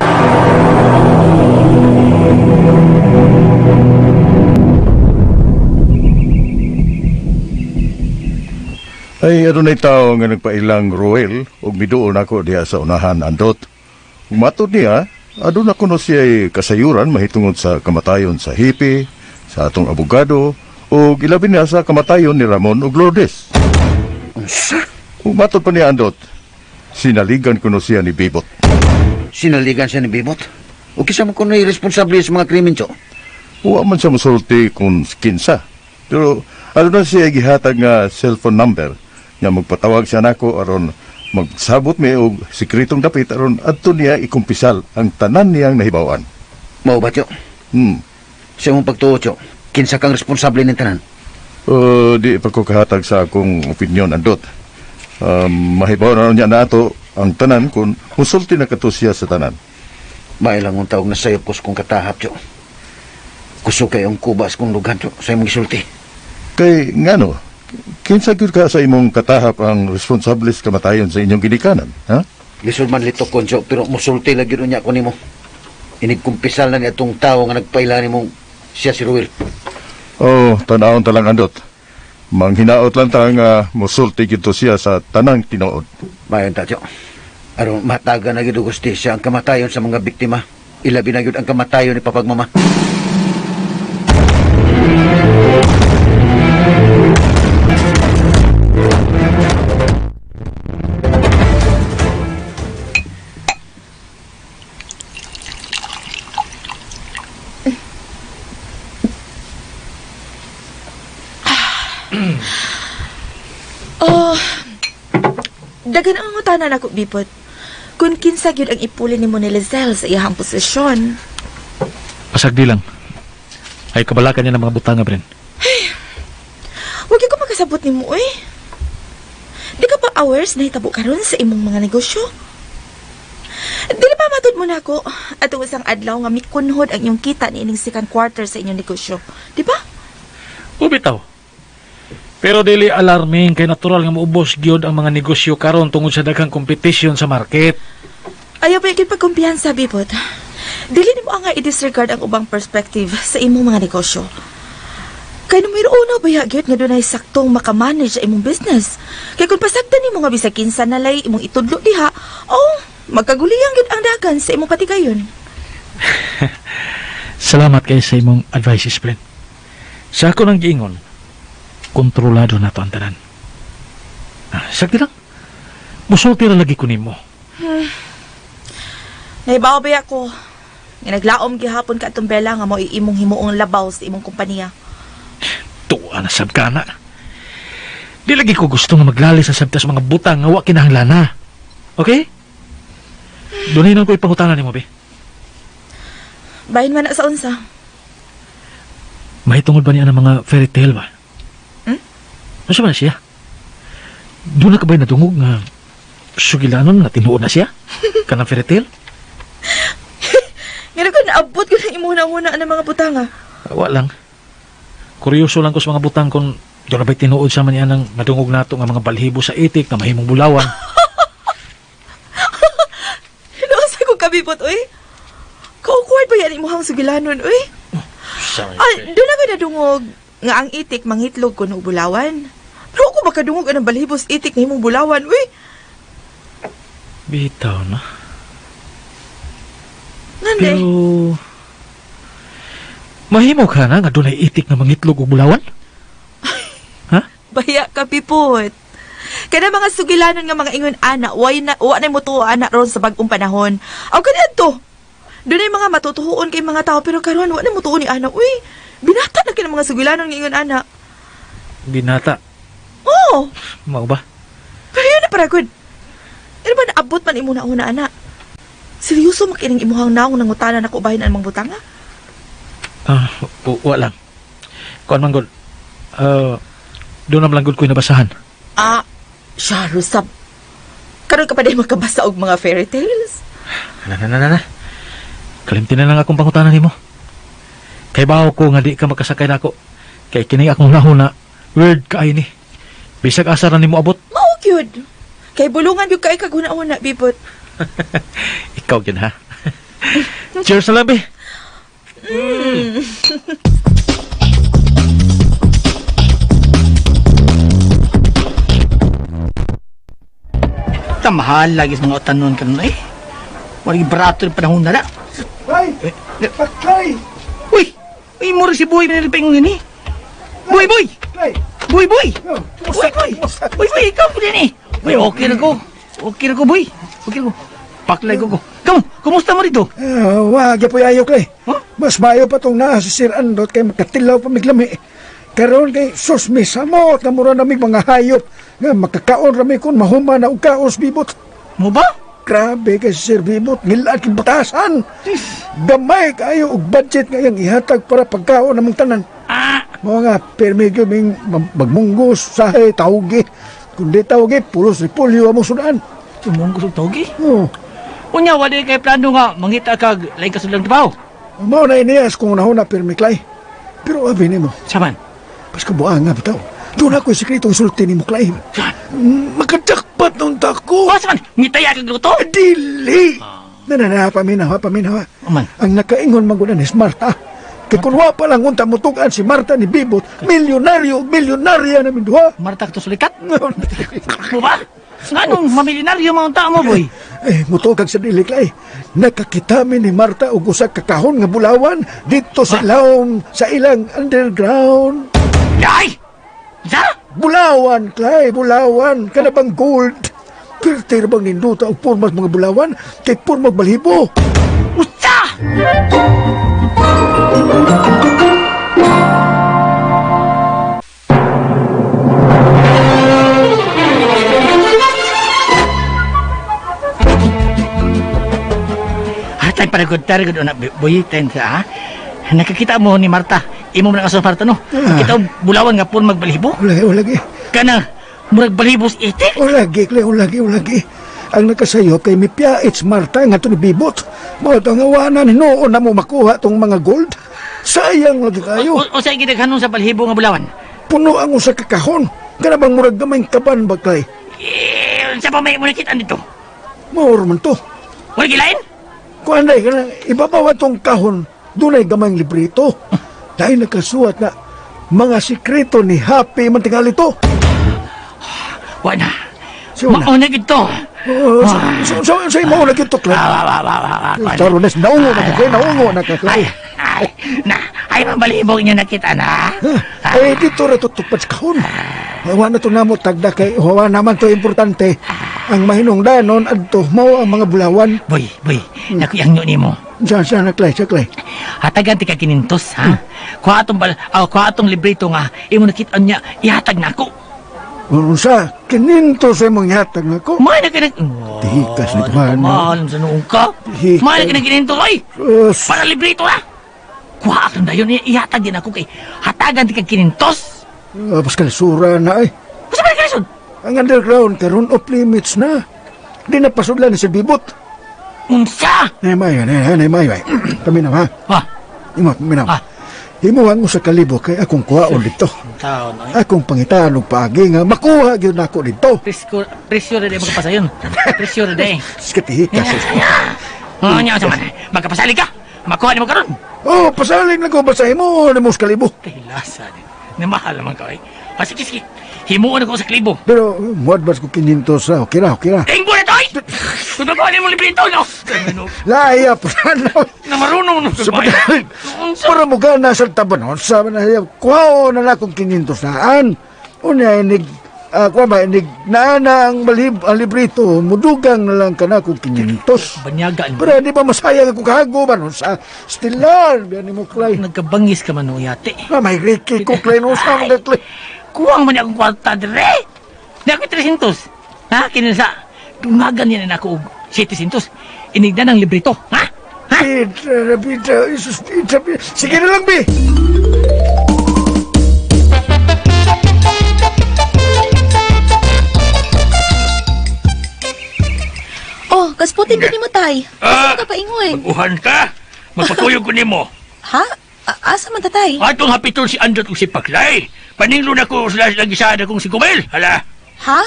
Ay, adunay tao nga nagpailang Ruel ug miduol nako diha sa unahan andot. Ug Matod niya, aduna kuno siya'y kasayuran mahitungod sa kamatayon sa hippie, sa atong abogado, ug ilabi niya sa kamatayon ni Ramon ug Lourdes. Unsa? Ug matod pa niya andot, sinaligan kuno siya ni Bibot. Sinaligan siya ni Bibot. O kisa man kuno'y responsable sa mga krimen, Cho. Wa man siya mosulti kung kinsa. Pero aduna siya gihatag nga cellphone number nga magpatawag siya nako aron magsabot mi og sekretong dapit aron adto niya ikumpisal ang tanan niyang nahibaw-an. Mao ba, Cho? Sa imong pagtuo, Cho, kinsa kang responsable ning tanan? Di pa ko kahatag sa akong opinyon andot. Mahibaw na niya nato ang tanan kung musulti na kato siya sa tanan. Mailang ang taog na sayop ko sa kong katahap, Cho. Kusog kay ang kubas kong lugan, Cho, sa imong gisulti. Kay ngano, kinsa gyud ka sa imong katahap ang responsable sa kamatayon sa inyong ginikanan, ha? Lisod man litok kon, Cho, pero musulti lagi niya ko nimo. Inigkumpisal na ni atong tao nga nagpaila nimong siya si Ruel. Oh, tanawon ta lang andot. Manghinaot lang ta nga musulti gyud to siya sa tanang tinuod. Mayon ta, Cho. Aron mataga na gyud og hustisya ang kamatayon sa mga biktima. Ilabi na gyud ang kamatayon ni papagmama. Oh, dagan ang ngutana nako Bipot. Kung kinsa gyud ang ipuli nimo ni Lizelle sa iyang posisyon. Pasagdi lang. Ay kabalakan niya ng mga butanga, Bren. Wag gyud ko makasabot nimo oy. Di ka pa hours na hitabo karon sa imong mga negosyo? Dili pa matud mo nako atong isang adlaw nga mikunhod ang iyong kita niining second quarter sa inyong negosyo. Di ba? Ubitaw. Pero dili alarming kay natural nga maubos gyud ang mga negosyo karon tungod sa daghang competition sa market. Ayaw pa yung pagkumpiyansa, Bipot. Dili nimo nga i-disregard ang ubang perspective sa imong mga negosyo. Kay numero uno ba gyud nga dunay saktong makamanage sa imong business. Kay kung pasagdan nimo nga bisag kinsa na lay imong itudlo diha, oh, magkaguliyang gyud ang dagan sa imong patigayon. Salamat kay sa imong advices, Bren. Sa ako nang giingon, kontrolado na to ang tanan. Ah, sakti lang. Musulti ra lagi ko nimo. Nahibaw ba ako? Nga naglaom gihapon ka atong Bella nga mao imong himuong labaw sa imong kompanya. Tuwa na sab ka na. Di lagi ko gusto nga maglali sa sabta sa mga butang nga wa kinahanglan na. Okay? Dunay nang ko ipangutana nimo be. Bahin man na sa unsa. Mahitungod ba niya ng mga fairy tale ba? Hmm? Ano ba na siya? Doon na ka ba'y nadungog nga sugilanon na tinuod na siya? Kanang fairy tale? Nga ko naabot ko ng imong una ng mga butanga. Wa lang. Kuryoso lang ko sa mga butang kung doon na ba'y tinuod sa man niya ng nadungog nato nga mga balhibo sa itik na mahimong bulawan. Hinusa ko kabibot, oy. Ka-awkward ba yan imuhang sugilanon, oy? Ay, doon ako nadungog nga ang itik mangitlog ko og bulawan. Pero ako makadungog anang balhibos itik na imong bulawan, uy. Bitaw na. Ngani? Pero... Mahimo ka na nga dunay itik nga mangitlog og bulawan? Ha? Baya ka, pipot. Kana mga sugilanon nga mga ingon ana, way na wa na mo ana ron sa bag-ong panahon. Aw kani adto. Dunay mga matutuhuon kay mga tao pero karon wa na mo tuo ni ana, uy. Binata na kini mga sugilanon nga ingon ana. Binata. Oh, Mao ba? pero yun na para good. Ano ba naabot man imo na una ana? Seryoso makining imuhang naong nangutana nako bahin ang mga butanga? Ah, wa lang. Kuan man gud. Doon na lang gud ko'y nabasahan. Ah, siya, Rusab. Karon ka pa din makabasa og mga fairy tales? Na na na na. Na. Kalimti na lang akong pangutana nimo. Kay bawo ko nga di ka makasakay nako. Kay kini akong nahuna, weird kaayo ni. Bisag asa ra nimo abot. Mao gyud. Kay bulungan gyud kay kag huna-huna, Bibot. Ikaw gyud ha. Cheers na lang, be. Tamahal lagi sa mga tanon kanon eh. Wala barato yung panahon na na. Ay! Paklay! Uy! Uy, mura si Boy nilipay ng ini. Boy, boy! Klay! Boy, boy! Oh, Boy, boy! Boy, boy, ikaw po din eh. Boy, okay na ko. Okay na ko, boy. Okay na ko. Paklay ko ko. Kamu, kumusta mo dito? Ah, wag po ayo, Klay. Huh? Mas maayo pa tong naa si Sir Andot kay makatilaw pa miglami. Karon kay sus misamot na mura namig mga hayop nga makakaon rami kun mahuma na og kaos Bibot. Mo ba? Grabe kay si Sir Bibot, ngilad kay batasan. Gamay kayo og budget nga iyang ihatag para pagkaon namong tanan. Ah! Mao nga pirmi gyud ming magmunggos, sahe, tawgi. Kun di tawgi, pulos repolyo among sudan. Tumunggo sa togi? Oh, Unya, wala kay plano nga mangita kag laing kasulang trabaho. mao na iniyas kung unahon na pirmi Klay. Pero abi nimo, Saman? Pasko buang nga bitaw. Doon ako yung sekretong sulti ni mo, Klay. Saman? Makajakpat nung tako. Oh, saman? Ngitaya kag luto? Dili! Na na na, paminaw, paminaw. Aman. Ang nakaingon man ni si Marta. Kay kung wa pa lang unta mutugan si Marta ni Bibot, milyonaryo, milyonarya namin duha. Marta ka to sulikat? Mo ba? Nganong mamilyonaryo mga tao mo, boy? Eh, mutugag sa dili, Klay. Nakakita mi ni Marta og usa ka kahon nga bulawan dito sa ilawom, sa ilang underground. Ay! Sa? Bulawan, Klay, bulawan. Kana bang gold? Pirti ra bang ninduta og pormas mga bulawan kay pormag balhibo. Usa! Hatay para good tara good na boy ten sa ha. Nakakita mo ni Marta. Imo man ang Marta no. Nakita mo bulawan nga pun magbalibo. Ulagi, ulagi. Kana murag balhibo sa itik. Ulagi, Klay, ulagi, ulagi. Ang nakasayop kay mipiait si Marta nga to ni Bibot. Mao to nga wanan hinuon na mo makuha tong mga gold. Sayang lagi kayo. O, o sa gidaghanon sa balhibo nga bulawan. Puno ang usa ka kahon. Kana bang murag gamay kaban ba, Klay? Eh, unsa pa may mo nakita dito? Mao man to. Wala gilain? Kuan day kana ibabaw atong kahon dunay gamayng librito. Dahil nakasuwat na mga sikreto ni Happy man tingali to. Wala. Siya na. Mauna gito. Oo, so imo na gyud to, Klay. Ah, wa, wa, wa, wa, wa. Charones, naungo na ka, Klay, naungo na ka, Klay. Ay, ay, na, ay, mabalibog niyo nakita na. Ha? Eh, dito ra to tupad sa kahon. Wa na to namo tagda kay wa naman to importante. Ang mahinungdanon adto mao ang mga bulawan. Boy, boy, naku yang nyo nimo. Sa sa na Klay, sa Klay. Hatagan ti ka kinintos, ha? Kuha atong bal, ah, kuha atong librito nga imo nakita niya, ihatag na ako. Unsa kininto sa imong yatag nako. May na kinag... Tikas ni Tuhan. Mahal sa noong ka. Tikas. May na kinakinintos, oy! Sus. Para librito na! Kuha atong dayon, ihatag din ako kay hatagan ti ka kinintos. Ah, Pascal, sura na ay. Kasi ba kalisod? Ang underground karon off limits na. Di na pasudlan ni si Bibot. Unsa? Nay mayo, nay nay mayo. Paminaw ha. Ha? Imo paminaw. Ah. Imo ang usa ka libo kay akong kuhaon dito. Taon, oy. Akong pangitaan og paagi nga makuha gyud nako dito. Presyo, presyo rin magkapasayon. Presyo rin eh. Skatihikas. Oo, niya sa man. Magkapasali ka. Makuha ni mo karon. Oh, pasaling lang ko basta imo na mo sa kalibo. Kahilasa din. Namahal naman ka, eh. Ah, sige, sige. Himuon ako sa klibo. Pero muadvance ko 500 ra. Okay ra, okay ra. Tingbo na to, ay! Kung makuha ni mo librito, no? Ano, Laya pa na. na marunong no. Sa pagkain. Para mo gana sa tabanon, sabi na siya, kuha na lang kong 500 naan. Unya, inig, kuha ba, inig, naana ang, malib, ang librito, mudugang na lang ka na kung 500. Banyagaan mo. Pero di ba masayang ako kahago ba nun sa stilan, biyan ni mo, Clay. Nagkabangis ka man, no, yate. Ah, may Ricky ko, Clay, no, sa mga Clay. Kuwang man akong kwarta, dire! Di ako 300. Ha? Kinsa, dungagan niya na ako og 700. Inigda ng librito, ha? Ha? Pita, pita, isus, pita, pita. Sige na lang, bi. Oh, kasputin ka ni mo, tay. Ah! Asa ka paingon? Mag-uhan ka. Magpakuyog ko nimo. Ha? Asa man tatay? Atong hapitol si Andot ug si Paklay. Paninglo na ko sila silang gisaad akong si Gumel. Hala. Ha?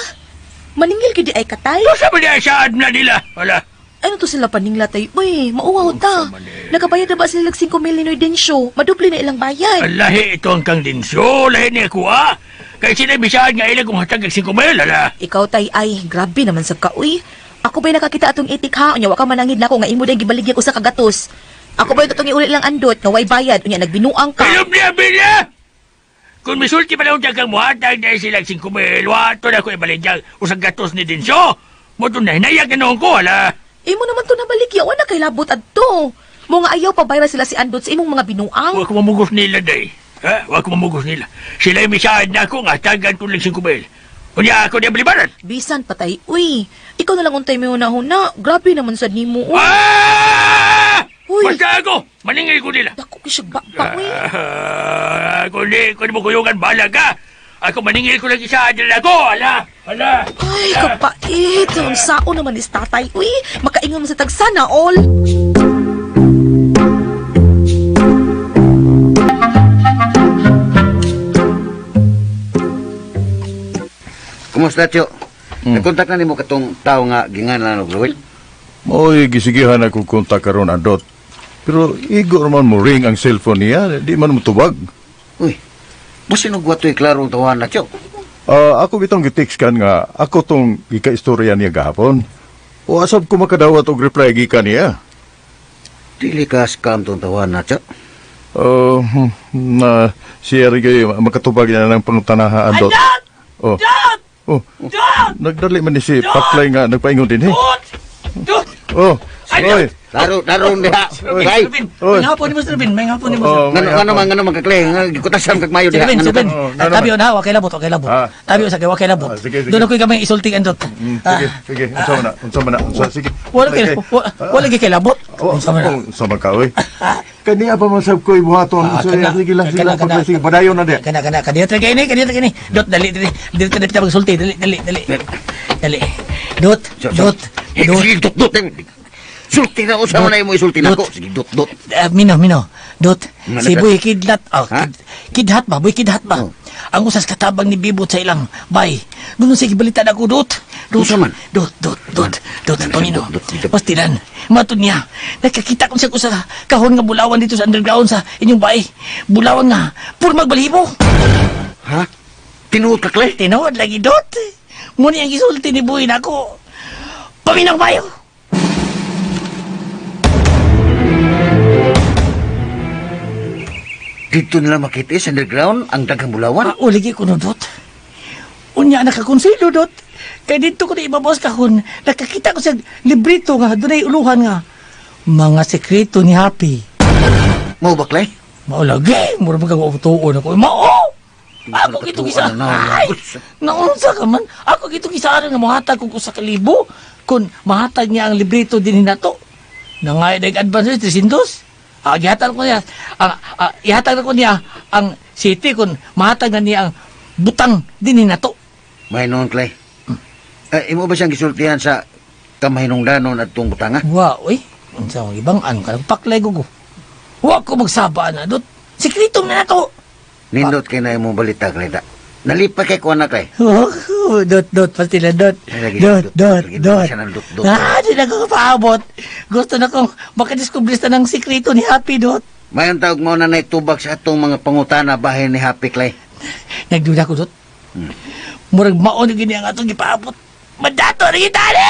Maningil gyud di ay katay? Sa man niya saad na nila. Hala. Ano to sila paningla tay? Uy, mauwaw ta. Nakabayad na ba sila lag 5 mil ni Noy Madoble na ilang bayad. Lahi ito ang kang dinsyo. Lahi niya kuha. Kay sila bisaad nga ilang kung hatag ang 5 mil. Hala. Ikaw tay ay, grabe naman sa ka, uy. Ako ba'y nakakita atong itik ha? Unya, wa ka manangid na ako nga imo dahil gibaligya ko sa kagatos. Ako ba'y itong iuli lang andot nga way bayad? Unya, nagbinuang ka. Kayom niya, Bilya! Kung misulti pa lang kang muhatag dahil sila 5 mil, wato na ko ibaligyang usag gatos ni Dinsyo. Mo to na hinayag na noon ko, hala. Imo naman to nabaligya, wala kay labot adto. Mo nga ayaw pabayra sila si andot sa imong mga binuang. Huwag ko mamugos nila, day. Ha? Huwag ko mamugos nila. Sila yung misaad na ako nga tagan ko lang 5 mil. Unya ako niya balibaran. Bisan patay, uy. Ikaw na lang untay mo na huna. Grabe naman sad nimo, uy. Ah! Uy. Basta ako, maningil ko nila. Dako kay siya bakba, uy. Ah, kundi mo kuyugan, bahala ka. Ako maningil ko lang isa nila ako. Ala, ala. Ay, kapait. Ang sao naman is tatay, uy. Makaingon mo sa tagsana, all. Kumusta, Tio? Nagkontak na nimo katong tao nga gingan og Ruel? Mo'y gisigihan ako kontak karon Andot. Pero igo man mo ring ang cellphone niya, di man mo tubag. Uy, basin og watoy klarong tawahan na, Tio. Ah, ako bitong gitext kan nga ako tong gikaistorya niya gahapon. O asab ko makadawat og reply gikan niya. Dili ka scam tong tawahan na, Tio. Oh, na siya rin kayo makatubag niya ng pangutanaha Andot. Andot! Oh. Dot! Oh. Dot! Nagdali man ni si Paklay nga nagpaingon din eh. Dot! Dot! Oh. Andot! Oy. Laro, laro diha. Oy. Tay. Ruben, Oy. may hapon ni mo, Sir Ruben. May hapon ni mo, Sir. Oh, Ngano ngano man ngano man kaklay, nga gikutasan kag mayo Sir diha. Ruben, Ngano Sir Ruben. ka? Oh, ngano Tabi man. na, wakay labot, wakay labot. Ah. Tabi sa kay wakay labot. Ah, sige, sige. Doon ako'y gamay isulti andot. Sige, sige. Unsa man na? Unsa man na? Unsa sige. Wala kay Okay. wala kay labot. Oh, Unsa man na? oh, unsa man ka oy. Kani pa man sab ko ibuhaton. Ah, Unsa kana, sige lang, sige kana, lang kana. Paklay, sige padayon na diha. Kana kana kaniya tra kini, kaniya tra kini. Dot dali dali. Dili ka dali magsulti, dali dali dali. Dali. Dot, dot, Eh, dot. Sige, dot dot. Sulti na unsa man na imo isulti nako. Sige, dot dot. Ah, mino, mino. Dot. Ano Si ka? Boy Kidlat. Oh, Ha? Kidhat ba? Boy Kidhat ba? Oh. Ang usas katabang ni Bibot sa ilang. Bay. Doon sa gibalita na ako, Dot. Dot. Unsa man? Dot, dot, dot. Dot, Ano siya, pamino. dot, dot, dot? Pastilan. Matod niya. Nakakita ko siya usa kahon nga bulawan dito sa underground sa inyong bay. Bulawan nga. Puro magbalibo. Ha? Tinuod ka, Clay? Tinuod lagi, Dot. Ngunit ang gisulti ni Boy nako. Paminang bayo. Dito nila makita sa underground ang daghang bulawan. Ah, uligi ko no, Dot. Unya, nakakonsuelo, Dot. Kay dito ko na ibabawas kahon, nakakita ko sa librito nga, dunay uluhan nga. Mga sekreto ni Happy. Mao ba, Clay? Mao lagi, mura ba kang utuon ako. Mao! Ako gitong isa. Katuon na, Ay, naunsa ka man. Ako gitong isa nga mohatag kog usa ka libo. Kung mahatag niya ang librito din nato. Nangay nag advance 300. Ah, gihatag ko niya. Ang ihatag ko niya ang city kung mahatag na niya ang butang din nato. May noon, Clay. Eh, imo ba siyang gisultihan sa kamahinungdanon at tong butanga? Wa, uy. Unsa ang ibang an ka paklay gugo. Wa ko magsaba na dot. Sekreto na nato. Nindot kay na imong balita, Clay. Da. Nalipay kay kuha na, Clay. Oh, dot, dot, pastila, dot. Ay, lagi, Dot, dot, dot, lagi, dot. siya ng dot, dot. Ah, di na ko kapaabot. Gusto na kong makadiskubre na ng sekreto ni Happy Dot. Mayon tawag mo na naitubag sa atong mga pangutana bahin ni Happy Clay. Nagduda ko, Dot. Murag maon na gini ang atong gipaabot. Mandato na kita ni!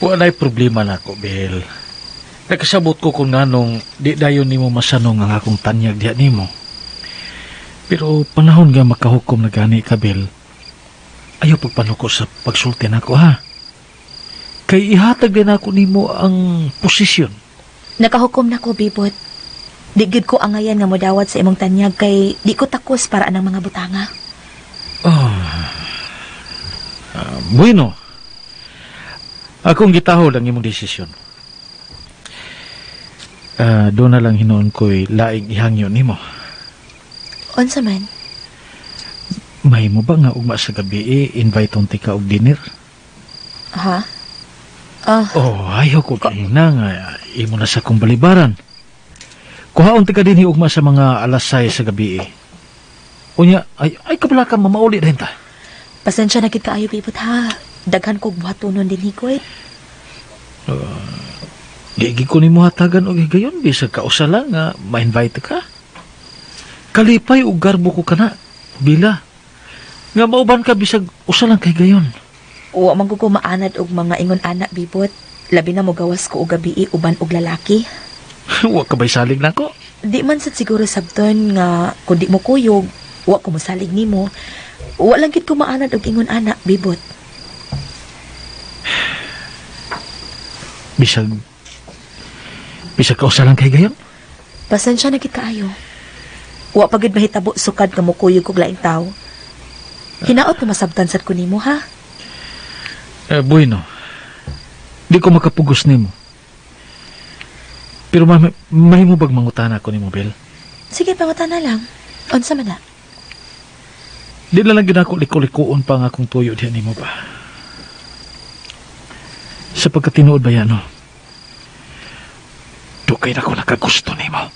Walay problema nako, Bel. Nakasabot ko kung nganong di dayon nimo masanong ang akong tanyag diha nimo. Pero panahon nga makahukom na gani ka, Bel. Ayaw pagpanuko sa pagsulti nako, ha? Kay ihatag din ako nimo ang posisyon. Nakahukom na ko, Bibot. Di gid ko angayan nga modawat sa imong tanyag kay di ko takos para anang mga butanga. Oh. Bueno. Akong gitahol ang imong desisyon. Doon na lang hinuon ko'y laing ihangyo nimo. Unsa man? May mo ba nga ugma sa gabi eh, invite unti ka og dinner? Ha? Ah, Oh, ayaw ko kay na nga imo na sa kong balibaran. Kuhaon ti ka din ugma sa mga alas 6 sa gabi eh. Unya, ay kabala ka mamauli din ta. Pasensya na gid kaayo, Bibot, ha. Daghan kog buhatonon din hikoy. Di gid ko nimo hatagan og higayon bisag kausa lang nga ma-invite ka. Kalipay og garbo ko kana. Bila nga mauban ka bisag usa lang kay gayon. Wa man ko maanad og mga ingon ana, Bibot. Labi na mo gawas ko og gabi uban og lalaki. Wa ka bay salig nako. Di man sad siguro sabton nga kung di mo kuyog, wa ko mosalig nimo. Wa lang gid ko maanad og ingon ana, Bibot. Bisag kausa lang kay gayon. Pasensya na gid kaayo. Wa pa gid mahitabo sukad nga mokuyog kog laing tawo. Hinaot nga masabtan sad ko nimo, ha. Bueno. Di ko makapugos nimo. Pero mahimo bag mangutana ko nimo, Bel? Sige, pangutana lang. Unsa man na? Di na lang gyud ako liko-likoon pa nga akong tuyo diha nimo ba. Sa pagkatinuod ba yan, no? Dugay na ko nakagusto nimo.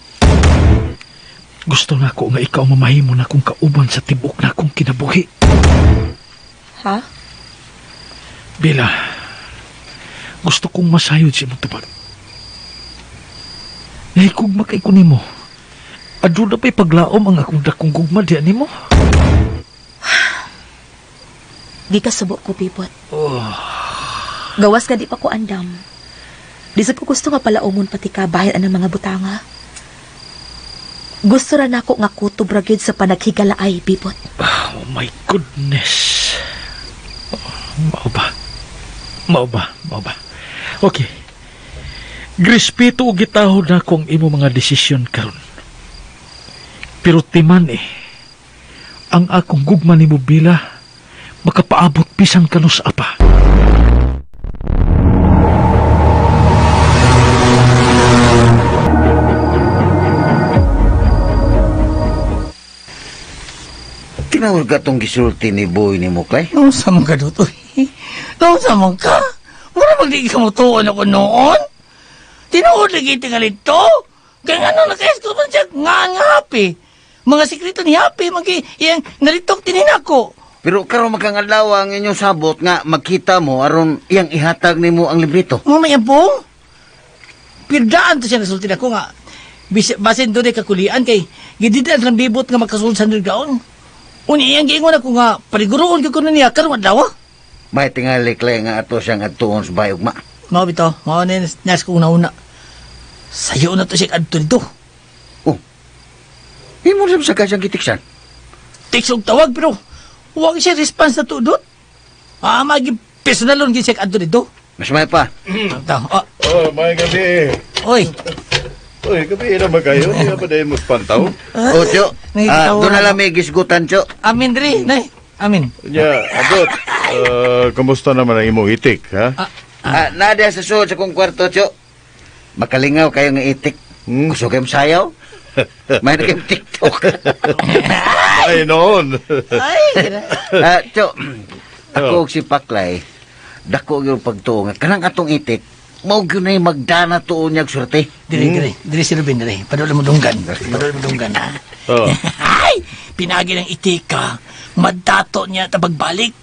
Gusto na ko nga ikaw mamahimo na akong kauban sa tibok na akong kinabuhi. Ha? Bella, gusto kong masayod sa imong tubag. Nahikugma kay ko nimo. Aduna pa'y paglaom ang akong dakong gugma diha nimo. Di ka subo ko, Bibot. Oh. Gawas nga di pa ko andam. Di sad ko gusto nga palaumon pati ka bahin anang mga butanga. Gusto ra nako nga kutob ra gyud sa panaghigalaay, Bibot. Oh my goodness. Oh, mao ba? Mao ba? Mao ba? Okay. Grespeto ug gitahod na ko ang imo mga desisyon karon. Pero timan eh, ang akong gugma nimo, Bila, makapaabot bisan kanus apa. Tinawag ka tong gisulti ni Boy ni mo, Klay? Naunsa man ka, Dutoy? Naunsa man ka? Mura magdi ka mo tuon ako noon? Tinuod lagi tingali to? Kaya nga nung naka-escort man siya, nga nga happy. Mga sikreto ni Happy, magi iyang nalitok tinin ako. Pero karon magkangadlaw ang inyong sabot nga magkita mo aron iyang ihatag nimo ang librito. Mo may ampong? Pirdaan to siya nasulti ako nga. Basin doon ay kakulian kay gididaan silang bibot nga makasulod sa underground. Unya iyang giingon ako nga paliguroon gyud ko na niya karon adlaw. May tingali, Klay, nga ato siyang adtuon sa bayog ma. Mao bitaw, mao ni nas ko una-una. Sayo na to siya adto dito. Oh. Imo sa sa siyang gitiksan. Text og tawag pero wa siya response na to dot. Magi personalon gyud siya adto dito. Mas may pa. Taw. Oh, Oh, may gabi. oy. Uy, gabi na ba kayo? Di ba dahil mo pantaw? Oh, Cho. Doon na lang may gisgutan, Cho. Amin diri, nay. Amin. Nya, Abot. Kamusta naman ang imong itik, ha? Nadia sa sulod sa kong kwarto, Cho. Makalingaw kayo nga itik. Gusto kayong sayaw? May na kayong TikTok. Ay, noon. Ay, Cho, ako og si Paklay, dako yung pagtuo nga kanang atong itik, mao gyud na magdana tuon niyag swerte. Diri, diri, diri si Ruben, diri. Padula mo dunggan. Padula mo dunggan, ha? Oh. Ay! Pinagi ng itika. Madato niya ta pagbalik.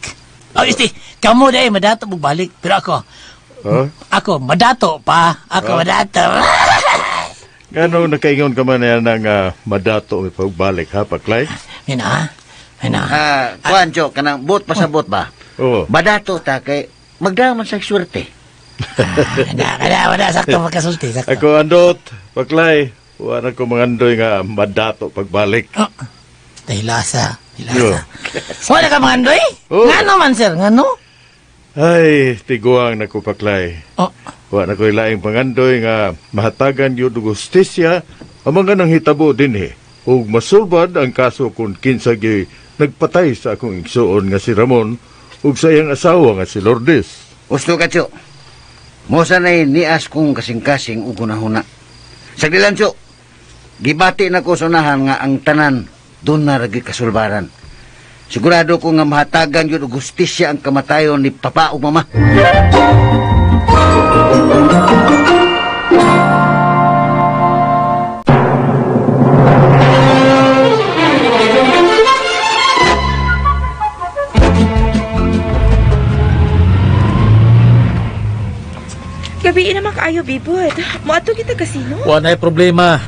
Oh, isti, kamo dahil madato pagbalik. Pero ako, Huh? ako, madato pa. Ako, Ah. madato. Ngano nakaingon ka man yan ng madato may pagbalik, ha, Paklay? Yan ha? Yan ha? Kuan, Cho, kanang buot pasabot ba? Oo. Badato ta kay magdana man sa swerte. Wala, wala, wala. Sakto magkasulti. Sakto. Ako, Andot, Paklay, wala ko mangandoy nga madato pagbalik. Oh. Dahilasa. Yo. Wala ka mga andoy? Oh. Ngano man, sir? Ngano? Ay, tiguang na ko, Paklay. Oh. Wa na ko'y laing pangandoy nga mahatagan yun og hustisya ang mga nanghitabo dinhi ug masulbad ang kaso kung kinsa gyud nagpatay sa akong igsuon nga si Ramon ug sa iyang asawa nga si Lourdes. Gusto ka, Tso. Mosa na'y nias kong kasing-kasing ug hunahuna. Sagdilan, Tso. Gibati na ko sa unahan nga ang tanan doon na ragi kasulbaran. Sigurado ko nga mahatagan yun og hustisya ang kamatayon ni Papa ug Mama. Gabi naman kaayo, Bibot. Moadto kita kasino. Wa na'y problema.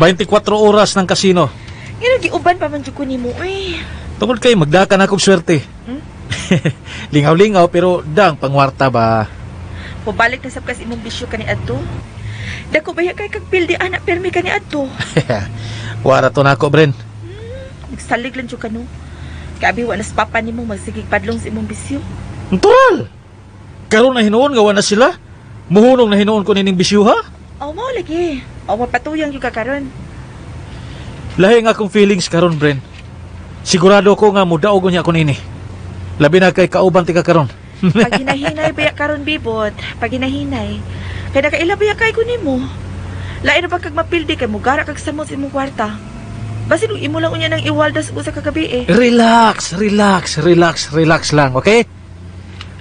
24 oras ng kasino. Ngano giuban pa man jud ko nimo eh. Tungod kay magdaka na akong swerte. Lingaw-lingaw pero dang pangwarta ba. Mobalik na sab kas imong bisyo kani adto. Dako baya kay kag pildi anak permi kani adto. Wara to nako, Bren. Nagsalig lang jud kano. Kabi wa nas papa nimo magsigig padlong sa imong bisyo. Natural. Karon na hinuon gawa na sila. Muhunong na hinuon ko nining bisyo ha. Aw mao lagi. Aw mapatuyang jud ka karon. Lahi nga akong feelings karon, Bren. Sigurado ko nga mudaog niya ako nini. Labi na kay kauban ti ka karon. Pag hinahinay baya karon Bibot, pag hinahinay. Kay nakaila baya kay ko nimo. Lain na ba kag mapildi kay mugara kag samot sa imong kwarta. Basin ug imo lang unya nang iwaldas usa ka gabi eh. Relax, relax, relax, relax lang, okay?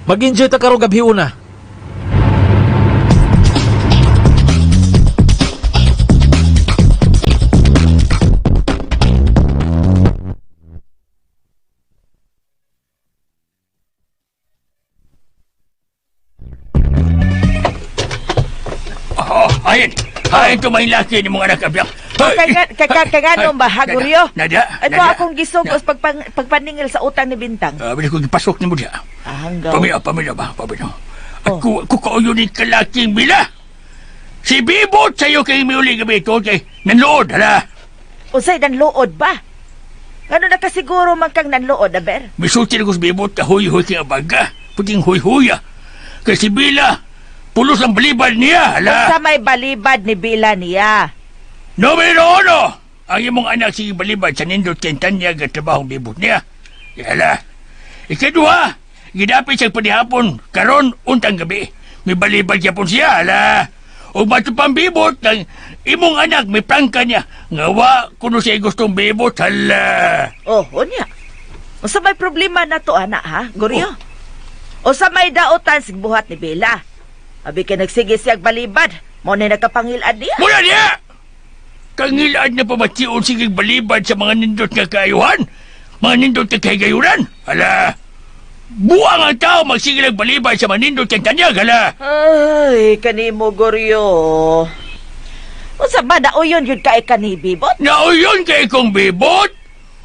Mag-enjoy ta karong gabi una. Oh, ayan. Ayan tumayin laki ni mga anak abyak. Kay kay kay ngano ba ha, Guryo? Nada, Ito nada. akong gisugos pagpaningil sa utang ni Bintang. Ah, uh, ko gipasok nimo diya. Ah, hanggaw. Pamilya, pamilya ba? Pamilya. Ako, ako kauyo ni kalaking bila. Si Bibot sa'yo kay miuli gabi ito kay nanlood, hala. Unsay nanluod ba? Ngano nakasiguro man kang nanluod, aber? Misulti na ko si Bibot ka huy-huy kay abaga. Puting huy-huy ah. Kay si Bila, pulos ang balibad niya, hala. Unsa may balibad ni Bila niya? Numero uno! Ang imong anak sige balibad sa nindot kay tanyag at trabahong bibot niya. Hala. Ikaduha, gidapit siya panihapon, karon untang gabi. May balibad yapon siya, hala. O matupang bibot, ang imong anak may prangka niya. Nga wa, kuno siya gustong bibot, hala. Oh, unya. Unsa may problema na to ana ha, Guryo? Unsa may daotan sig buhat ni Bila? Abi kay nagsige siyag balibad, mo na nagkapangilad niya. Mula niya! Kangilaan na pamation sige balibad sa mga nindot nga kaayuhan, mga nindot nga kahigayunan. Hala! Buang ang tao magsigilag balibad sa mga nindot kang tanyag, hala! Ay, kanimo Guryo. Unsa ba nauyon yun kay kani Bibot? Nauyon kay kong bibot!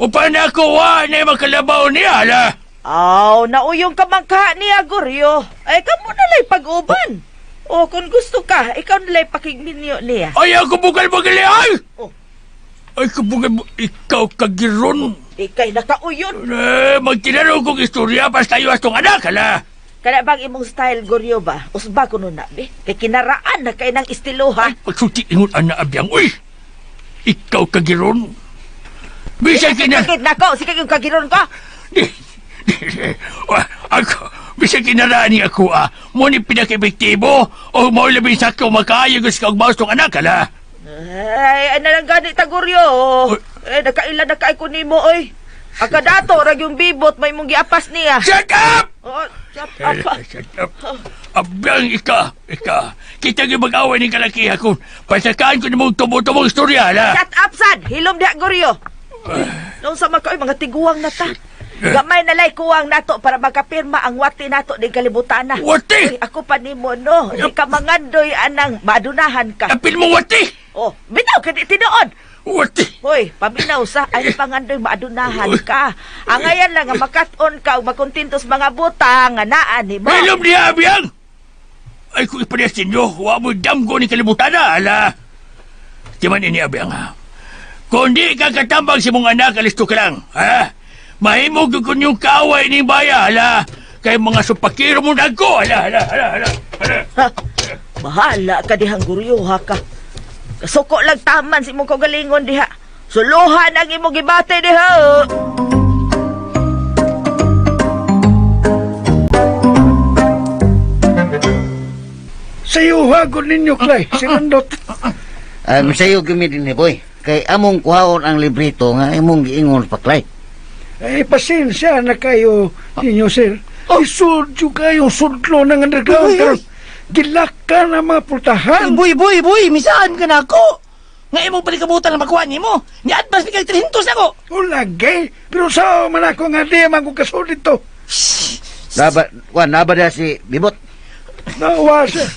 O panakuha na yung makalabaw niya, hala! Aw, nauyong ka man ka niya, Guryo. Ay, kamo na lay pag-uban. O, kung gusto ka, ikaw na lay pakigminyo niya. Ay, ako bugal-bugal ay! Oh. Ay, kabugal ikaw kagiron. Ikay nakauyon. Eh, magtinanong kong istorya pas tayo astong anak, hala! Kana bang imong style, Guryo ba? Usba ko nun na, be. Kay kinaraan na kay ng estilo, ha? Pagsulti ingon ana abiyang, uy! Ikaw kagiron. Bisan kina... Sakit na ko, sige yung kagiron ko. Ako, bisan kinaraan ni ako ah, mo ni pinaka-epektibo o mo labing sakto makaayo gusto kag maus tong anak, hala! Ay, ano lang ganit ta, Guryo. Eh, nakaila na kay ko nimo, oy. Akadato, rag yung bibot, may mong giapas niya. Shut up! Oh, shut up. Shut up. Abiyang ika, ika. Kita gyud mag-away ni kalakiha kung pasakaan ko nimong tubo-tubong istorya, hala! Shut up, sad! Hilom diha, Guryo. Nung sa mga mga tiguang na ta. Gamay na lay kuwang nato para makapirma ang wati nato di kalibutan na. Wati! Uy, ako pa nimo no. Di ka mangandoy anang madunahan ka. Apil mo wati! Oh, bitaw ka di tinuod. Wati! Hoy, paminaw sa ay pangandoy maadunahan ka. Angayan lang nga makat-on ka ug makontento sa mga butang nga naa nimo. Hilom niya, abiyang! Ay, kung iparehas ninyo, wa mo damgo ni kalibutan na, hala! Di man ini, abiyang, ha? Kung di ka katambag sa mong anak, alisto ka lang, ha? Mahimog ko yung kaaway ni baya, hala! Kay mga supakiro mo nagko, hala, hala, hala, hala, hala. Ha, bahala ka dihang guryo ha ka. Suko lang taman si imong kaugalingon diha. Suluhan ang imong gibati diha. Sayo hagod ninyo, Clay. Sinandot. Sayo gumi din ni boy. Kay among kuhaon ang librito nga imong giingon pa, Clay. Eh, pasensya na kayo ninyo, sir. Oh. Isudyo kayo, sudlo ng underground. Uy, uy. Karon, gilak ka na mga pultahan. Boy, boy, boy, misaan ka na ako. Nga imo palikabutan na makuha nimo. Ni advance mi kag 300 ako. O lagi, pero sa man ako nga di man ko kasud dito. Naba, wa, naba na si Bibot. Nawa siya.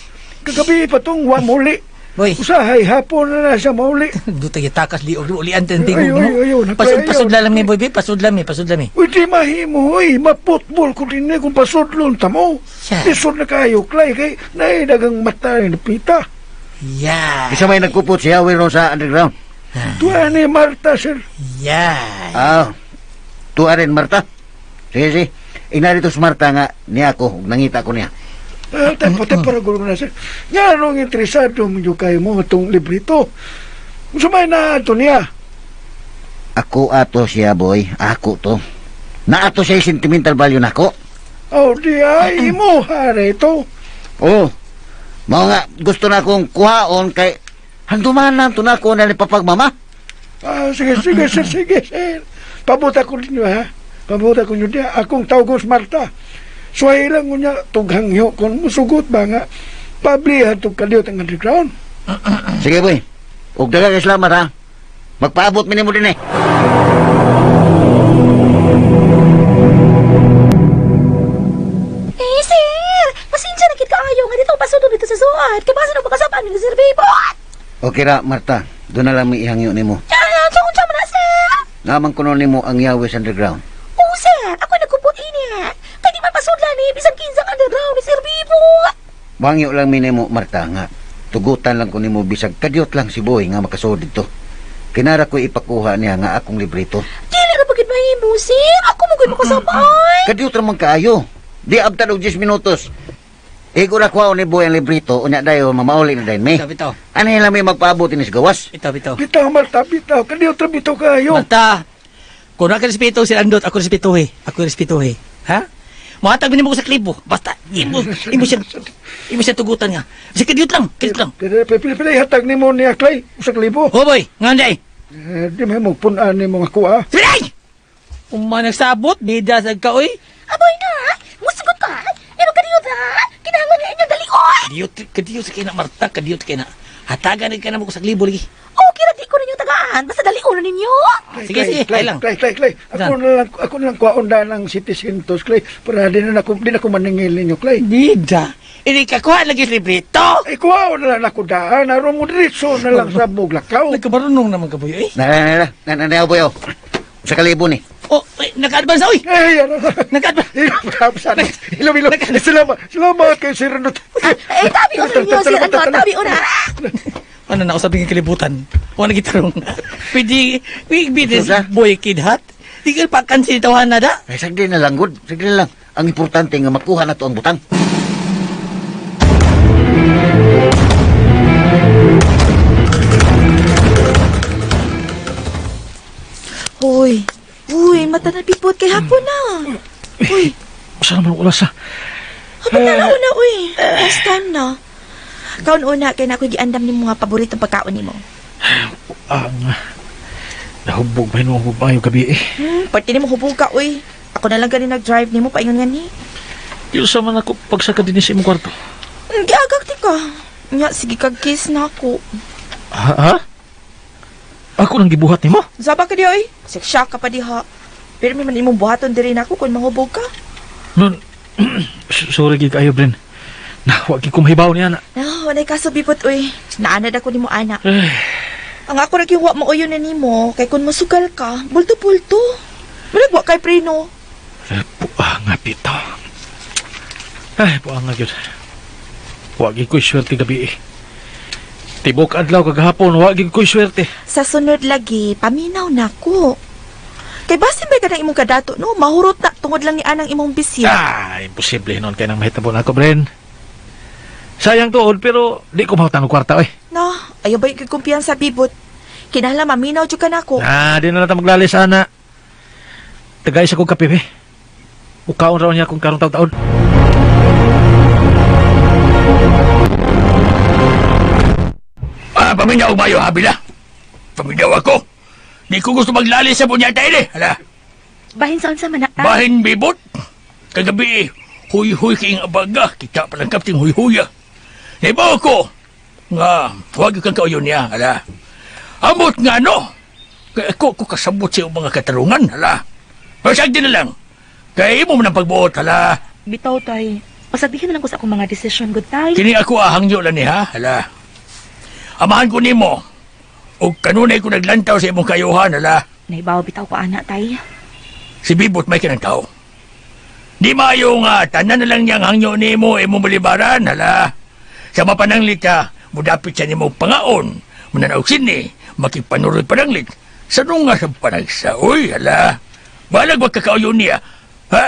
Kagabi pa tong wa muli. Boy. Usahay hapon na na siya mauli. Duta takas liog ulian tan tingog Ay, mo. ay, ay, ay, Pasud ay, pasudla ay. lang mi boy, bi, pasudla mi, pasudla mi. Uy, di mahimo, uy. Maputbol ko din eh kung pasudlon ta mo. Siya. Isod na kayo, Clay, kay naidagang mata ni Pita. Yeah. Isa may nagkupot siya ron sa underground. Tuwa ni Marta, sir. Yeah. Ah, tuwa rin, Marta. Sige, sige. Ina dito si Marta nga niya ako, ug nangita ko niya. Ah, tempo, tempo, gulo na, sir. Nga nung interesado mo yung kayo mo itong librito. Sumay na ito niya. Ako ato siya, boy. Ako to. Naato siya yung sentimental value nako. Oh, di ay, imo, hare ito. Oo. Mao nga, gusto na akong kuhaon kay handumanan to na ako na ni papagmama. Ah, sige, sige, sir, sige, sir. Pabuta ko ninyo, ha? Pabuta ko ninyo niya. Akong tawag ko si Marta. Suway lang ko niya, tughangyo. Kung musugot ba nga, pablihan itong kaliyot ang underground. Sige, boy. Ug daghang salamat, ha. Magpaabot mi nimo din eh. Eh, sir! Pasensya na kit kaayo nga dito pasudlo dito sa suad. Kay basa na makasabaan ni Sir Bibot. Okay ra, Marta. Doon na lang may ihangyo nimo. Ah, so unsa man na, sir? Naman kuno nimo ang yawe sa underground. Oo, sir. Ako nagkupot ini. Kay di man pasudla ni bisan kinsang underground ni Sir Bibot. Wangyo lang mi nimo, Marta, nga. Tugutan lang ko nimo bisag kadyot lang si boy nga makasuod dito. Kinara ko ipakuha niya nga akong librito. Dili ra pagid mahimo, sir. Ako mo ko'y makasabay. Kadyot ra man kaayo. Di abtan og 10 minutos. Igo ra kuha ni boy ang librito, unya dayon mamauli na dayon mi. Ito, bitaw. Ano lang may magpaabot ini sa gawas? Bitaw, bitaw. Bitaw, Marta, bitaw. Kaliyot ra bitaw kayo. Marta, kung ako respeto si Andot, ako respeto eh. Ako respeto eh. Ha? Muhatag mo ko sa klibo. Basta, imo, imo siya tugutan nga. Kasi kadiyot lang, kadiyot lang. Pero pila pila ihatag nimo niya, Clay. Usak libo. Oh boy, nga day. Eh, di may magpunan nimo nga kuha. Sige! Uma nagsabot, bida sa ka, oy. Aboy na, musugot ka. Pero kadiyot ha. Kinahanglan nga inyong dalion. Kadiyot, kadiyot sa kina, Marta, kadiyot sa kina. Hatagan ka na mo ko sa klibo, lagi. Okay ra di ko ninyo tagaan. Basta dalion na ninyo. Sige, sige, Clay, ay lang. Clay, Clay, Clay. Ako na lang, ako na lang kuhaon dahil ang 700, Clay. Para di na ako, di na ako maningil ninyo, Clay. Bida! Ini kakuha lagi sa librito! Ay, kuhaon na lang ako daan. Aron mo diretso na lang sa Buglakaw. Nagkabarunong naman ka, boy, eh. Na na na na na na boy oh. Sa kalibo ni. Oh, eh, naka-advance, oy! Ay, ano? Naka-advance! Ilo, ilo, ilo. Salamat, salamat kay Sir Randot. Eh, tabi una ninyo, sir. Ano, tabi una. Ano na, usapin ng kalibutan. Wala gitarong. Pwede, pwede business Susa? boy kid hat. Di ka pa kansin tawahan na da. Ay, sagdi na lang, good. Sagdi na lang. Ang importante nga makuha na to ang butang. Hoy, uy, mata na Bibot kay hapon na. Uy, Saan naman ang oras ha? hapon na na una, uy. Last time na. Kaon una kay na ako'y giandam nimo nga paboritong pagkaon nimo. Ang nahubog ba yung hubog yung gabi eh. Parte nimo hubog ka, uy. Ako na lang gani nag-drive nimo paingon nga ni. Di sa man ako pagsaka din sa imong kwarto. Giagak ti ka. Nya sige kag kiss na ako. Ha? Ha? Ako nang gibuhat nimo? Saba ka di oy. Siksya ka pa diha. Pero may man imong buhaton diri nako kung mahubog ka. Nun, sorry gid kayo, Bren. Na, wag gid ko mahibaw niya na. No, walay kaso Bibot uy. Naanad ako nimo ana. Eh, Ang ako ra wa mo uyon na nimo kay kun mosugal ka, bulto-bulto. Murag wa kay preno. eh, buanga bitaw. Ay, buanga gyud. Wag gid ko'y swerte gabi eh. Tibok adlaw kagahapon, wag gid ko'y swerte. Sa sunod lagi, paminaw na ko. Kay basin ba ka ng imong kadato, no? Mahurot na tungod lang ni anang imong bisyo. Ah, imposible noon kay nang mahitabo na ako, Bren. Sayang tuod, pero di ko mahutang og kwarta, oy. No, ayaw ba yung kumpiyansa, Bibot? Kinahanglan maminaw jud ka nako. Ah, di na lang ta maglalis, ana. Tagay sa kong kape, be. Ukaon raw niya kung karong taon-taon. Ah, paminaw mayo, habila. Paminaw ako. Di ko gusto maglalis sa bunyata ini. Hala. Bahin sa unsa man na, tay? Bahin bibot. Kagabi, huy-huy kayong abaga. Kita palang kapting huy-huy. Naibaw ko. Nga, huwag kang kauyon niya. Hala. Amot nga no. Kaya ako ko kasabot sa iyong mga katarungan. Hala. Masag din na lang. Kaya imo man ang pagbuot. Hala. Bitaw, tay. Pasagdihin na lang ko sa akong mga desisyon, good tay. Kini ako ahang nyo lang ni ha. Hala. Amahan ko nimo. O kanunay ko naglantaw sa imong kayuhan. Hala. Naibaw bitaw ko ana, tay. Si Bibot may kanang tao. Di maayo nga, tanan na lang niyang hangyo nimo imong balibaran, hala. Sa mapananglit ka, mudapit siya nimo pangaon, mananaw sini, makipanuroy pananglit. Sa nga sa panagsa, uy, hala. Balag wag kakauyo niya, ha?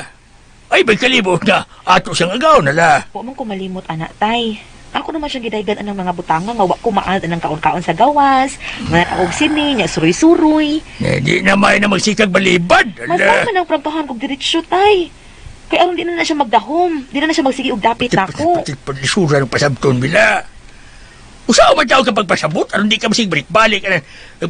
Ay, may kalibot nga, ato siyang agaw, hala. Wa man ko malimot ana, tay. Ako naman siyang gidaygan anang mga butanga nga wa ko maad anang kaon-kaon sa gawas, mga kaog sini, nya suroy-suroy. Eh, di na may na magsikag balibad, Mas hala. man ang prangkahan kog diretsyo, tay. Kay aron di na na siya magdahom, di na na siya magsige og dapit nako. Pati paglisura ng pasabton, bila. Usaw man tao kapag pasabot, aron di ka masig balik-balik,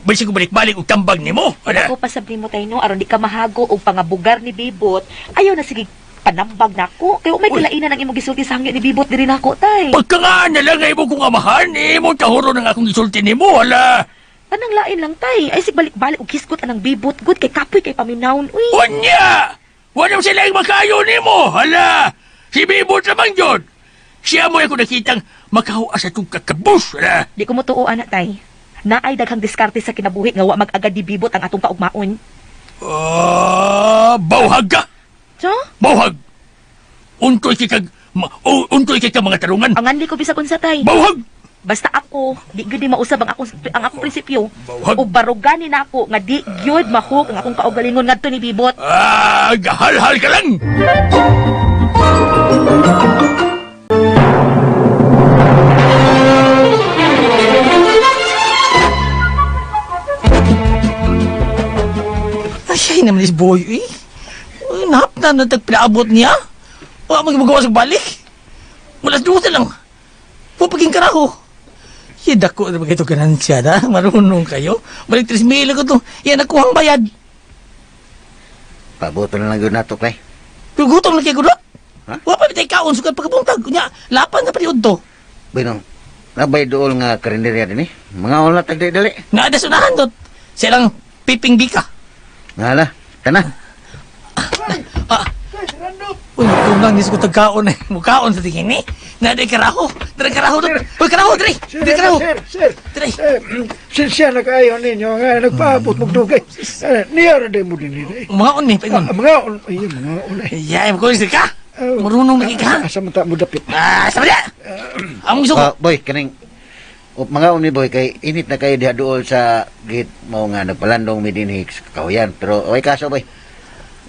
masig balik-balik og tambag nimo. Hala. Ako pasabli mo tay no, aron di ka mahago og pangabugar ni Bibot. Ayaw na sige panambag nako. Kay umay Uy. kalainan ang imong gisulti sa hangyo ni Bibot diri nako, tay. Pagka nga na lang ay mo kong amahan, eh, mo tahuro ng akong isulti nimo, hala. Tanang lain lang tay. Ay sig balik-balik og hisgot anang Bibot gud kay kapoy kay paminawon uy. Unya! Wala mo sila yung makayo nimo, hala. Si Bibot lamang yun. Siya mo ako nakitang makahuas sa itong kakabus, hala. Di ko motuo ana tay. Naay daghang diskarte sa kinabuhi nga wa mag-agad di Bibot ang atong kaugmaon. Ah, bauhag ka! So, Bauhag! Untoy kay kag, untoy kay ka mga tarungan. ang anli ko bisag unsa tay. Bauhag! Basta ako, di gyud ni mausab ang akong prinsipyo. Bauhag. O barugani na ako nga di gyud mahuk ang akong kaugalingon ngadto ni Bibot. Ah, gahalhal ka lang! Ay, ay naman is boy, eh. Uy, nahap na natagpinaabot niya. Wala mo magawa sa balik. Malas dusa lang. Pupaging karaho. Dako na ba ito ganansya na? Marunong kayo. Balik 3,000 ko to. Yan, nakuhang bayad. Pabuto na lang yun nato, Klay. Pero gutom na kayo, gudot. Ha? Wala pa bitay kaon, sukat pagkabuntag. Nya, lapan na paliod to. Bueno, nabay dool nga karinderya din eh. Mga wala tagdali-dali. Naada sunahan dot. Silang piping bika. Nga la, tana. Ah. Uy, tungang nis ko tagkaon eh. Mukaon sa tingin eh. Naada karaho. Dere karaho dot. Uy, karaho, dere. Sir, Dere karaho. sir, sir. Dere. Eh, sinsya na kayo ninyo nga nagpaabot mong dugay. Eh, niya ra mo din eh. Mga on ni, paingon. Ah, mga on, ay, mga on eh. Yeah, mo ka. Marunong lagi ka. Asa man ta mo dapit? Ah, sama dia. Among gusto ko. Ah, boy, kaning mga uni boy kay init na kayo diha dool sa gate mo nga nagpalandong mi dinhi sa Kahuyan. Pero okay kaso boy.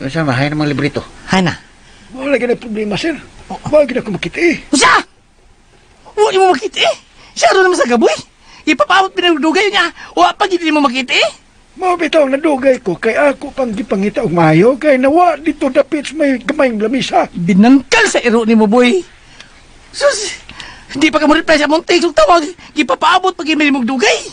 Unsa mahay namang librito. Hay na. Wala gina problema, sir. Wala gina ko makita eh. Usa! Wa mo makita eh. Siya ro naman sa gaboy. Ipapaabot pinagdugay niya. Wa pa gid mo makita eh. Mao bitaw nadugay ko kay ako pang gipangita og maayo kay nawa dito dapit sa may gamayng lamisa. Binangkal sa iro nimo boy. Sus, di pa ka mo reply sa among text ug tawag. Gipapaabot pag email mong dugay.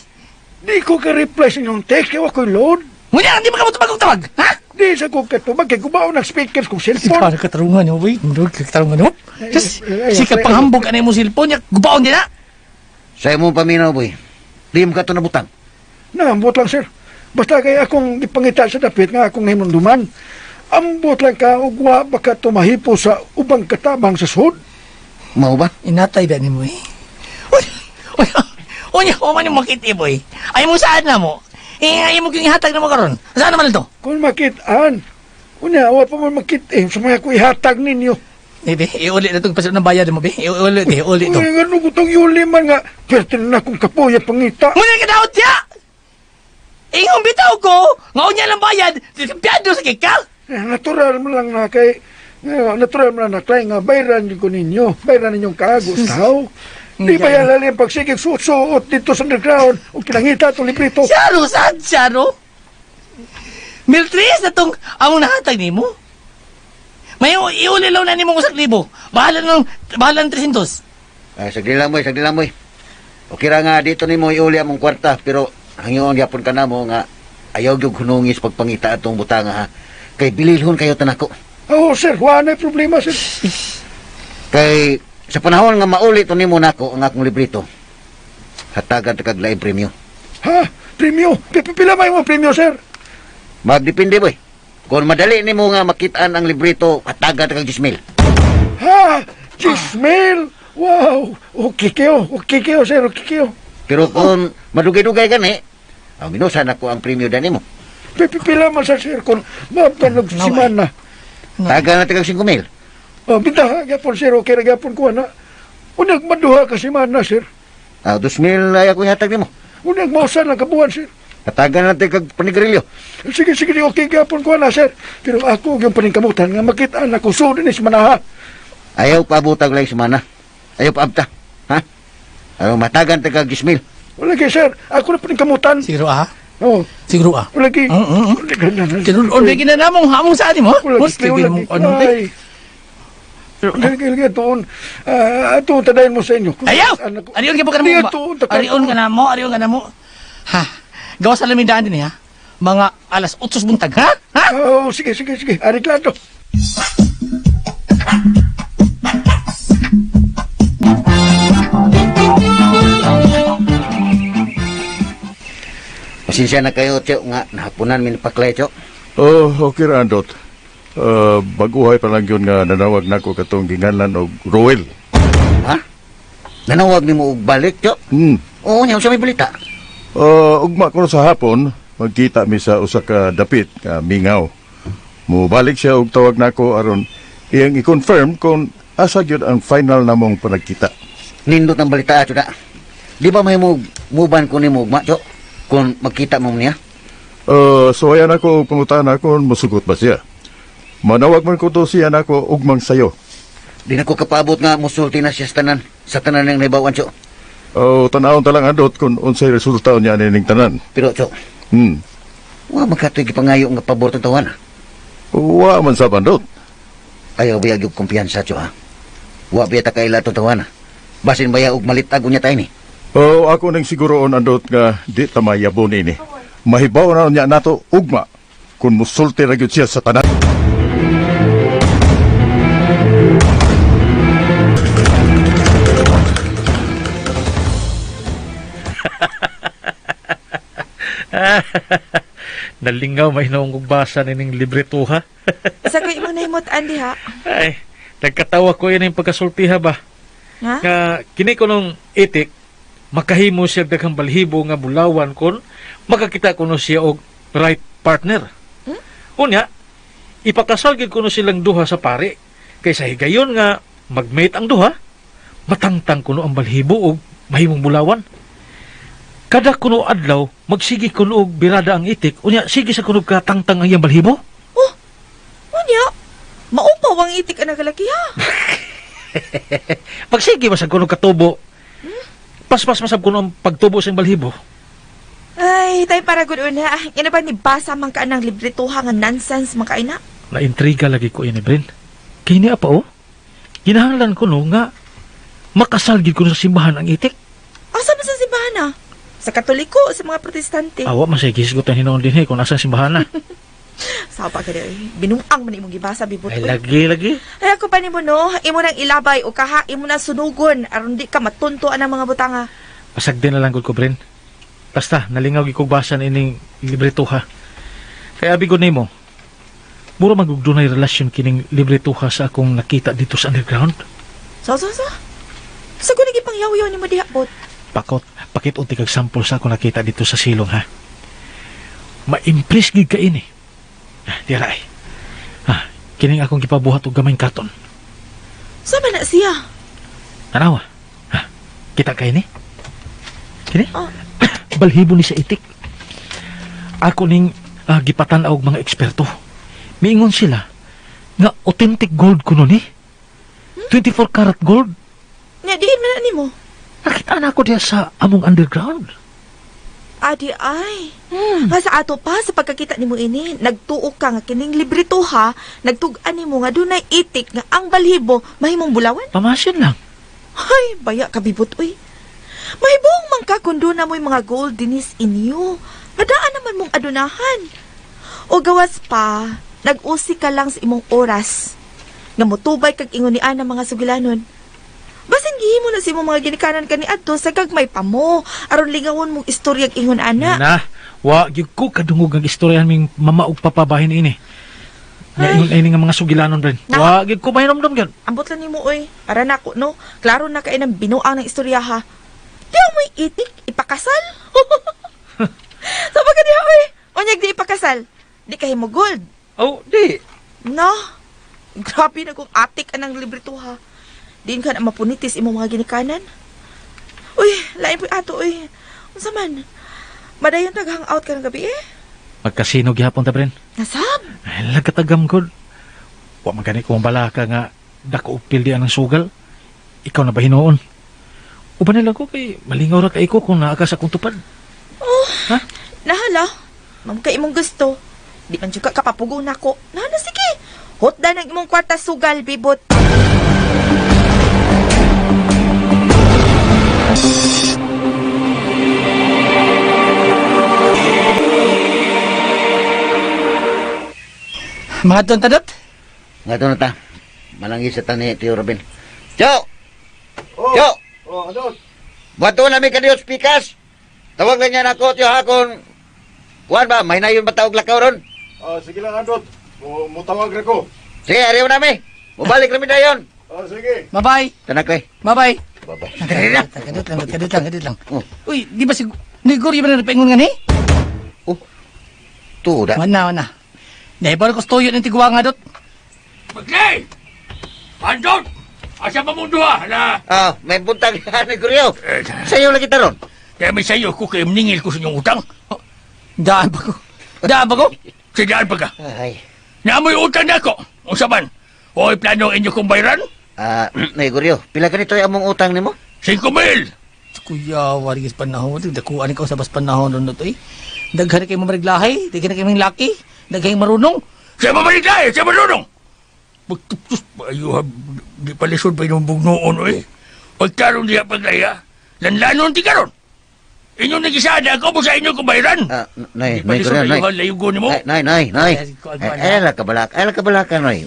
Di ko ka-reply sa inyong text kay wa ko'y load. Ngunya, di pa ka mo tubag og tawag, ha? Di sa ko katubag kay gubaon ang speakers kong Si cellphone. ka katarungan yo, boy. Ndog ka katarungan yo. Sus, Ay, ay, sikat ay, panghambog ani mo cellphone nya, gubaon din na. Sa imong paminaw boy. Di mo ka to nabutang. Naambot lang, sir. Basta kay akong gipangita sa dapit nga akong hinumduman. Ambot lang ka og wa baka tumahipo sa ubang katabang sa sud. Mao ba? Inatay ba nimo eh? Uy, uy, uy, uy, man yung makita eh, boy. Ay mo saan na mo? Eh, ay mo yung ihatag na mo karon. Saan naman ito? Kung makitaan, unya wa pa man makit eh sa mga ko ihatag ninyo. Eh, be, iuli na itong pasok ng bayad mo, be. Iuli, be, iuli ito. Uy, ano ko tong yuli man nga, pwerte na akong kapoya pangita. Muna ka daot ya! Ingong bitaw ko, ngaon niya lang bayad, piyado sa kikal. Eh, natural mo lang na kay, natural mo lang na kay nga bayran ko ninyo, bayran ninyong kagos tao. Di ba yan lalim pagsigig suot-suot dito sa underground o kinangita itong librito? Siyaro, sad, siyaro. 1,300 na tong among nahatag nimo. May iuli lang na nimo 1,000. Bahala nang bahala ng 300. Ay, sagli lang, boy, sagli lang, boy. Okay ra nga dito nimo iuli among kwarta, pero hangyoon gyapon ka namo nga ayaw gyud hunungis pagpangita atong butanga ha. Kay bililhon kayo tanako. Oo, sir, wala na problema, sir. Kay sa panahon nga mauli to nimo nako ang akong librito, hatagan ta kag laing premyo. Ha? Premyo? Pipila may mo premyo, sir? Magdepende, boy. Kung madali nimo nga makitaan ang librito, hatagan ta kag 10,000. Ha? 10,000? Wow! Okay kayo, sir, okay kayo. Pero kung madugay-dugay gani, ang minusan ako ang premyo dani mo. Pipila man sa sir kung mapanog simana. Taga na ta kag 5,000. Oh, bitaha gyapon, sir, okay ra gyapon ko na. Unag maduha ka simana, sir. Ah, 2,000 ay ako ihatag nimo. Unag mausan lang kabuan, sir. Hatagan na ta kag panigrilyo. Sige, sige, okay gyapon ko na, sir. Pero ako yung paningkamutan nga makita na ko sud ni manaha. Ayaw paabutag lang semana. Ayaw paabta. Ha? Ayaw matagan ta kag 10,000. Wala kay sir, ako na paningkamutan. Siguro ah. Oh, Siguro ah. wala kay. Tinuod na namong hamong sa atin mo. Wala kay, wala kay. Ay. Lagi, lagi, tuon. Ah, tuon tadayon mo sa inyo. Ayaw! Arion ka po ka na mo. Tuon, Arion ka na mo, arion ka na mo. Ha? Gawa sa lamindaan din ha. Mga alas 8 buntag, ha? Ha? Oh, sige, sige, sige. Ariklado. Pasensya na kayo, Tio, nga nahaponan mi ni Paklay, Tio. Oh, okay ra, Andot. Baguhay pa lang yun nga nanawag nako katong ginganlan og Roel. Ha? Nanawag nimo og balik, Tio? Oo, niya sa may balita. Ugma ko sa hapon, magkita mi sa usa ka dapit nga mingaw. Mubalik siya og tawag nako aron iyang i-confirm kung asa gyud ang final namong panagkita. Nindot ang balita, Tio, da. Di ba may mo muban ko nimo ugma, Tio? Kung magkita mo niya? So ayan ako og pangutana kung musugot ba siya. Manawag man ko to siya nako ugmang sayo. Di na ko kapaabot nga musulti na siya sa tanan ng naibawan, Tio. Oh, tanawon ta lang andot kung unsay resulta niya nining tanan. Pero, Tio, wa man kato'y gipangayo nga pabor tong tawana. Wa man sa bandot. Ayaw biya gyud kumpiyansa, Tio, ha? Wa biya ta kaila tong tawana. Basin baya og malitag unya tayo ni. Oh, ako nang siguroon andot nga di ta mayabon ini. Mahibaw na niya nato ugma kung musulti ra gyud siya sa tanan. Nalingaw may noong kong basa nining libretuha. Sa ko imong nahimot andi ha. Ay, nagkatawa ko yun yung pagkasultiha ba? Ha? Nga kini ko nung itik, makahimo siya daghang balhibo nga bulawan kon makakita kuno siya og right partner. Unya, ipakasal gid kuno silang duha sa pare kaysa higayon nga magmate ang duha, matangtang kuno ang balhibo og mahimong bulawan. Kada kuno adlaw, magsige kuno og birada ang itik, unya sige sa kuno katangtang ang iyang balhibo. Unya, maupaw ang itik ang nagalaki ha. Pagsige masag kuno katubo. Paspas masab kuno ang pagtubo sa iyang balhibo. Ay, tay para gud una. Ina ba ni basa man ka ng libretuha nga nonsense man ka ina? Naintriga lagi ko ini, Bren. Kay niya pa oh. Ginahanglan ko no nga makasal gid ko sa simbahan ang itik. Asa man sa simbahan ah? Sa Katoliko o sa mga Protestante? Awa man say gisgot ang hinuon dinhi kung nasa simbahan na. Saba ka di. Binuang man imong gibasa bibot. Ay lagi lagi. Ay ako pa nimo no, imo nang ilabay o kaha imo na sunugon aron di ka matunto ang mga butanga. Pasagdi na lang gud ko, Bren. Basta nalingaw gid kog basa ining libretuha. Kay abi ko nimo. Mura magugdunay relasyon kining libretuha sa akong nakita dito sa underground. So so so. Sa ko naging pangyaw-yaw nimo diha bot. Pakot, pakit unti kag sample sa akong nakita dito sa silong ha. Ma-impress gid ka ini. Ah, dira ay. Ah, kining akong gipabuhat og gamayng karton. Sa man na siya? Tanawa. Ha, kita kay ni? Kini? Oh. Balhibo ni sa itik. Ako ning gipatan-aw og mga eksperto. Miingon sila nga authentic gold kuno ni. 24 karat gold. Nya diin man na nimo. Nakita na ako diya sa among underground. Adi ay. Nga sa ato pa sa pagkakita nimo ini, nagtuo ka nga kining librito ha, nagtug-an nimo nga dunay itik nga ang balhibo mahimong bulawan. Pamasin lang. Ay, baya ka bibot uy. Mahibong man ka kung doon na mo'y mga gold dinis inyo. Madaan naman mong adunahan. O gawas pa, nag-usi ka lang sa imong oras. Nga mutubay kag ingon ni ana mga sugilanon. Basin gihimo na sa imong mga ginikanan kani adto sa gagmay pa mo aron lingawon mong istoryag ingon ana. Na, wa gyud ko kadungog ang istoryahan ming mama ug papa bahin ini. Nga ingon ini nga mga sugilanon rin. Na. Wa gyud ko mahinomdom gyud. Ambot lang nimo oy. Para nako no. Klaro na kay nang binuang ng istorya ha. Di mo'y itik ipakasal. Sa so, diha oy. Unyag di ipakasal. Di kay mo gold. Oh, di. No. Grabe na kung atik anang librito ha. Diin ka na mapunitis imong mga ginikanan. Uy, lain po ato uy. Unsa man? Madayon tag hangout ka ng gabi eh. Magkasino gihapon ta Bren. Nasab. Ay, lagkatagam gud. Wa man gani ko mabala ka nga dako og pildi ang sugal. Ikaw na ba hinuon? Uban na lang ko kay malingaw ra kay ko kung naa ka sa akong tupad. Oh. Ha? Nahala. Ma'am kay imong gusto. Di man jud ka kapapugong nako. Nahala sige. Hotdan ang imong kwarta sugal, bibot. Mga doon tadot? Nga to na ta. Malangis sa tani, Tio Robin. Tiyo! Oh, Tiyo! oh, Andot. Bato na mi kaniyo pikas. Tawag lang niya nako, Tiyo, ha, kung... Kuan ba, may nayon ba tawag lakaw ron? Ah, sige lang, Andot. Mutawag ra ko. Sige, ariyo nami. Mubalik rami dayon. Ah, sige. Bye-bye. Tanak eh. Bye-bye. Bye-bye. Kadut lang, kadut lang, kadut lang. Oh. Uy, di ba si Negoryo ba na napaingon nga ni? Oh, tuda. Wana, wana. Dahil ko stoyo ng tiguwa nga dot. Baklay! Andot! Asa pa mong duha na? Ah, may buntag ni Guryo. Sa'yo lagi taron. Kaya may sayo ko kay ningil ko sa inyong utang. Oh, Daan pa ko. Daan pa ko. Sa daan pa ka. Ay. Naamoy utang na ako. Unsa man? Hoy, plano ang inyo kong bayran? Ah, Nay Guryo, pila ganito ay among utang nimo? 5,000! Kuya, warigis panahon. Dakuan ikaw sa bas panahon nun to eh. Daghan kay mamariglahay, daghan kay mga laki, daghan marunong. Siya mamariglahay, siya marunong! Magtuptos pa ayo ha, di palisod pa inyong bugnoon oy. Pagkaroon diya paglaya, lanlanon ti karon. Inyong nagisada ako mo sa inyo kong bayran. Ah, nay, Di nay palisod Guryo, nay. ayo ha, layugo nimo. Nay, nay, nay, nay. Ay, Ay, ay, la kabalak, ay la kabalaka, nay.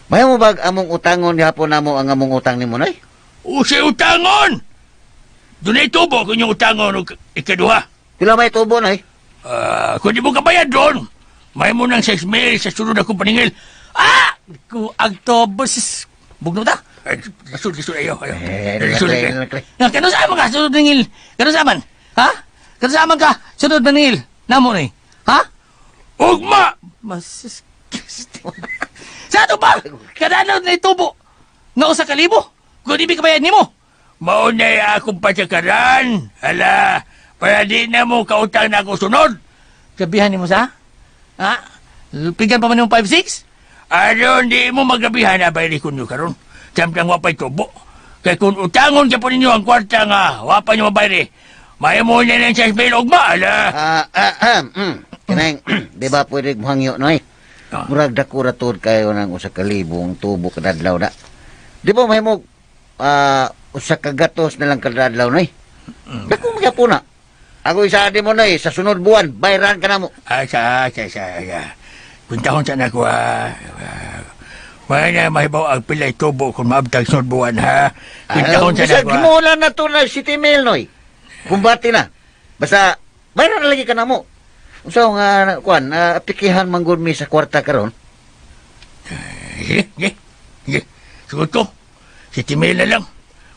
Mayo mo bag among utangon gihapon namo ang among utang nimo, nay? Usi utangon! Dunay tubo kung inyong utangon og ikaduha. Pila may tubo, nay? Ah, kung di mo kabayad doon, may mo ng 6 mil sa sunod akong paningil. Ah! Ku agtobos. Bugno ta. Ay, lisod, lisod, ayo, ayo. Eh, Lisod, ay, eh. ay, Nga kano sa man ka sunod ningil? Kano sa man? Ha? Kano sa man ka sunod maningil? Namo ni. Ha? Ugma! Masis. Sa ato pa? Kada na itubo. Nga usa ka libo. Kung di kabayad nimo. Maunay akong patsakaran. Hala, para di na mo kautang na ako sunod. Gabihan nimo sa? Ha? Pigan pa man nimo 5-6? Aron, di mo magabihan na bayri ko nyo karon. Samtang wapay tubo. Kay kung utangon ka po ninyo ang kwarta nga, wapa nyo mabayri. May mo na ng 6 mil ugma, ala. Ah, ah, ah. Kanang, di ba pwede muhangyo, nay? Ah. Murag dako ra tuod kayo ng usa ka libong tubo kada adlaw na. Di ba mahimo usa ka gatos na lang kada adlaw, nay? Dako magyapon na. Ako isa di mo nay sa sunod buwan bayran ka namo. Ah, sa. Kuntahon sa na ko, ah. May na mahibaw ang pilay tubo kung maabtag sunod buwan, ha? Kuntahon sa na ko, ah. Gimulan na to na City Mail noy. Kumbati na. Basta bayran na lagi ka namo. Unsa nga kuan aplikihan man gud mi sa kwarta karon? Sige, sige, sige. Sugot ko. Si Timel na lang.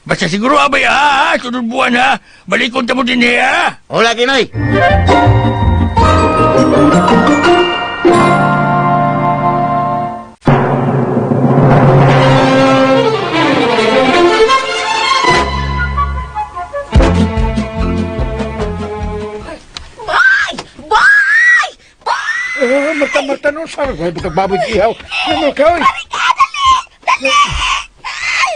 Basta siguro abay, ha, ha? Sunod buwan, ha? Balikon ta mo din, eh, ha? O lagi noy. Bay! Bay! Bay! Eh, Marta, Marta, no, saan? Ay, bukag baboy ihaw. Ano ka, oy? Dali! Ay!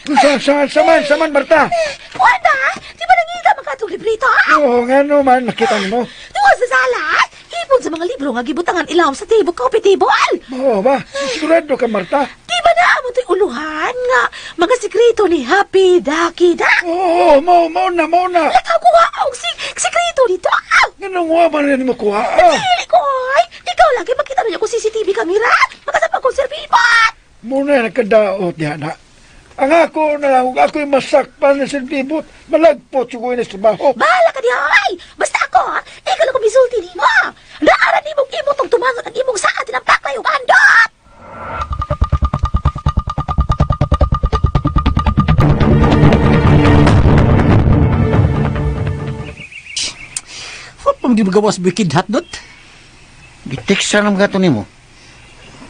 Sa, sa, saman, saman, Marta. Wala Una, di ba nangita makatong librito? Oo, nga no man, nakita nimo. Tuwa sa sala, ipon sa mga libro nga gibutangan ilawom sa table, coffee table. Oo ba? Sigurado ka, Marta? Di ba na amo to'y uluhan nga mga sikreto ni Happy Ducky Duck? Oo, mao, mao na, mao na. Ikaw kuha og sikreto nito. Nganong wa man nimo kuha? Ah? Dili ko, ay. Ikaw lagi makita na niyo kung CCTV camera. Makasapag kong servipot. Muna nagkadaot niya na. Ang ako na lang, ako'y masakpan na silbibot, malagpot siguro na sa trabaho. Bahala ka diha, ay. Basta ako, ha? Ikaw lang kong misulti nimo. Naara nimong imo tong tumangot ang imong saad ng paklay ug andot. Wa pa man magawas bukid hatdot. Giteksa na mga nimo.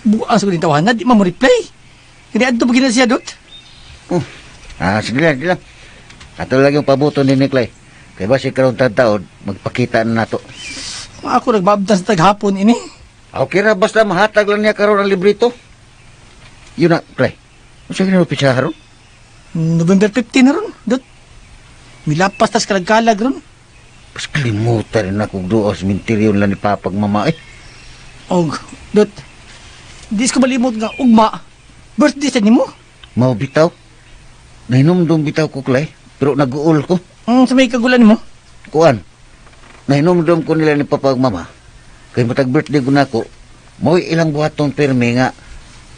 Buang sa kuning tawanan, di man mo reply. Kani adto pa gina siya dot. Oh. Ah, sige lang, sige lang. Ato lang yung pabuto ni Niklay. Kay basi karon taon magpakita na nato. Ako nagbabdan sa taghapon ini. Okay ra basta mahatag lang niya karon ang librito. Yun na, Clay. Unsa gina pitsa haron? November 15 na ron, dot. Milapas tas kalagkalag ron. Pas kalimutan rin ako doon sa minteryo lang ni Papag Mama eh. Og, dot. Dis ko malimot nga ugma. Birthday sa nimo. Mao bitaw. Nahinumdum bitaw ko, Clay. Pero nag-uol ko. Sa may kagulan nimo. Kuan. Nahinumdum ko nila ni Papag Mama. Kay matag birthday ko nako, mo'y ilang buhaton pirmi nga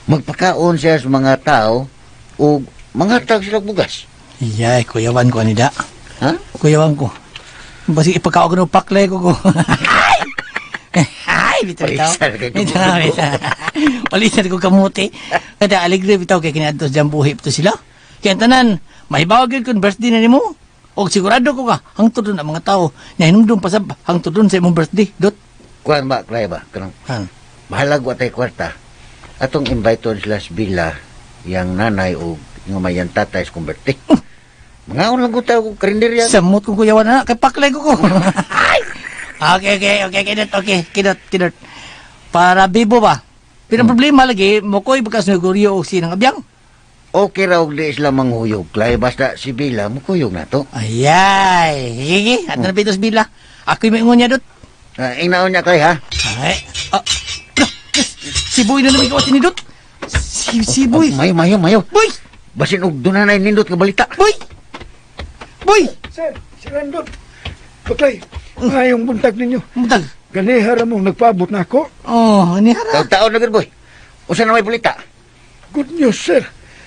magpakaon siya sa mga tao o mga tag sila bugas. Iyay, kuyawan ko anida. Ha? Kuyawan ko. Basi ipagkaog ng paklay ko ko. Ay, bitaw bitaw. Paisal kay Bitaw, bitaw. Palisan ko kamuti. Kada alegre bitaw kay kiniadto sa buhi ito sila. Kaya ang tanan, mahibawag yun kung birthday na nimo. Og sigurado ko ka, hangtod doon ang mga tao. Nahinumdum pa sab, hangtod doon sa imong birthday. Dot. Kuan ba, Clay ba? Kanang Han. mahalag wa tay kwarta. Atong invite sila sa bila yang nanay o yung may yang tatay sa kong birthday. Mga lang ko tao karinderya. Samot kong kuyawan na, kay paklay ko ko. Ay! Okay, okay, okay, kinot, okay, kinot, kinot. Para bibo ba? Pero ang problema lagi, mokoy bakas naguryo o sinang abyang. Okay ra og di sila manghuyog, Clay. Basta si Bila mukuyog na to. Ayay, sige, at na pitos bila. Ako'y maingon niya dot. Ah, ingnaon niya, Clay, ha? Ay, ah, si Boy na naman ikaw ni Dot. Si Boy. Oh, mayo, mayo, mayo. Boy! Basin og doon na nindot nga balita. Boy! Boy! Sir, Sir Andot. Paklay, ngayong buntag ninyo. Buntag. Ganihara mong nagpaabot na ako. Oh, nihara. Taon na gud, boy. Usa na may balita. Good news, sir.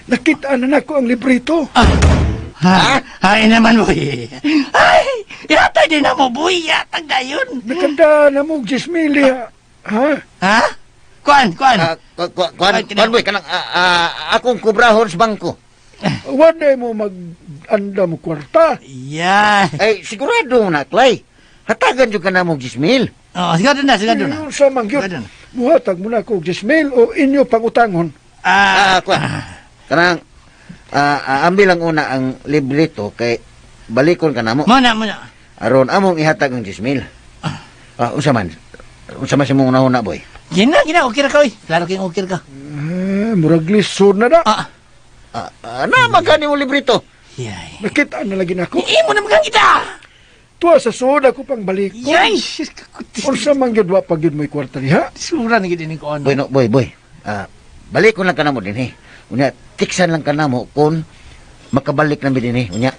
Nakita na nako ang librito. Ah. Ha? Ay naman, boy. Ay, yata din na mo, boy. Yatag na yun. Nakanda na mo, Gismili, ha? Ha? Ha? Kuan, kuan. Ah, kuan, kuan, boy, kanang akong kubrahon sa bangko. Wala mo mag-anda mo kwarta. Yeah. Ay, sigurado na, Clay. Hatagan jud ka na mo 10,000. Oh, sigurado na, sigurado na. Yun sa mangyot. Muhatag mo na ko 10,000 o inyo pangutangon. Ah, kuan. Kanang ambil lang una ang librito kay balikon ka na mo. Muna, muna. Aron among ihatag ang 10,000. Ah, unsa man? Unsa man sa imong unahuna, boy? Gina, gina, okay ra ka, oy. Klaro kayong okay ra ka. Ah, murag lisod na na. Ah. Na magkani mo librito? Yay. Nakita na lagi nako. Imo na magang kita. Tuwa sa sud ako pang balik. Yay! Unsa man gyud wa pa gyud mo'y kwarta diha? Sura na gyud ini ko ano. Boy, no, boy, boy. Ah, balikon lang ka na mo din, eh. Unya, tiksan lang ka na mo kung makabalik na mi din, eh. Unya.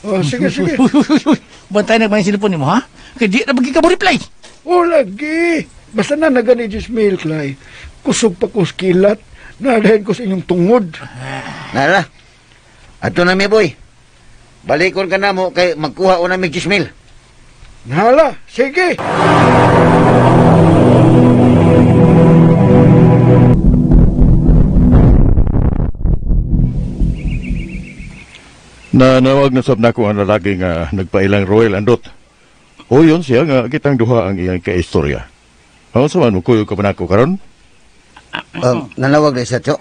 Oh, sige, sige. Uy, uy, uy, uy. Bantay na ba yung cellphone nimo, ha? Kay di na bagi ka mo reply. Oh, lagi. Basta na nagani 10,000, Clay. Kusog pa ko sa kilat. Nadahin ko sa inyong tungod. Nala. Ato na mi, boy. Balikon ka na mo kay magkuha o na mi 10,000. Nala, sige. Nanawag na sab nako ang lalaki nga nagpailang Royal Andot. O yun siya nga kitang duha ang iyang kaistorya. Ang sa man mo kuyog ka pa nako karon? Nanawag na siya, Chok.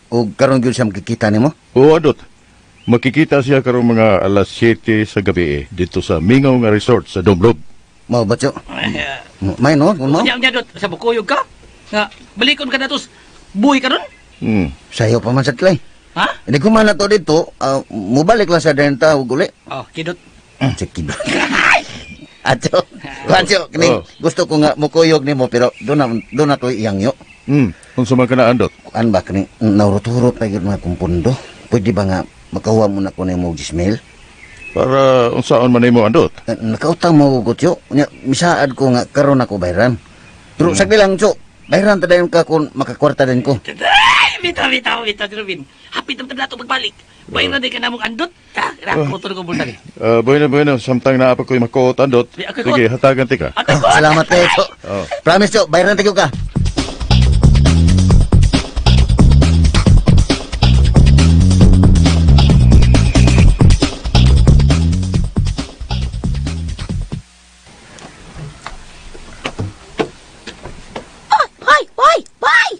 O karon gyud siya makikita nimo? Oo, Andot. Makikita siya karon mga alas 7 sa gabi eh, dito sa Mingaw nga Resort sa Dumlog. Mao ba, Chok? May no, kung mao. Unya, unya, dot. Sa bukuyog ka. Nga, balikon ka na tos. Buhi ka ron. Sayo pa man sa Clay. Ha? Hindi ko man na to dito, mubalik lang sa denta ug uli. Oh, kidot. Sige. Acho, Acho, kini Oh. gusto ko nga mukuyog nimo pero doon na doon na ko iyang yo. Unsa man ka na Andot? Kuan ba kini naurot-urot pa gyud mga kumpundo. Pwede ba nga makahuwa mo na ko nimo og Gismail? Para unsaon man nimo Andot? Nakautang mo ko tiyo. Nya misaad ko nga karon ako bayran. Pero sagdi lang tiyo. Bayran ta dayon ka kung makakwarta din ko. Ay, bitaw, bitaw, bitaw, Ruben. Hapit ang tablato pagbalik. Bayaran din ka na mong andot. Ha? Rako, tulog ko bultag. Bueno, bueno, samtang naa pa ko'y makuot Andot. Di, ako'y Sige, hatagan ti ka. Oh, salamat kayo, tiyo. Oh. Promise tiyo, bayran tayo ka. Hoy, hoy, hoy!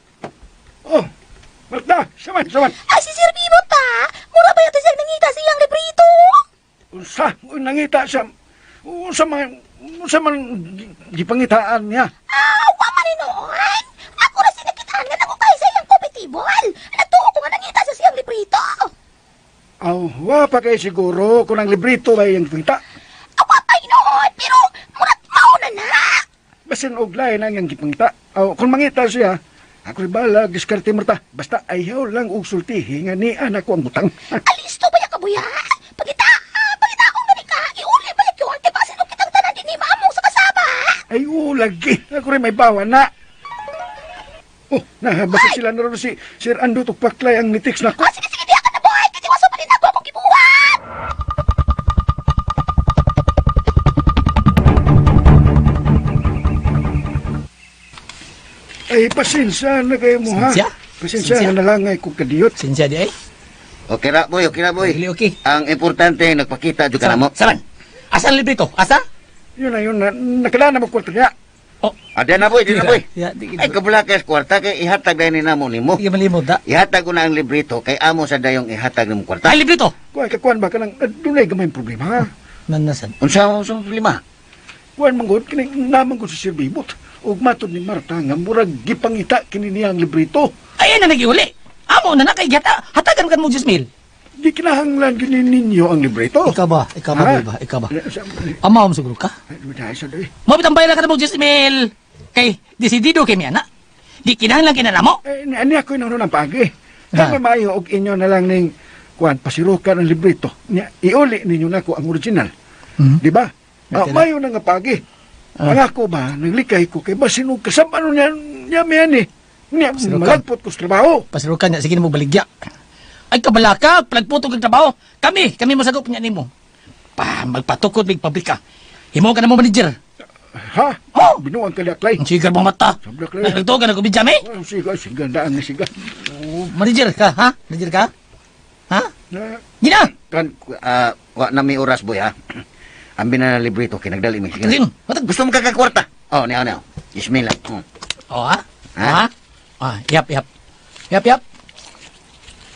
Oh, Marta, saman, saman. Ay, si Sir Bibot ta! Mura ba yata siyang nangita sa iyang librito? Unsa, nangita siya. Unsa man, unsa man gipangitaan niya. Ah, wa man noon! Ako na sinakitaan nga nangukay sa iyang coffee table. Nagtuo ko nga nangita sa siyang librito. Aw, wa pa kay siguro kung ang librito ay ang pangita. Awa pa noon, pero murag mauna na. Basin og lain ang iyang gipangita. Aw, kung mangita siya, ako rin bala, diskarte Marta. Basta ayaw lang og sultihi nga ni anak ko ang butang. Alisto ba ya kabuya? Pagita, pagita akong gani ka, iuli balik yun, kay basin og kitang tanan din ni mamong sa kasaba. Ay, oo, lagi. Ako rin may bawa na. Oh, nahabasa sila na ron si Sir Ando Tugpaklay ang nitix na ko. Oh, sige, sige, diya ka na boy, kasi waso pa rin ako akong gibuhat. Ay, pasensya na kayo mo, ha? Sinsya? Pasensya Sinsya? na lang ay kung kadiyot. Sinsya di ay. Okay ra, boy, okay ra, boy. Dili, okay. Ang importante, nagpakita jud ka na mo. Saman. Asa ang librito? Asa? Yun na, yun na. Nakala na mo kwarta niya. Oh. Ah, di na, boy, di na, boy. Ya, di, Ay, kabula kay kwarta kay ihatag dahil ni namo nimo. Di malimod da. Ihatag ko na ang librito kay amo sa dayong ihatag nimo kwarta. Ay, librito. Kuan, kakuan ba ka lang? Dunay gamay problema, ha? Nanasan. Unsa unsa ang problema? Kuan manggod, kini naman ko si Sir Bibot. Ug matod ni Marta nga murag gipangita kini niya ang librito. Ay, na nagiuli. Amo na na kay gata. Hatagan kan mo Gismail. Di kinahanglan gini ninyo ang librito. Ikaw ba? Ikaw ba, Ha? boy ba? Ikaw ba? Ama mo siguro ka? Mabitang bayaran ka na mo Gismail. Kay desidido kay mi ana. Di kinahanglan kinanamo. Eh, ani ako yung ng pagi. Ha. Kaya maayo og inyo na lang ning kuan pasirukan ang librito. Nya iuli ninyo nako ang original. Hmm? Di ba? Ah, Okay na. mayo na nga pagi. Ah. Ang ako ba naglikay ko kay basin og kasab ano niya niya mi ani. Niya Pasirukan. malagpot ko sa trabaho. Pasirukan niya, sige na mo baligya. Ay, kabalaka, plagputog ang trabaho. Kami, kami masagop niya nimo. Pa, magpatukod mig pabrika. Himo ka na mo manager. Ha? Oh! Binuang ka laklay. Ang sigar mong mata. Sabla klay. Nagtugan ako bijame. Oh, siga, siga, daan na siga. Oh, manager ka, ha? Manager ka? Ha? Na, Gina! Kan wa na may oras boy ha. Ambi na na librito kay nagdali mi. Sige na. Tagin, matag. Gusto mo kakakwarta? Oh, niyaw niyaw. Ismail lang. Oh, ha? Ha? Ha? Ah, yap, yap. Yap, yap.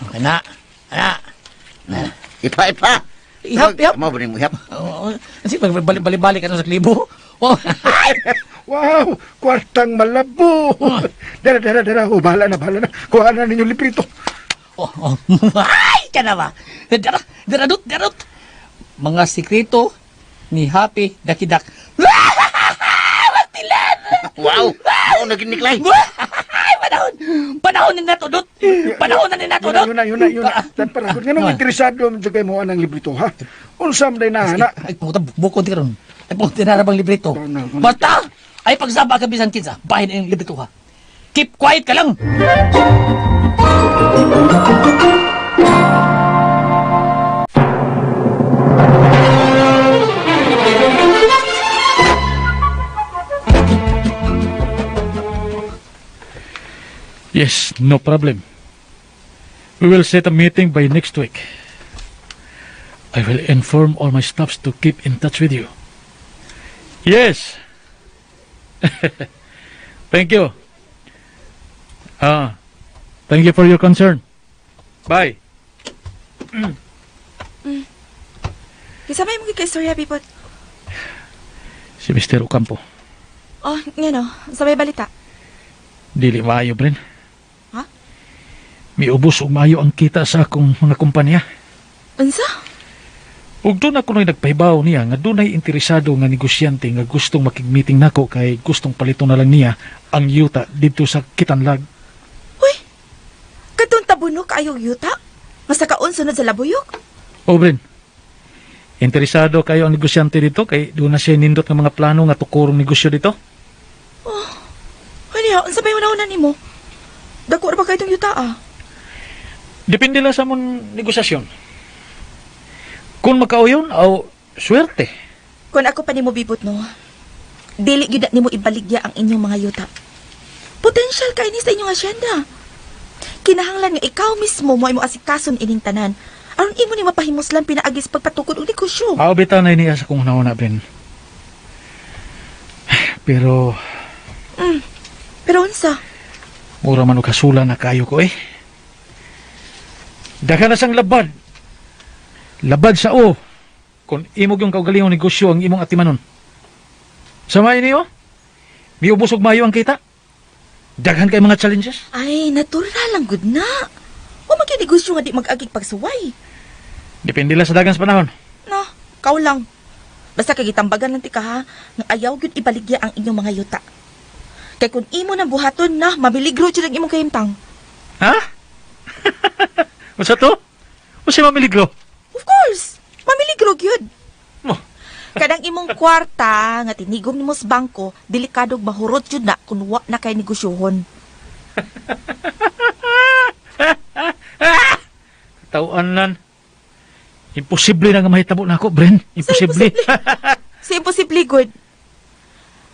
Okay na. Ana. Ipa ipa. Ihap, ihap. Mo ba nimo ihap? Oo. Kasi balik-balik ka na sa klibo. Wow. Wow, kwartang malabo. Dara, dara, dara. Oh, bahala na, bahala na. Kuha na ninyo librito. Oh, oh. Ay, ka na ba? Dara, daradot, darot. Mga sikreto ni Happy Dakidak. Magtilan! Wow! Wow, naginiklay. Ay, panahon! Panahon na natudot! Panahon na natudot! Yun na, yun na, yun na. Tan para kung nganong interesado man jud kay mo anang librito ha. Unsa man day na ana? Ay, puta, bukod ka ron. Ay, puta na bang librito. Basta! Ay, pagsaba ka bisan kinsa, bahin ang librito ha. Keep quiet ka lang! Yes, no problem. We will set a meeting by next week. I will inform all my staffs to keep in touch with you. Yes. Thank you. Ah, thank you for your concern. Bye. Kinsa may mong gikaistorya, Bibot? Si Mr. Ocampo. Oh, ngano, sa may balita. Dili maayo, Bren. Ha? Miubos og maayo ang kita sa akong mga kumpanya. Unsa? Ug doon ako na'y nagpahibaw niya nga dunay interesado nga negosyante nga gustong makig-meeting nako kay gustong palito na lang niya ang yuta didto sa Kitanlag. Uy, katong tabuno kaayong yuta? Masa kaon sunod sa labuyok? O Bren, interesado kayo ang negosyante dito kay doon na siya nindot ng mga plano nga tukorong negosyo dito. Oh, ano unsa may una-una nimo? Dako ra ba kay itong yuta ah? Depende lang sa mong negosasyon. Kung makauyon, aw swerte. Kung ako pa nimo bibot no, dili gyud na nimo ibaligya ang inyong mga yuta. Potential kay ni sa inyong asyenda. Kinahanglan nga ikaw mismo mo imo asikason ining tanan. Aron imo ni mapahimuslan pinaagis pagpatukod og negosyo. Aw bitaw na niya sa kung una Bren. Pero Pero unsa? mura man og kasula na kayo ko eh. Daghan na sang labad. Labad sa o. Kung imog yung kaugalingong negosyo ang imong atimanon. Sa mayo niyo, miubos og mayo ang kita. Daghan kay mga challenges. Ay, natural lang gud na. O magyud negosyo nga di mag-agig pagsuway. Depende lang sa dagan sa panahon. No, kau lang. Basta kay gitambagan lang ti ka ha, nga ayaw gyud ibaligya ang inyong mga yuta. Kay kung imo nang buhaton na, mamiligro jud ang imong kahimtang. Ha? Unsa to? Unsa mamiligro? Of course, mamiligro gyud. Mo. Kanang imong kwarta nga tinigom nimo sa bangko, delikado mahurot jud na kun wa na kay negosyohon. Tauanan. Imposible na nga mahitabo na ako, Bren. Imposible. Sa imposible good.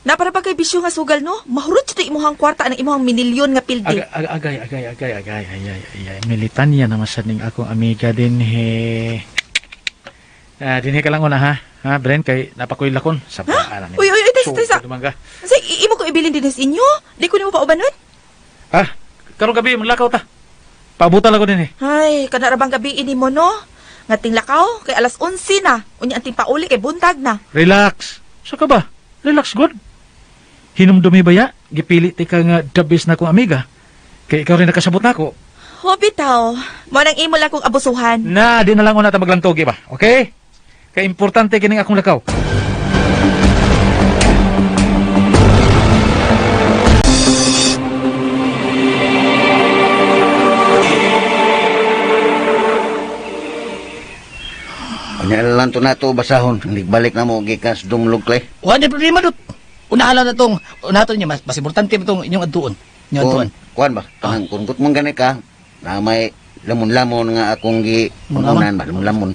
Napara pa kay bisyo nga sugal no? Mahurot jud ang imong kwarta ang imong minilyon nga pildi. Agay, agay, agay, agay, agay, ay, ay, ay, ay. Militanya naman sa ning akong amiga din he. Ah, dinhi ka lang una ha. Ha, Bren, kay napakoy lakon sa paanan. Uy, uy, uy, tesa, tesa. Dumangga. Sa imo ko ibilin din sa inyo? Di ko nimo paubanon? Ah, karong gabi maglakaw ta. Paabutan lang ko din eh. Ay, kana ra bang gabi ini mo no? Nga tinglakaw kay alas 11 na. Unya ang pauli kay buntag na. Relax. Sa ka ba? Relax good. Hinumdumi ba ya? Gipili ti ka nga the best na akong amiga. Kay ikaw rin nakasabot nako. Ho bitaw. Mo nang imo lang kong abusuhan. Na, di na lang una ta maglantogi ba? Okay? Kay importante kining akong lakaw. Unya lang to nato basahon. Nagbalik na mo gikan sa dumlog klay. Wala na problema dot. Unahan lang na tong, unahan to niya, mas importante mo tong inyong adtuon. Inyong adtuon. Kuan ba? Kanang kung mong gani ka, na may lamon-lamon nga akong gi Lamon-lamon? unan ba lamon-lamon.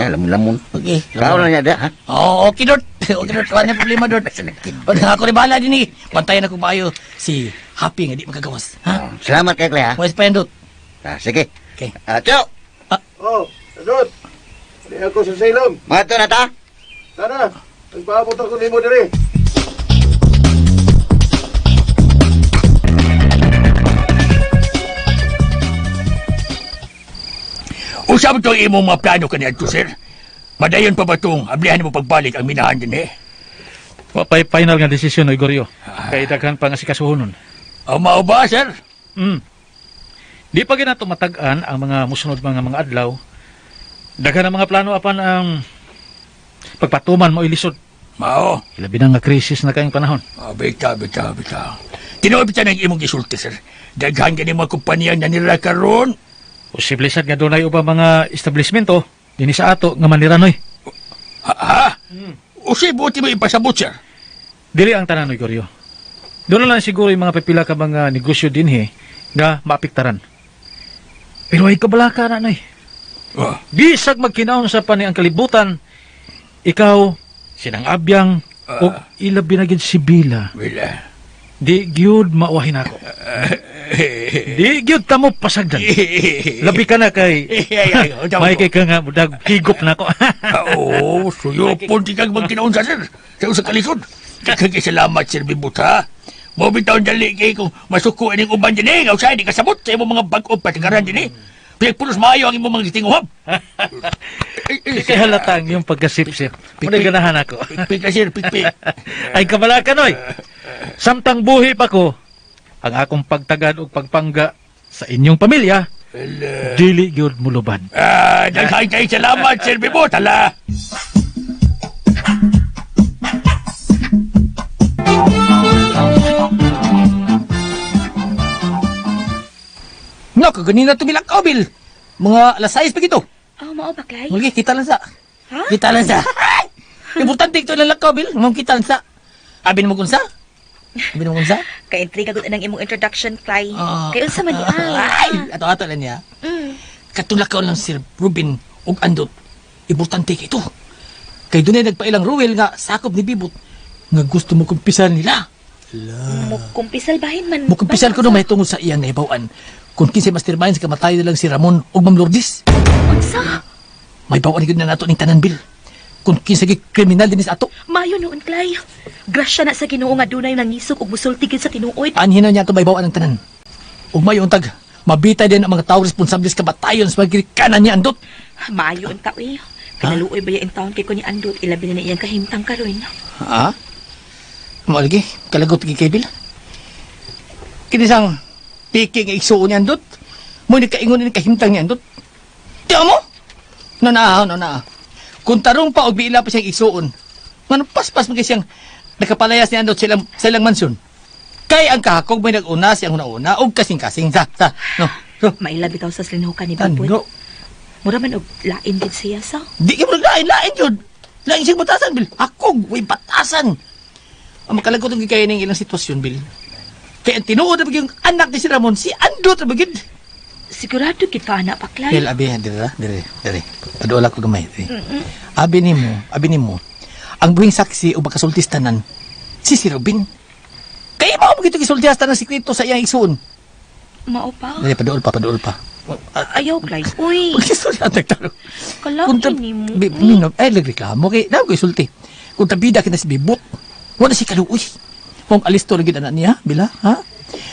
Ya, lamon-lamon. Okay. Kao na niya da, ha? Oh, okay dot. Okay dot. Wala na problema dot. Wala ako rin bahala din eh. Bantayan ako maayo si Happy nga di makagawas. Ha? Salamat kay Clay, ha? Wala pa yan dot. Ah, sige. Okay. Ah, ciao. Oh, Dot. Di ako sa silong. Mga to na ta. Tara, nagpaabot ako nimo diri. Usab to ang imong mga plano kaniadto, sir. Madayon pa ba itong ablihan mo pagbalik ang minahan din eh? Wa pa'y final nga desisyon, oy Goryo. Kay daghan pa nga sikasuhonon. Ang mao ba, sir? Di pa ginato matag-an ang mga musunod mga adlaw. Daghan ang mga plano apan ang pagpatuman mo ilisod. Mao. Ilabi na nga krisis na kayong panahon. Ah, bita, bita, bita. Tinuod bita ng imong gisulti, sir. Daghan gani mga kumpanya na nila karon. Posible sad nga dunay uba mga establishmento dinhi sa ato nga maniranoy. Ha? Ha? Usi buti mo ipasabot, sir. Dili ang tanan, oy Goryo. Doon na lang siguro yung mga pipila ka mga negosyo dinhi nga maapektaran. Pero ay kabalaka na noy. Oh. Bisag magkinaon sa pani ang kalibutan, ikaw, sinang abyang, o ilabi na gid si Bila. Bila. Di gyud mauwahin ako. Di gyud tamo pasagdan. Labi ka na kay may kay ka nga mudag higop na ako. Oo, suyo punti kang magkinaon sa sir. Sa usa ka lisod. Daghang kay salamat, Sir Bibot, ha? Mo bitaw dali kay kung masuko ining uban din eh. Usahay di kasabot sa imong mga bag-o patigaran din eh. Pinagpulos maayo ang imong mga gitinguhab. Di kay halatang yung pagkasipsip. Muna ganahan ako. Pikpik ka, sir, pikpik. Ay kabalaka noy. Samtang buhi pa ko, ang akong pagtagad og pagpangga sa inyong pamilya, Dili gyud mulubad. Ah, daghan kay salamat, Sir Bibot, hala. No, kaganina to bilakaw, Bill. Mga alas 6 pa gito. Oh, mao ba, Clay? Mulgi, kita lang sa. Ha? Kita lang sa. Importante ito lang lakaw, Bill. Mong kita lang sa. Abi na mo kung sa. Abi na mo kung sa. Ka-intriga gud nang imong introduction, Clay. Ah. Kay unsa man ni ay? Ay, ato-ato lang niya. Katulakaw lang Sir Ruben ug Andot. Importante kay ito. Kay dunay nagpailang Ruel nga sakop ni Bibot nga gusto mo kumpisal nila. Mukumpisal bahin man. Mukumpisal ko no mahitungod sa iyang nahibaw-an. Kung kinsay mastermind sa kamatayon na lang si Ramon ug Ma'am Lourdes. Unsa? May bawaan gyud na nato ning tanan Bill. Kung kinsa gyud kriminal dinhi sa ato. Mayo noon, Clay. Grasya na sa Ginoo nga dunay nangisog ug musulti gyud sa tinuod. Anhin na niya ato may bawaan ang tanan. Ug mayo untag mabitay din ang mga tao responsable sa kamatayon sa mga niya Andot. Maayo unta eh. Kinaluoy ba in town kay ko ni Andot ilabi na na iyang kahimtang karon. Ha? Mao lagi, kalagot gi kay Bill. Kini sang piki nga igsuon ni Andot. Mo ni kaingon ni kahimtang ni Andot. Tiyo mo? No na, no na. Kung tarong pa og biila pa siyang igsuon, ngano paspas man kay siyang nakapalayas ni Andot sa ilang, sa ilang mansyon. Kay ang kahakog may nag-una siyang una-una og kasing-kasing sa sa no. No. Maila bitaw sa slinukan ni Bibot. Tando. Mura man og lain gid siya sa. Di ka mo lain, lain yun. Lain siyang batasan, Bill. Akog, way batasan. Ang makalagot ang gikayo ng ilang sitwasyon, Bill. Kaya ang tinuod na yung anak ni si Ramon, si Andot na bagid. Sigurado gid ka ana pa, Clay. Bill, abi, dire, dire, dire. Paduala ko gamay. Dire. Abi nimo, abi nimo. Ang buhing saksi o makasultis tanan, si si Robin. Kaya mao mo gito gisultihan tanan sikreto sa iyang igsuon. Mao pa. Dire, paduol pa, paduol pa. Ayaw, Clay. Uy, Pagkisulti ang tagtalo. kalaki nimo. Bi, ay, nagreklamo kay, naam ko isulti. Kung tabida kita si Bibot, wala si kaluoy. Kung alisto lagi anak niya, bila, ha?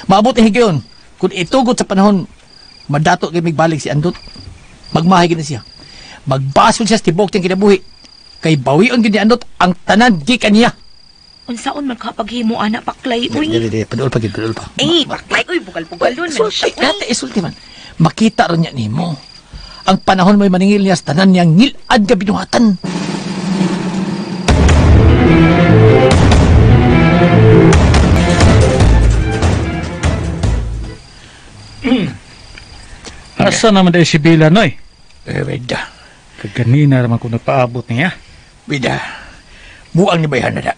Maabot ang higayon. Kung itugot sa panahon, madato kay migbalik si Andot. Magmahay gid na siya. Magbasol siya sa tibok niyang kinabuhi. Kay bawion gid ni Andot ang tanan gikan niya. Unsaon man ka paghimo ana pa, Clay. Uy. Dili, dili, paduol pa gid, paduol pa. Eh, paklay, uy, bugal-bugalon man siya. Isulti, dati isulti man. Makita ron niya nimo. Ang panahon mo'y maningil niya sa tanan niyang ngilad nga binuhatan. Asa naman dahil si Bila, Noy? Eh, bida. Kaganina naman ko nagpaabot niya. Bida. Buang ni bayhan na da.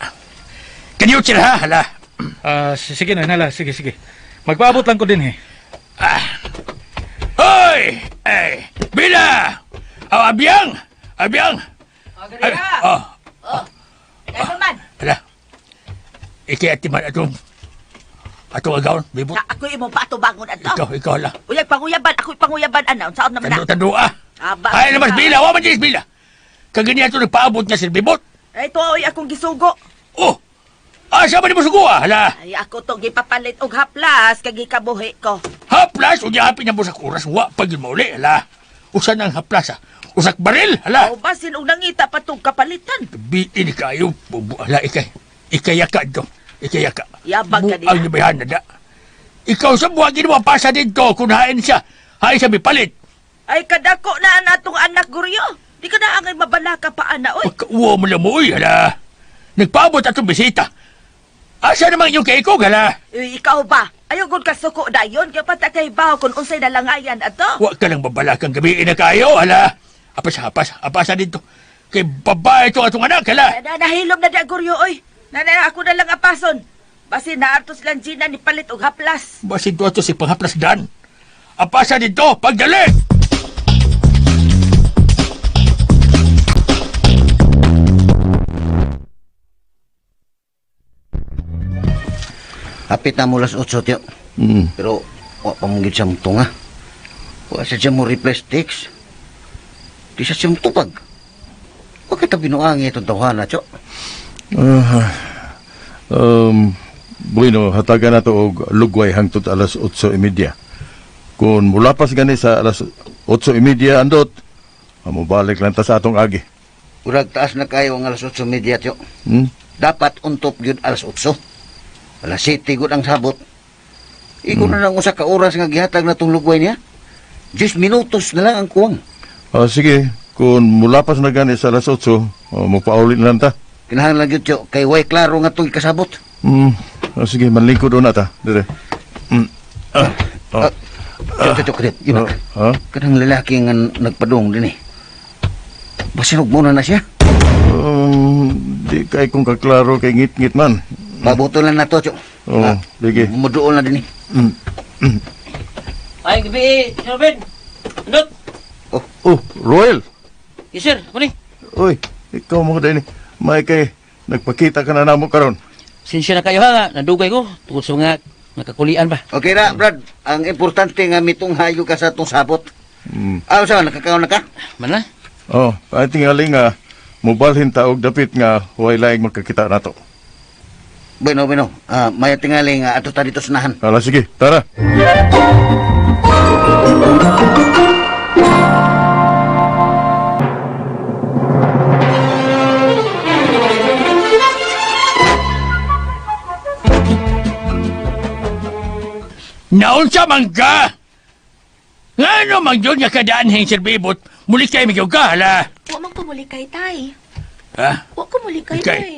Kaniyo sila ha, hala. Ah, sige, Noy, nala. Sige, sige. Magpaabot lang ko din, eh. Hoy! Ay, Bila! Oh, abiyang! Abiyang! Ay, oh, Kaya man, hala. Ikay atiman atong atong agawon, bibot. na ako imong paatubangon adto. Ikaw, ikaw hala. Uyag panguyaban, ako'y panguyaban ana, unsaon naman na? Tando, tando ah. Aba, Ay, naman, Bila, wa man dyan, Bila. Kaganiya ito nagpaabot niya si Bibot. Ay, ito ay akong gisugo. Oh! Ah, siya ba ni mo sugo ah? Hala. Ay, ako to gipapalit og haplas kay gikabuhi ko. Haplas, o hapin niya mo sa oras, wa pag yun mauli, hala. Usa nang haplas ah. Usak baril, hala. O basin og nangita pa tong kapalitan. Bitin kayo, bubu, hala, ikay. Ikayaka dito. Ikayaka. Yabang ka niya. Ang nibayan na da. Ikaw sa buwagin mo, pasa dito, kung hain siya. Hain siya mipalit. Ay, kadako na ang atong anak, Guryo. Di ka na angay mabalaka pa, ana, oy. Pagkauwa mo lang mo, uy, hala. Nagpaabot atong bisita. Asa namang inyong kaikog, hala? Uy, ikaw ba? Ayaw gud ka suko dayon kay pata kay bawo kung unsay nalangayan ato. Wa ka lang babalakang gabi na kayo, hala. Apas, apas, apasa dito. Kay babae ito atong anak, hala. Na nahilom na da Guryo, oy. Na, na ako na lang apason. Basin naarto silang Gina ni palit og haplas. Basin to ato si panghaplas dan. Apasa dito, pagdali! Hapit na mo las 8, tiyo. Pero, wa pa mong siya mong tunga. Wa sa siya mo reply text. Di sa siya mong tupag. Wa kita binuangi itong tawhana, tiyo. Ah, um, bueno, hatagan na to og lugway hangtod alas 8:30. Kung mulapas gani sa alas 8:30 andot, mobalik lang ta sa atong agi. Urag taas na kayo ang alas 8:30, tiyo. Hmm? Dapat untop gyud alas 8. Alas 7 gud ang sabot. Iko na lang usa ka oras nga gihatag na tong lugway niya. 10 minutos na lang ang kuwang. Ah, sige, kung mulapas na gani sa alas 8, oh, mupauli na lang ta. Kinahanglan gyud, Tiyo, kay way klaro nga itong kasabot. Ah, sige, manlingkod na ta. Dire. Ah, ah, Tiyo, tiyo, tiyo, kadit. Yun ah, ah. Kanang lalaki nga nagpadung din eh. Basinog muna na siya. Di kay kung kaklaro kay ngit-ngit man. Pabuto lang na to, Tiyo. Oo, sige. Muduol na din eh. Ay, gabi, Sir Ben. Andot. Oh, Roel. Yes, sir. Ako ni. Uy, ikaw mo din. May kay nagpakita ka na namo karon. Sinsya na kayo ha, nga. Nadugay ko. Tungkol sa mga nakakulian ba. Okay ra, Brad. Ang importante nga mitong hayo ka sa itong sabot. Ah, saan? Nakakaon na ka? Mana? Oh, ay tingali nga mobalhin ta og dapit nga way laing magkakita nato. Bueno, bueno. Ah, may tingali nga ato ta dito sunahan. Hala sige, tara. Naunsa man ka? Ngano man yun nga kadaan hing Sir Bibot, muli kay migaw ka, hala. Wa man ko mulikay, tay. Ha? Wa ko mulikay, Likay. tay.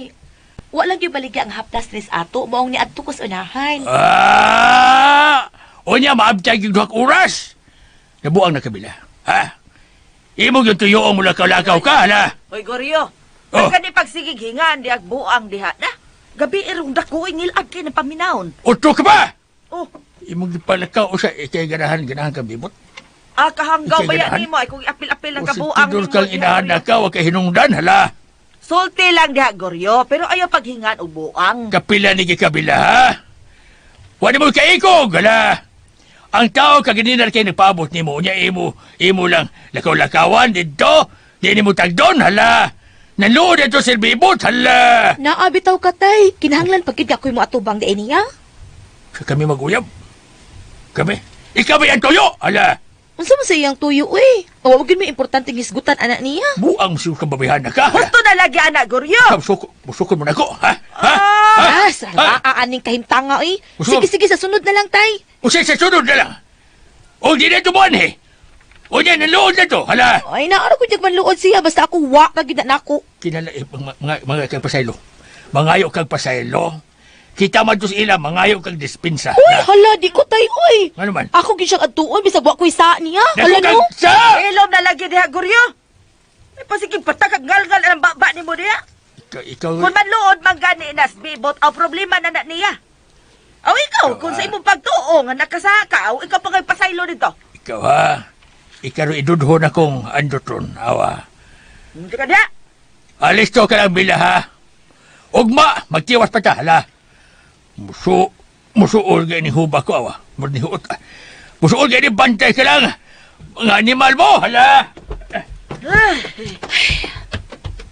Wa lang yung baligya ang haplas nis ato, maong ni adto ko sa unahan. Ah! Unya, maabtay yung duha ka oras. Nabuang na kabila. Ha? Imo yung tuyoong mula lakaw ka, hala. Hoy, Goryo. Oh. Oh. Kani pagsigig hingan diag buang diha na. Gabi irong dako ingilad kay ng paminawon. Utro ka ba? Oh, Imong gipalakaw o sa ikay ganahan, ganahan ka, Bibot. ah kahanggaw Ikay baya ganahan? nimo ay kung iapil-apil ang O si kabuang Tidor nimo kang diha, inahan Goryo. na ka, wa kay hinungdan, hala. Sulti lang diha, Goryo, pero ayaw paghingan og buang. Kapila ni gikabila, ha? Wa nimo kaikog, hala. Ang tao kaganinar kay nagpaabot nimo, unya imo, imo lang lakaw-lakawan didto, di nimo tagdon, hala. Naluod ito Sir Bibot, hala. Naa bitaw ka, tay. Kinahanglan pag gid ako'y mo atubang di niya. Kami maguyab. Kami. Ikaw ba ang tuyo? Hala. Unsa man sa iyang tuyo, uy? Wa gyud may importante hisgutan anak niya. Buang siyo kababihan na ka. Hala. Husto na lagi anak, Goryo. Suko, musukon mo na ko, ha? Ha? Ah, sa aning kahimtanga, uy. Usog. Sige, sige, sa sunod na lang, tay. Usay sa sunod na lang. O di na ito buwan, eh. O di, naluod na to, hala. Ay, naara ko dyag manluod siya basta ako wa ka gid na nako. Kinala, eh, mga kang pasaylo. Mangayo kang pasaylo. Kita man to sa ila, mangayo kang dispensa. Uy, hala di ko tay, uy. Ano man? Ako gid siyang adtuon bisag wa ko'y sa niya. Dako Hala kang no. sa! Ilom na lagi diha, Goryo. Ay pasigig patakag ngalngal ang baba nimo diha. Ikaw, ikaw, Kung manluod man gani nas bibot, aw problema na na niya. Aw ikaw, kung sa imong pagtuo nga nakasaka, aw ikaw pa kay pasaylo dito. ikaw ha? Ikaw ro idudho na kong andotron, awa. Hindi ka diha. Alis to ka lang bila, ha? Ugma, magtiwas pa ta, hala. Musu, musuol gay ni huba ko, awa. Murnihuot. Musuol gay ni bantay ka lang. Mga animal mo, hala.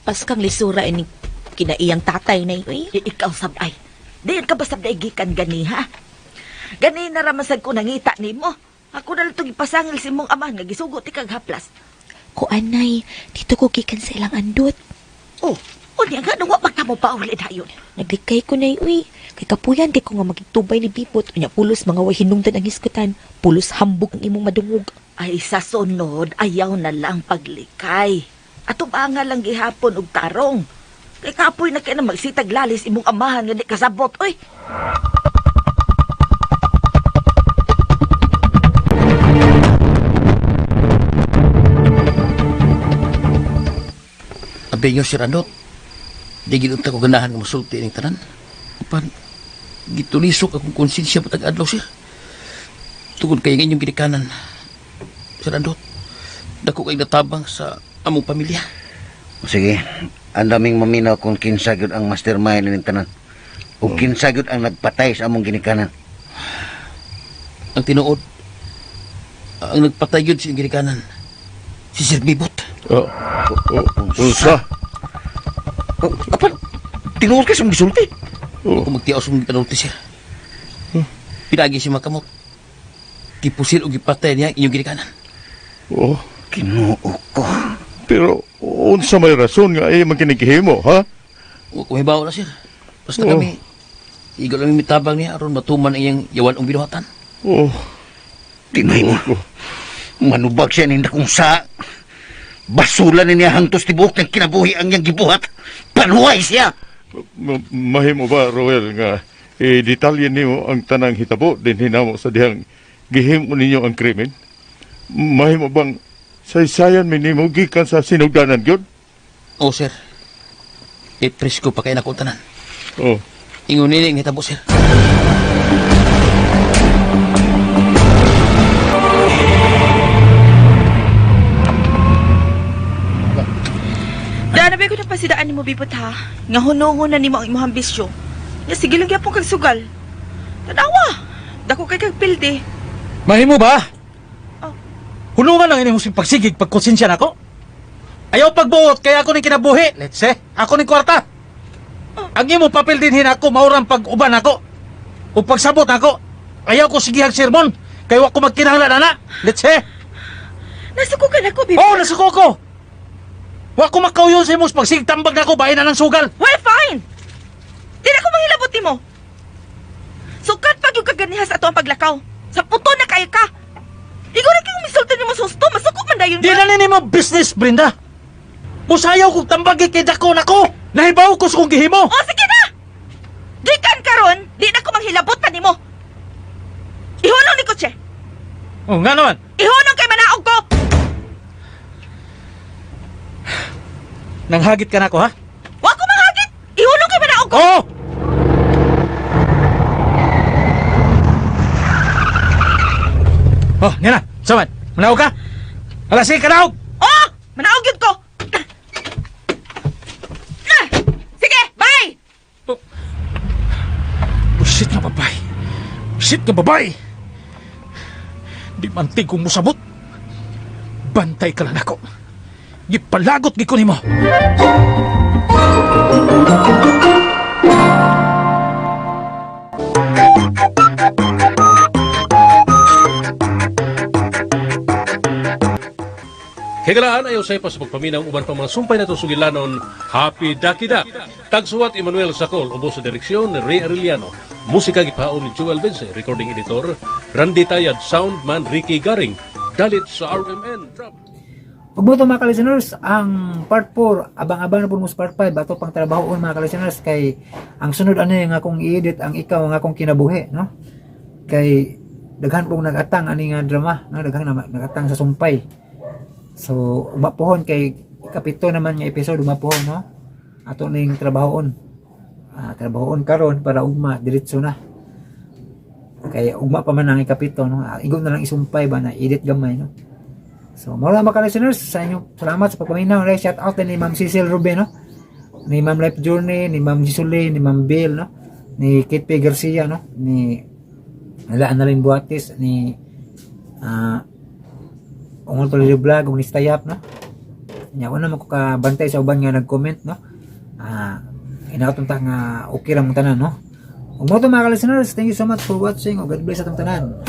Paskang lisura ini kinaiyang tatay na uy. Di ikaw sabay. Di ka basta daigikan gani ha. Gani na ramasag ko nangita nimo. Ako na lang itong ipasangil si mong ama nga gisugot ti kag haplas. Kuan nay, dito ko gikan sa ilang andot. Oh, unya nga nung wa magtamo pa uli dayon. Naglikay ko nay uy. Kay kapuyan kay ko nga magtubay ni Bibot unya pulos mga way hinungdan ang hisgutan, pulos hambog ang imong madungog. Ay sa sunod ayaw na lang paglikay. Ato ba nga lang gihapon og tarong. Kay kapoy na kay na magsitag lalis imong amahan nga di kasabot oy. Abi nyo, Sir Andot. Di gid unta ko ganahan nga musulti ning tanan. Upan, gitulisok akong konsensya patag adlaw, sir. Tungod kay inyong ginikanan. Sir Andot, dako kay natabang sa among pamilya. Sige, ang daming maminaw kung kinsa gyud ang mastermind ning tanan. Ug kinsa gyud ang nagpatay sa among ginikanan. Ang tinuod, ang nagpatay gyud sa inyong ginikanan, si Sir Bibot. Oh, oh, unsa? Oh, apan, tinuod ka sa mong gisulti. Oh. Kung magtiaw sa mong gipanulti, sir. Pinagi si makamot. Gipusil o gipatay niya ang inyong ginikanan. Oh, Ginoo ko. pero unsa may rason nga ay makinikihimo, ha? Wa ko mahibaw na, sir. Basta Oh. kami, igo lang mitabang niya aron matuman ang iyang yawan ang binuhatan. Oh, Tinay mo. oh. Manubag siya ninda kung sa basula ni niya hangtos tibuok ng kinabuhi ang niyang gibuhat. Panuway siya! Mahimo ba, Roel, nga i-detalye nimo ang tanang hitabo din hinamo sa dihang gihimo ninyo ang krimen? Mahimo bang saysayan mi nimo gikan sa sinugdanan gyud? Oh, sir. I-presko pa kay nako tanan. Oh. Ingon nini ang hitabo, sir. Daan na ko na pasidaan nimo Bibot ha. Nga hunongon na nimo ang imong ambisyon. Nga sige lang gyapon kag sugal. Tanawa. Dako kay kag pildi. Mahimo ba? Oh. Hulungan lang ini mo pagsigig pagkonsensya nako. Ayaw pagbuot kay ako ning kinabuhi. Let's say, ako ning kwarta. Ang imo papel din ako maurang pag-uban ako. O pagsabot nako. Ayaw ko sigihag sermon kay wa ko magkinahanglan ana. Let's say. Nasuko ka nako, Bibot. Oh, nasuko ko. Wa ko makauyon sa imong pagsigig tambag nako bahin na ng sugal. Well, fine. Di na ko manghilabot nimo. Sukat pag yung kaganihas ato ang paglakaw. Sa puto na kayo ka. Ikaw na kayong misulti nimo susto, masuko man dayon Di na nini mo business, Brenda. Musayaw kong tambagi kay dako nako. Nahibaw ko sa kong gihimo. Oh, sige na! Gikan karon, di na ko manghilabot pa nimo. Ihunong ni kotse. Oh, nga naman. Ihunong kay manaog ko. Nanghagit ka na ako, ha? Wa ko manghagit. Ihunong kay manaog ko. Oo! Oh, niya na. Saman, manaog ka? Hala, sige, kanaog! Oh, manaog yun ko. Ah, sige, bye. Oh, shit nga babay. Shit nga babay! Di man kong musabot. Bantay ka lang ako. Gipalagot gi ko nimo. Higalaan ayaw sa pa sa pagpaminaw uban pa mga sumpay na sugilanon Happy Daki Dak. Tagsuwat Emmanuel Sacol, ubos sa direksyon ni Ray Arellano. Musika gipaon ni Joel Vence, recording editor Randy Tayad, soundman Ricky Garing. Dalit sa RMN. Drop. Ug mo to mga ka-listeners, ang part 4, abang-abang na po mo sa part 5, ato pang trabahoon mga ka-listeners kay ang sunod ano yung akong i-edit ang ikaw ang akong kinabuhi, no? Kay daghan pong nag-atang ani nga drama, no? Daghan na nag-atang sa sumpay. So, umapohon kay kapito naman nga episode umapohon, no? Ato ning trabahoon. Trabahoon karon para ugma diretso na. Kay ugma pa man ang ikapito, no? Igo na lang isumpay ba na edit gamay, no? So, mao lang mga listeners sa inyo. Salamat sa pagpaminaw. Right, shout out din ni Ma'am Cecil Ruben, no? Ni Ma'am Life Journey, ni Ma'am Gisole, ni Ma'am Bill, no? Ni Kate P. Garcia, no? Ni Nala Annalyn Buatis, ni Ungol Toledo Vlog, ug ni Stayap, no? Nya wala man ko kabantay sa uban nga nag-comment, no? Inaton ta nga okay ra mong tanan, no? Ug mo to mga listeners, thank you so much for watching. Ug God bless atong tanan.